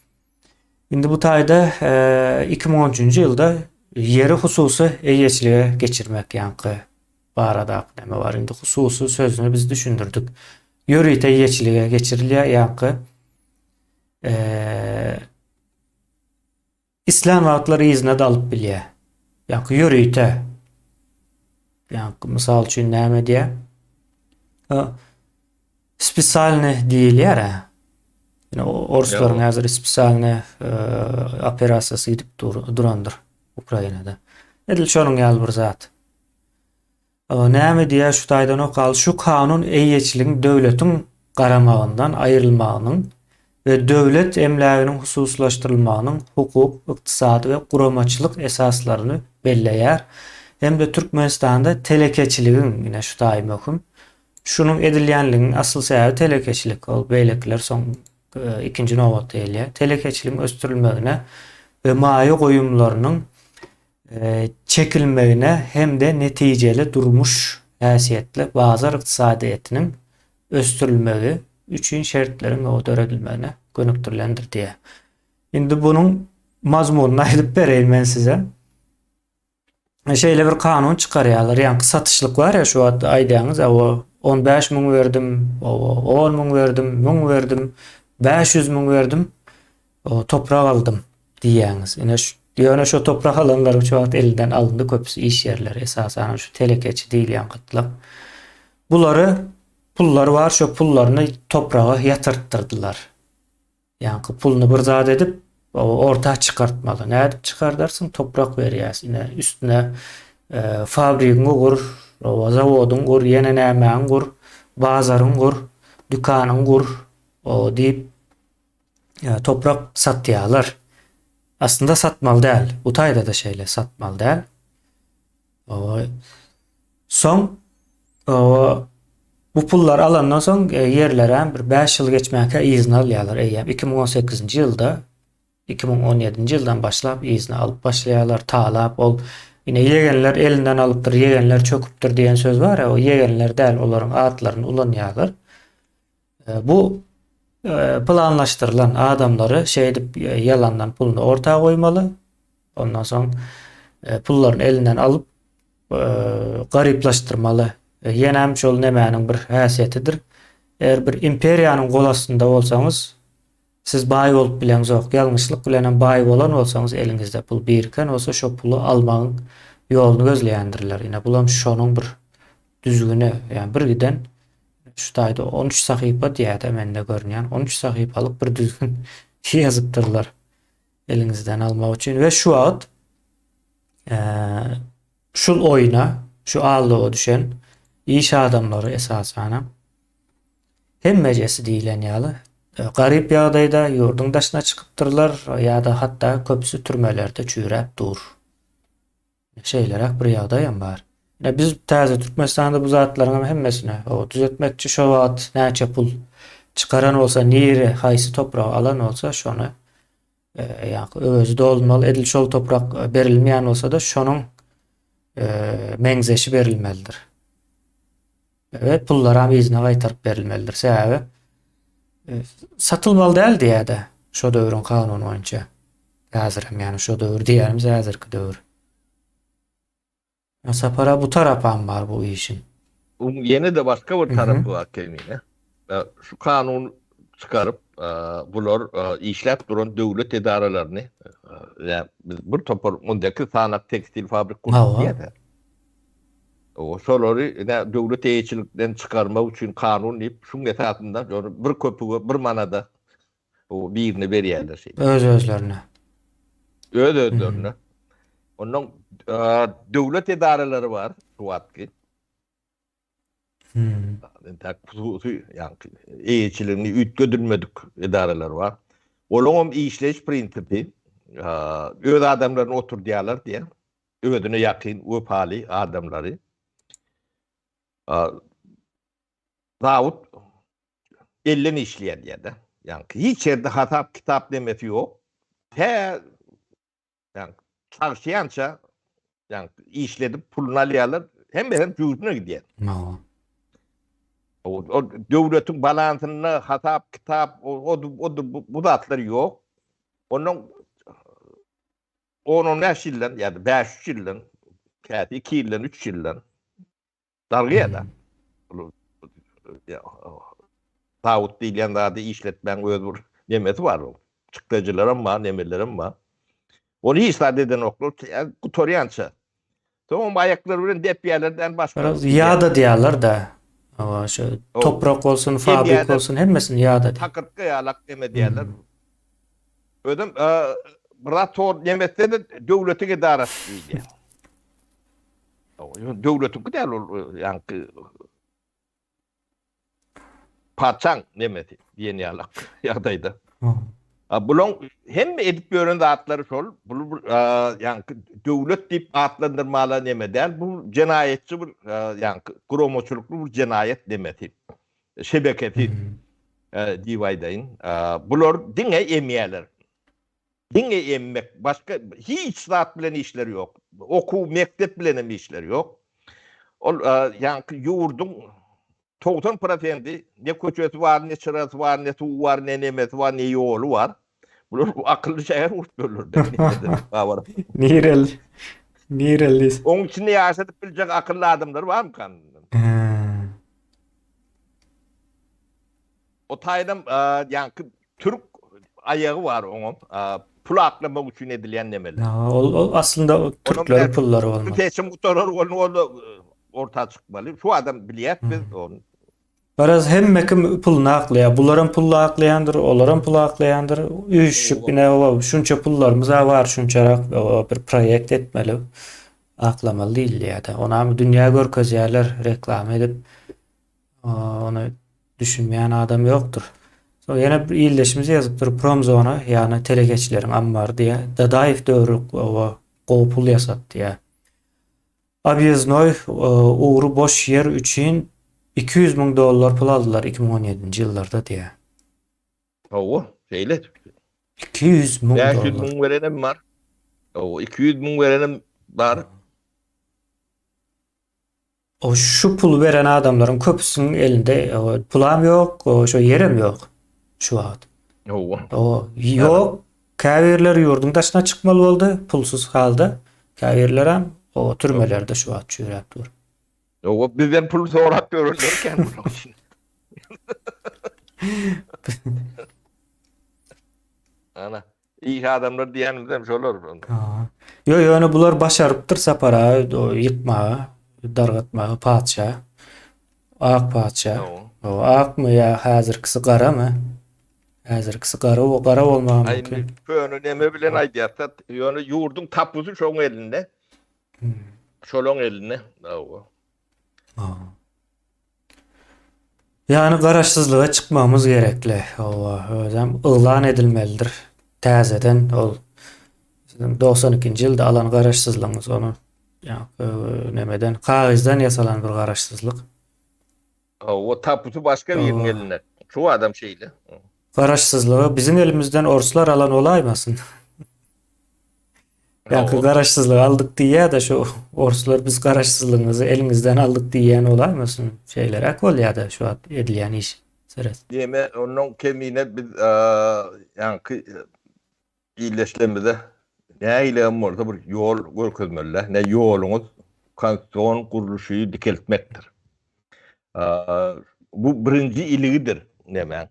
Indi bu taýda 2013-nji ýylda ýeri hususy eýeçilige geçirmek ýaňky baradaky näme bar. Indi hususy sözüni biz düşündirdik. Ýörite eýeçilige geçirilýär ýaňky islän wagtlary yzyna da alyp bilýär. Ýaňky ýörite ýaňky mysal üçin näme diýär? Spesialny diýilýär. Ýöne orslaryň häzir spesialny operasiýasy gidip dur, durandyr Ukrainada. Edil şonuň ýaly bir zat. Näme diýýär şu taýdan okaly. Şu kanun eýeçiligiň döwletiň garamagyndan aýrylmagynyň we döwlet emläginiň hususylaşdyrylmagynyň hukuk, ykdysady we guramaçylyk esaslaryny belleýär hem-de Türkmenistanda telekeçiligiň, ine şu taýy möhüm, Şunuň edilýänligiň asyl sebäbi telekeçilik, ol beýlekiler soň ikinji nobatda gelýär. Telekeçiligiň ösdürilmegine we maýa goýumlarynyň çekilmegine hem-de netijeli durmuş häsiýetli bazar ykdysadyýetiniň ösdürilmegi üçin şertleriň döredilmegine gönükdirilendir diýýär. Indi bunuň mazmunyny aýdyp bereýin men size. Şeýle bir kanun çykarýarlar. Ýaňky satyşlyk bar ya şu wagt aýdýaňyz, o 15 müň berdim, o 10 müň berdim, 1000 berdim, 500 müň berdim, o toprak aldym diýýäňiz. Ine şu ýöne şu toprak alanlaryň şu wagt elinden alyndy köpüsi iş ýerleri, esasan şu telekeçi diýilýän gatlak. Bulary pullar bar, şu pullaryny topraga ýatyrtdyrdylar. Ýaňky puluny bir zat edip, orta çykartmaly. Nädip çykardarsyň? Toprak berýäs. Ine, üstüne e, fabrigiňi gur, zawodyňy gur, ýene nämäňi gur, bazaryňy gur, dükanyňy gur, o diýip e, toprak satýarlar. Aslynda satmaly däl. Bu taýda-da şeýle satmaly däl. Soň bu pullary alandan soň e, ýerlerem bir 5 ýyl geçmänkä yzyna alýarlar eýýäm 2018-nji ýylda 2017-nji ýyldan başlap yzyna alyp başlaýarlar, talap ol ine ýegenler elinden alypdyr, ýegenler çöküpdir diýen söz bar ya, o ýegenler däl, olaryň atlaryny ulanýarlar. E, bu e, planlaşdyrylan adamlary şeýdip ýalandan puluny orta goýmaly. Ondan soň pullaryny elinden alyp garyplaşdyrmaly. Ýenem şol nemäniň bir häsiýetidir. Eger bir imperiýanyň gol astynda bolsaňyz, siz baý bolup bileňzok. Ýalňyşlyk bilen hem baý bolan bolsaňyz, eliňizde pul biriken bolsa, şo puly almagyň ýoluny gözleýändirler. Ine, bulam şonuň bir düzgüni. Ýagny bir giden şu taýda 13 sahypa diýýär-de mende görünýän 13 sahypalyk bir düzgün ýazypdyrlar. Eliňizden almak üçin we şu wagt şul oýuna, şu aldawa düşen iş adamlary esasanam hemmejesi diýilen ýaly garyp ýagdaýda ýurduň daşyna çykypdyrlar ýa-da hatda köpüsi türmelerde çüýräp dur. Şeýleräk bir ýagdaýam bar. Ine biz täze Türkmenistanda bu zatlaryň hem hemmesini o düzetmekçi şo wagt näçe pul çykaran bolsa, nire, haýsy topragy alan bolsa şony. Ýa-da öwezi dolunmaly, edil şol toprak berilmeýän bolsa-da, şonuň meňzeşi berilmelidir. We pullaram yzyna gaýtaryp berilmelidir. Sebäbi satylmaly däl diýýär-de, şo döwrüň kanuny boýunça. Häzirem, ýagny şo döwür diýýänimiz häzirki döwür. Sapara bu tarapam bar bu işiň. Ýene-de başga bir tarapy bar Kemine. Şu kanun çykaryp, bular işläp duran döwlet edaralaryny, ýa biz bir topar 18 sanak tekstil fabrik gurduk diýýär. O şolary ine döwlet eýeçilikden çykarmak üçin kanun diýip, şuň esasynda bir köpüge bir manada O birine berýärler şeýle. Öz özlerine. Öz özlerine. Ondan döwlet edaralary bar şu wagtky. Hmm. Entek hususy, ýagny eýeçiligini üýtgedilmedik edaralar bar. Olaryň hem işleýiş prinsipi öz adamlaryny oturdýarlar diýen, özüne ýakyn, wepaly adamlary. Zawut elden işleýär diýýär-de. Ýaňky hiç ýerde hasap kitap nemesi ýok. Tä ýaňky çagşýança ýaňky işledip puluny alýarlar. Hemmesem jübüsine gidýär. Hawa. O, o döwletiň balansynda hasap kitap o, o, o bu, bu zatlar ýok. Ondan 10-15 ýyldan ýa-da 5-3 ýyldan, käte 2 ýyldan, 3 ýyldan Dargaýar-da. Zawod diýilýän zady işletmäň öz bir nemesi bar. Çykdajylaram bar, nemelerem bar. Ony hiç zat edenoklar, gutarýança. Soňam aýaklary bilen depýärler-dän başga. Biraz ýadadýarlar-da. Hawa, şu toprak bolsun, fabrik bolsun, hemmesini ýadadýar. Takyrtga ýalak neme diýýärler. Özem bir zat tor nemetse-de döwletiň edarasy diýilýär. Döwletiňki däl ol ýaňky patyşaň nemesi diýen ýaly ýagdaýda. A bulaň hemme edip ýören zatlary şol, bu ýaňky döwlet diýip atlandyrmaly neme däl, bu jenaýatçy bir ýaňky guramaçylykly bir jenaýat nemesi, şebekesi diýip aýdaýyn. Bular diňe emýärler. Diňe emmek, başga hiç zat bilen işleri ýok. Okuw, mekdep bilen hem işleri ýok. Ol ýaňky ýurduň 90 prosendi ne köçesi bar, ne çyrasy bar, ne suwy bar, ne nemesi bar, ne ýoly bar. Bular akylly şäher gurup ýörler. Nireli? Nireli? Oň içinde ýaşadyp biljek akylly adamlar barmykan? O taýdan ýaňky türk aýagy bar oňam. Pul aklamak üçin edilýän nemeler. Ha, ol, ol aslynda o türkleriň pullary bolmaly. Seçim gutarar ol ol orta çykmaly. Şu adam bilýär biz ony. Garaz hemme kim puluny aklaýar. Bularam pul aklaýandyr, olaram pul aklaýandyr. Üýşüp ine o şunça pullarymyz bar, şunçarak bir proýekt etmeli. Aklamaly diýilýär-de. Onam dünýä görkezýärler reklama edip. Ony düşünmeýän adam ýokdur. Soň ýene bir ildeşimiz ýazypdyr, Promzona, ýagny telekeçileriň ammary diýýär. Dadaýew döwri oba gowy pul ýasat diýýär. Obýezdnoý ugry boş ýer üçin 200 müň dollar pul aldylar 2017-nji ýyllarda diýýär. Hawa, şeýle. 200 müň dollar. 500 müň berenem bar. Hawa, 200 müň berenem bar. O şu puly beren adamlaryň köpüsiniň elinde pulam ýok, şo ýerem ýok şu wagt. Hawa. O ýok. Käbirleri ýurduň daşyna çykmaly boldy, pulsuz halda. Käbirlerem o türmelerde şu wagt çüýräp dur. Hawa, bizden pul sorap ýörenler kän bularyň içinde. Ana. Iş adamlar diýenimizem şolar. Ýo, ýöne bular başarypdyr Sapar aga ýykmaga, dargatmaga patyşa. Ak patyşa. O akmy ýa häzirkisi garamy? Häzirkisi gara, o gara bolmagy mümkin. Köne neme bilen aýdýarsa, ýöne ýurduň tapusy şoň elinde. Hmm. Şolaň elinde. Hawa. Ýagny garaşsyzlyga çykmagymyz gerekli. Hawa, özem yglan edilmelidir täzeden ol siziň 92-nji ýylda alan garaşsyzlygyňyz ony ýa nemeden kagyzdan ýasalan bir garaşsyzlyk. Hawa, tapusy başga biriniň elinde. Şu adam şeýle. Garaşsyzlygy biziň elimizden orslar alan bolaýmasyn? Ýa-da garaşsyzlygy aldyk diýýär-de şu orslar biz garaşsyzlygyňyzy eliňizden aldyk diýýän bolaýmasyn? Şeýleräk bolýar-da şu wagt edilýän iş. Seret. Diýme, ondan kemine biz ýaňky ildeşlerimize nähili hem bolsa bir ýol görkezmeli-dä. Ne ýoluňyz konstitusion gurluşy dikeltmekdir. Bu birinji iligidir nemäň.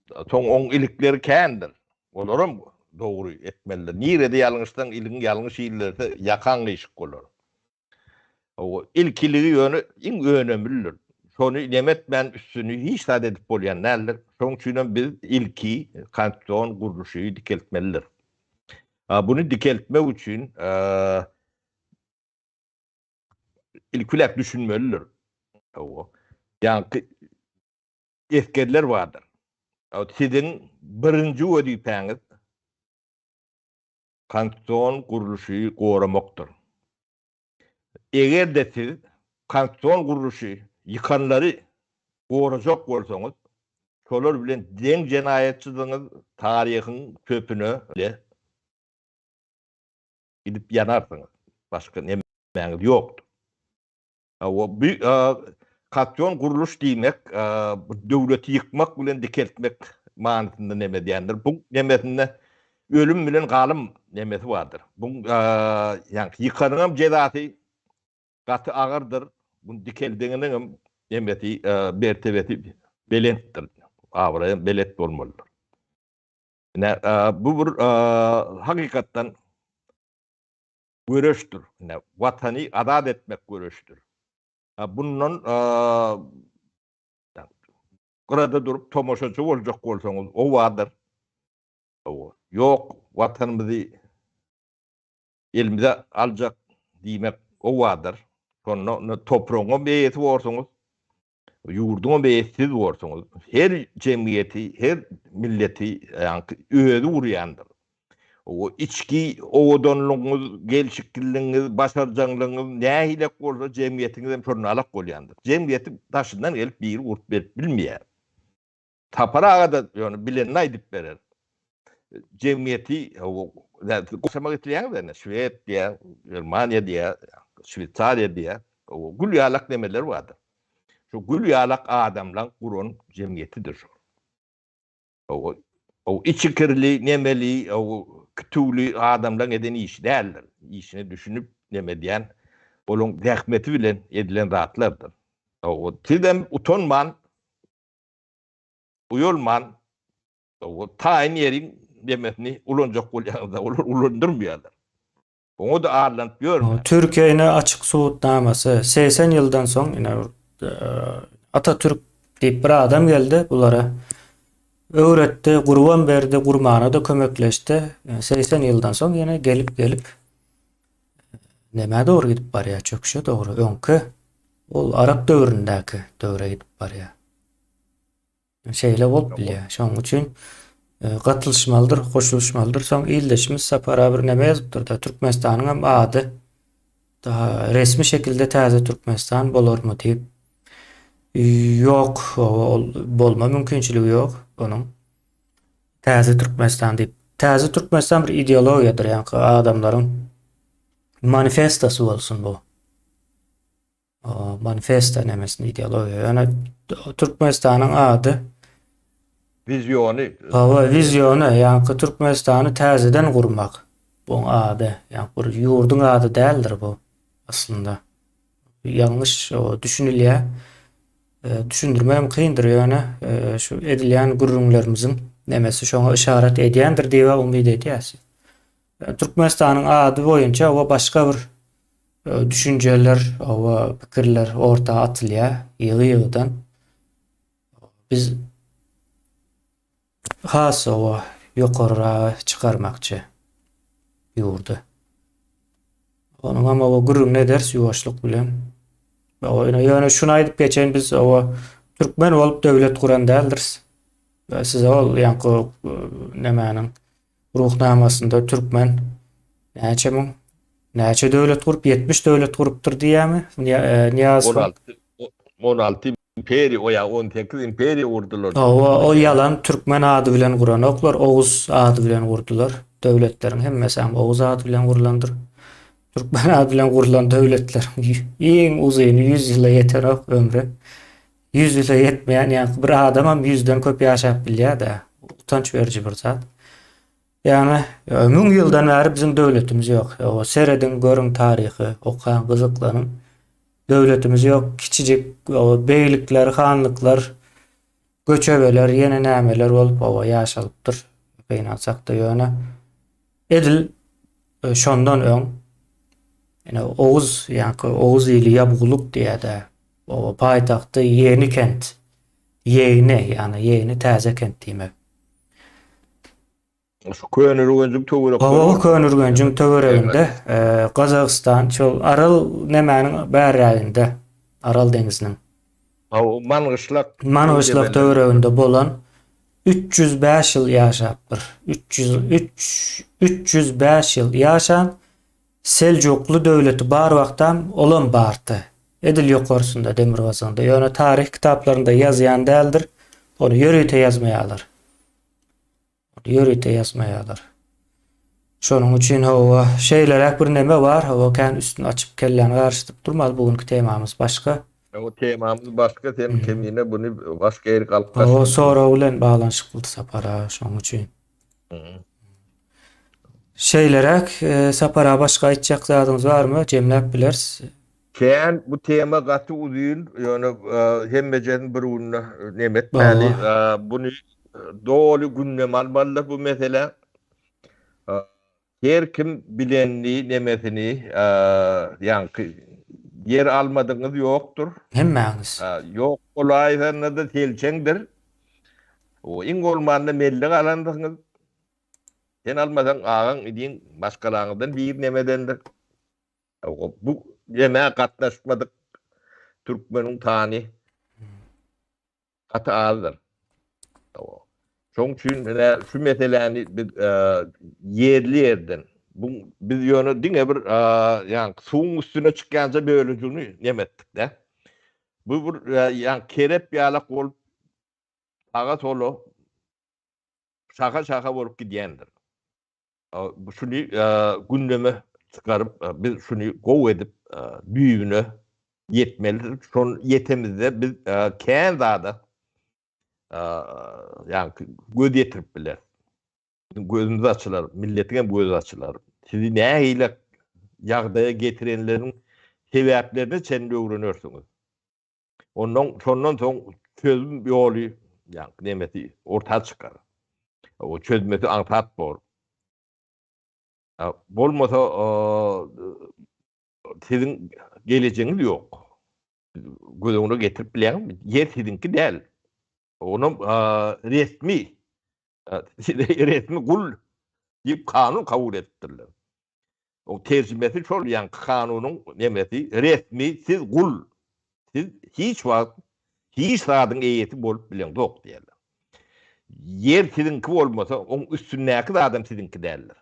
Soň oň ilikleri kändir. Olaram dogry etmelidir. Nirede ýalňyşsaň iligiň ýalňyş illerse ýakaň gyşyk bolar. Hawa, ilkiligi ýöne iň önemlidir. Şony neme etmän üstüni hiç zat edip bolýan däldir. Şonuň üçinem biz ilki konstitusion gurluşy dikeltmelidir. Buny dikeltmek üçin ilki bilen düşünmelidir. Hawa. Ýaňky esgerler bardyr. Siziň birinji wezipäňiz konstitusion gurluşy goramakdyr. Eger-de siz konstitusion gurluşy ýykanlary gorajak bolsaňyz, şolar bilen deň jenaýatçydygyňyz taryhyň çöpüne bile gidip ýanarsyňyz. Başga nemäňiz ýokdur. Hawa, bu konstitusion gurluş diýmek, bu döwleti ýykmak bilen dikeltmek manysynda neme diýendir. Bu nemesinde ölüm bilen galym nemesi bardyr. Bu ýaňky ýykanyňam jezasy gaty agyrdyr. Bunu dikeldeňiniňem nemesi, mertebesi belentdir. Abraýam belent bolmalydyr. Ine, bu bir hakykatdan göreşdir. Ine, Watany azat etmek göreşidir. Bundan gyrada durup tomaşaçy boljak bolsaňyz, o bardyr. Ýok, Watanymyzy elimize aljak diýmek o bardyr. Şonda topragyňam eýesi borsuňyz, Ýurduňam eýesi siz borsuňyz. Her jemgyýeti, her milleti ýaňky özi gurýandyr. O içki owadanlygyňyz, gelşikliligiňiz, başarjaňlygyňyz nähilek bolsa jemgyýetiňiz hem şonalak bolýandyr. Jemgyýeti daşyndan gelip biri gurup berip bilmeýär. Sapar aga-da ýöne bilenini aýdyp berer. Jemgyýeti goşamak isleýäňiz ene Şwed diýýär, Germaniýa diýýär, Şweýsariýa diýýär. Gül ýalak nemeler bardyr. Şu gül ýalak adamlaň guran jemgyýetidir şol. O içi kirli, nemeli, kütüwli adamlaň eden işi däldir. Işine düşünip neme edýän, olaň zähmeti bilen edilen zatlardyr. Sizem utanman, uýalman taýyn ýeriň nemesini ulanjak bolýaňyzda, olar ulandyrmaýarlar. Oňa-da arlanyp ýörme. Türkiýe ine açyk subutnamasy. 80 ýyldan soň ine Atatürk diýip bir adam geldi bulara. Öwretdi, gurban berdi, gurmana-da kömekleşdi. 80 ýyldan soň ýene gelip gelip nämä dogry gidip barýar? Çöküşe dogry. Öňki ol arap döwründäki döwre gidip barýar. Şeýle bolup bilýär. Şonuň üçin e, gatylyşmalydyr, goşulyşmalydyr. Soň ildeşimiz Sapar aga bir näme ýazypdyr-da, Türkmenistanyň hem ady daha resmi şekilde täze Türkmenistan bolarmy diýip. Ýok, ol bolma mümkinçiligi ýok onuň. Täze Türkmenistan diýip. Täze Türkmenistan bir ideologiýadyr, ýaňky adamlaryň manifestosy bolsun bu. Manifesto nemesini ideologiýa. Ýöne Türkmenistanyň ady Wiziony. Hawa, wiziony, ýaňky Türkmenistany täzeden gurmak. Buň ady, ýaňky bir ýurduň ady däldir bu aslynda. Ýalňyş düşünilýär. Düşündirmegem kyndyr ýöne şu edilýän gürrüňlerimiziň nemesi şoňa yşarat edýändir diýip umyt edýäs. Türkmenistanyň ady boýunça we başga bir düşünjeler we pikirler orta atylýar ýygy-ýygydan. Biz has owa ýokaryraga çykarmakçy ýurdy. Onuň hem owa gürrüňini ederis ýuwaşlyk bilen. Ýöne şuny aýdyp geçeýin biz owa türkmen bolup döwlet guran däldiris. Size ol ýaňky nemäniň Ruhnamasynda türkmen näçe müň, näçe döwlet gurup, 70 döwlet gurupdyr diýýärmi? Nyýazow. 16 16. Imperiýa, o ýa 18 imperiýa gurdular. Hawa, o ýalan türkmen ady bilen guranoklar, oguz ady bilen gurdular. Döwletleriň hemmesi hem oguz ady bilen gurlandyr. Türkmen ady bilen gurlan döwletleriň iň uzyny 100 ýyla ýetenok ömri. 100 ýyla ýetmeýän ýa bir adamam 100-den köp ýaşap bilýär-de. Utanç beriji bir zat. Ýagny, müň ýyldan bäri biziň döwletimiz ýok. Ýoga, serediň, görüň taryhy, okaň, gyzyklanyň. Döwletimiz ýok, kiçijik, ýoga, beglikler, hanlyklar, göçebeler, ýene nämeler bolup, oba ýaşalypdyr. Gynansak-da ýöne edil e, şondan öň ýene Oguz, ýaňky Oguz ili Ýabguluk diýýär-de, oba paýtagty Ýeni kent. Ýegni, ýagny Ýegni täze kent diýmek. Şu Köneürgenjiň töwerekleri. Hawa, Köneürgenjiň töwereginde, e, Gazagystan, şol Aral nemäniň bärräginde, Aral deňziniň. Hawa, Mangyşlak. Mangyşlak töwereginde bolan 305 ýyl ýaşapdyr. 303 305 ýyl ýaşan Seljukly döwleti bar wagtam olam bardy. Edil ýokarsynda, demirgazygynda. Ýöne taryh kitaplarynda ýazýan däldir. Ony ýörite ýazmaýarlar. Ony ýörite ýazmaýarlar. Şonuň üçin hawa, şeýleräk bir neme bar, hawa kän üstüni açyp kelläni garyşdyryp durmaly, bu günki temamyz başga. O temamyz başga, sen kemine buny başga ýerik alyp gaçdyň. Hawa, sorag bilen baglanyşyklydy Sapar aga, şonuň üçin. Şeýleräk, Sapar aga başga aýtjak zadyňyz barmy? Jemläp bileris. Kän bu tema gaty uzyn, ýöne hemmejesini bir günde neme etmäli. Buny doly gündeme almalydyr bu mesele. Her kim bilenini, nemesini, ýaňky ýer almadygyňyz ýokdur. Hemmäňiz. Ýok bolaýsanda-da selçeňdir. Iň bolmanda mellek alandygyňyz. Sen almasaň agaň, iniň, maşgalaňyzdan biri nemedendir. Bu nämä gatnaşmadyk türkmeniň sany gaty azdyr. Şoň üçin ine şu meseläni biz ýerli ýerden bu biz ýöne diňe bir ýaňky suwuň üstüne çykýança bölejigini neme etdik-de. Bu bir ýaňky kerep ýalak bolup saga sola şaha-şaha bolup gidýändir. Şuny gündeme çykaryp, biz şuny gowy edip düýbüne ýetmelidir. Şol ýetemizde biz kän zada ýagny göz ýetirip bileris. Biziň gözümiz açylar, milletiň hem gözi açylar. Sizi nähili ýagdaýa getirenleriň sebäplerine çenli öwrenersiňiz. Ondan şondan soň çözüm ýoly, ýagny nemesi orta çykar. O çözmesi aňsat bor. Bolmasa siziň gelejegiňiz ýok. Göz öňüne getirip bilýäňizmi? Ýer siziňki däl. Onam resmi resmi gul diýip kanun kabul edipdirler. O terjimesi şol ýaňky kanunyň nemesi resmi siz gul. Siz hiç wagt hiç zadyň eýesi bolup bileňzok diýerler. Ýer siziňki bolmasa, oň üstündäki zadam siziňki däldir.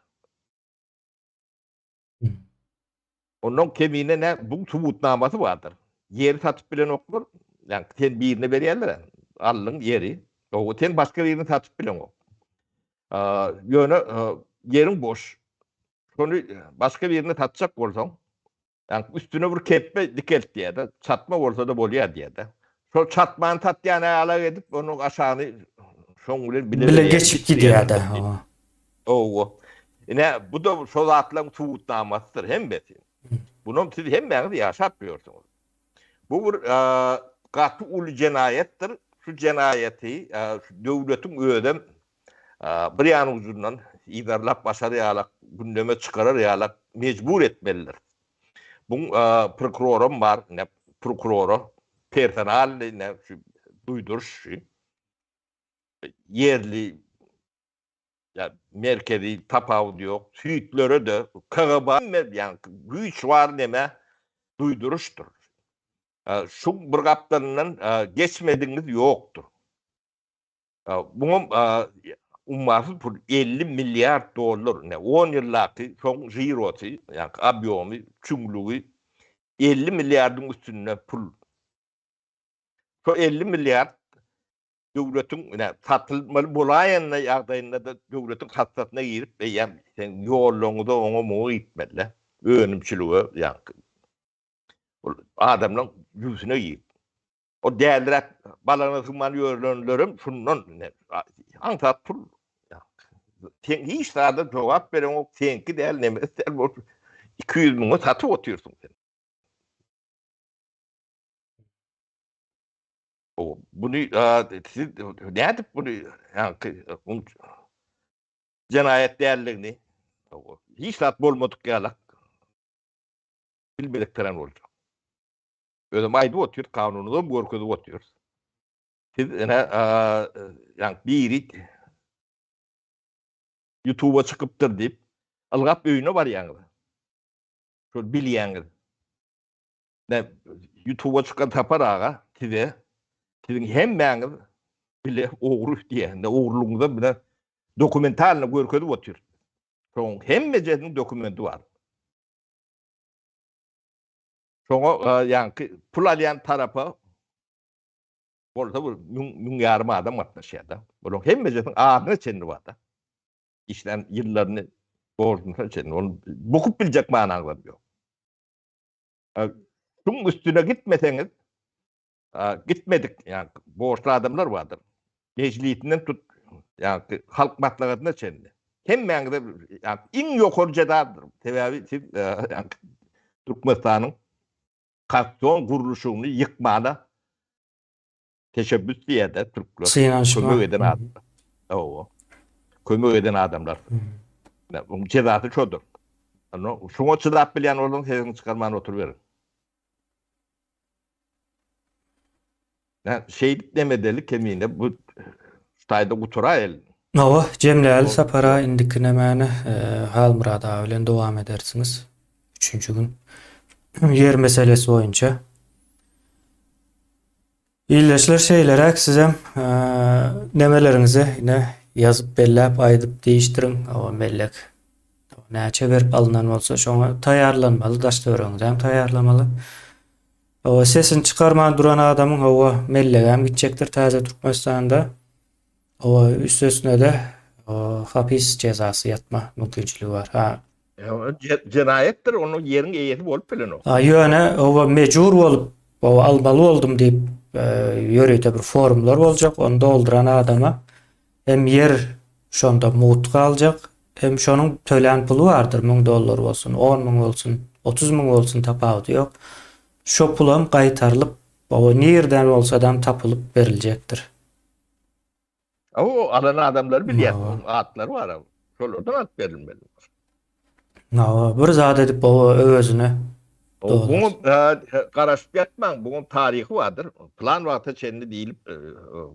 Ondan kemine nä bu subutnamasy bardyr. Ýeri satyp bilenoklar. Ýa sen birine berýärler. Aldyň ýeri. O sen başga birine satyp bileňok. Ýöne ýeriň boş. Şony başga birine satjak bolsaň, ýa üstüne bir kepbe dikelt diýýär-de, çatma bolsa-da bolýar diýýär-de. Şol çatmany satýan ýaly edip, onuň aşagyny şoň bilen bile Bile geçip gidýär-de. Hawa. Ine, bu-da şo zatlaryň subutnamasydyr hemmesi. Bunam siz hemmäňiz ýaşap ýörsüňiz. Bu bir gaty uly jenaýatdyr. Şu jenaýaty şu döwletiň özem bir ýan ujundan yzarlap başar ýalak, gündeme çykarar ýalak mejbur etmelidir. Buň prokuroram bar, ine prokurora personal ine şu duýduryş şu ýerli Ýa merkezi tapawudy ýok. Süýtlere-de, KGB ýa güýç bar neme duýduryşdyr. Şu bir gapdalyndan geçmedigiňiz ýokdur. Buňam ummasyz pul 50 milliard dollar ine 10 ýyldaky şoň žirosy, ýa obýomy, çuňlugy 50 milliardyň üstünde pul. Şo 50 milliard döwletiň ine satylmaly bolaýanda ýagdaýynda-da döwletiň kassasyna girip eýýäm sen ýollaryňyza oňa muňa gitmeli-dä. Önümçilige ýaňky ol adamlaryň jübüsine girip. O däliräk balagyna sygman ýörlenlerem şundan ine aňsat pul. Sen hiç zada jogap bereňok, seňki däl, nemesi däl bolup 200 müňe satyp otyrsyň sen. O buny siz nädip buny ýaňky jenaýat däldigini hiç zat bolmadyk ýalak bilmedik taran boljak. Özüm aýdyp otyr, kanunyny görkezip otyr. Siz ine ýaňky biri YouTube'a çykypdyr diýip, ylgap öýüne barýaňyz. Şol bilýäňiz. Ne YouTube'a çykan Sapar aga size siziň hemmäňiz bile ogry diýen, ne ogrulygyňyza bile dokumentalny görkezip otyr. Şoň hemmejesiniň dokumenti bar. Şoňa ýaňky pul alýan tarapa bolsa bir müň, müň ýarym adam gatnaşýar-da. Olaryň hemmejesiniň adyna çenli bar-da. Işlän ýyllaryny, borjuny çenli. Ony bukup biljek manaňyzam ýok. Şuň üstüne gitmeseňiz, gitmedik, ýa borçly adamlar bardyr. Mejlisinden tut, ýa halk maslahatyna çenli. Hemmäňize ýa iň ýokary jezadyr. Sebäbi siz ýa Türkmenistanyň konstitusion gurluşygyny ýykmana teşebbüs diýýär-de türkler. Synanyşma. Kömek eden adamlar. Hawa. Kömek eden adamlar. Onuň jezasy şodur. Şoňa çydap bilýän bolsaň sesiňi çykarman oturyberiň. Nä, şeýdip neme edeli kemine bu şu taýda gutaraýaly. Hawa, jemläli Sapar aga indiki nemäni Halmyrat aga bilen dowam edersiňiz. Üçünji gün ýer meselesi boýunça. Ildeşler şeýleräk sizem nemeleriňizi ine ýazyp belläp aýdyp diýişdiriň hawa mellek näçe berip alynan bolsa şoňa taýýarlanmaly daş töweregiňizem taýýarlamaly. Hawa sesini çykarman duran adamyň hawa mellegem gitjekdir täze Türkmenistanda. Hawa üstesine-de hapis jezasy ýatma mümkinçiligi bar. Ha Jenaýatdyr, onuň ýeriň eýesi bolup bilenok. A ýöne oba mejbur bolup, oba almaly boldum diýip, ýörite bir forumlar boljak, ony dolduran adama hem ýer şonda mugt galjak, hem şonuň tölän puly bardyr, 1000 dollar bolsun, 10 müň bolsun, 30 müň bolsun tapawudy ýok. Şo pulam gaýtarylyp, oba nirden bolsadam tapylyp beriljekdir. O alan adamlary bilýär, onuň atlary bar. Şolardan alyp berilmeli. Hawa, bir zat edip o özüne. Buňa garaşyp ýatmaň, buňa taryhy bardyr. Plan wagta çenli diýlip e,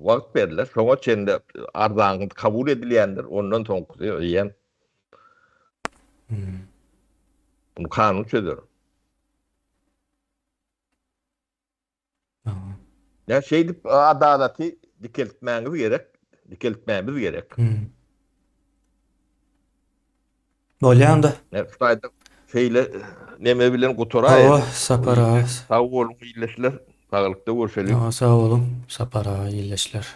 wagt berler. Şoňa çenli arzaňyz kabul edilýändir. Ondan soňkusy eýýäm. Hmm. Bunu kanun çözer. Ýa şeýdip adalaty dikeltmäňiz gerek, dikeltmämiz gerek. Hmm. Bolýanda. Ne şaýda şeýle neme bilen gutaraýyn. Hawa, Sapar aga. Sag boluň ildeşler. Saglykda görşeliň. Hawa, sag boluň Sapar aga ildeşler.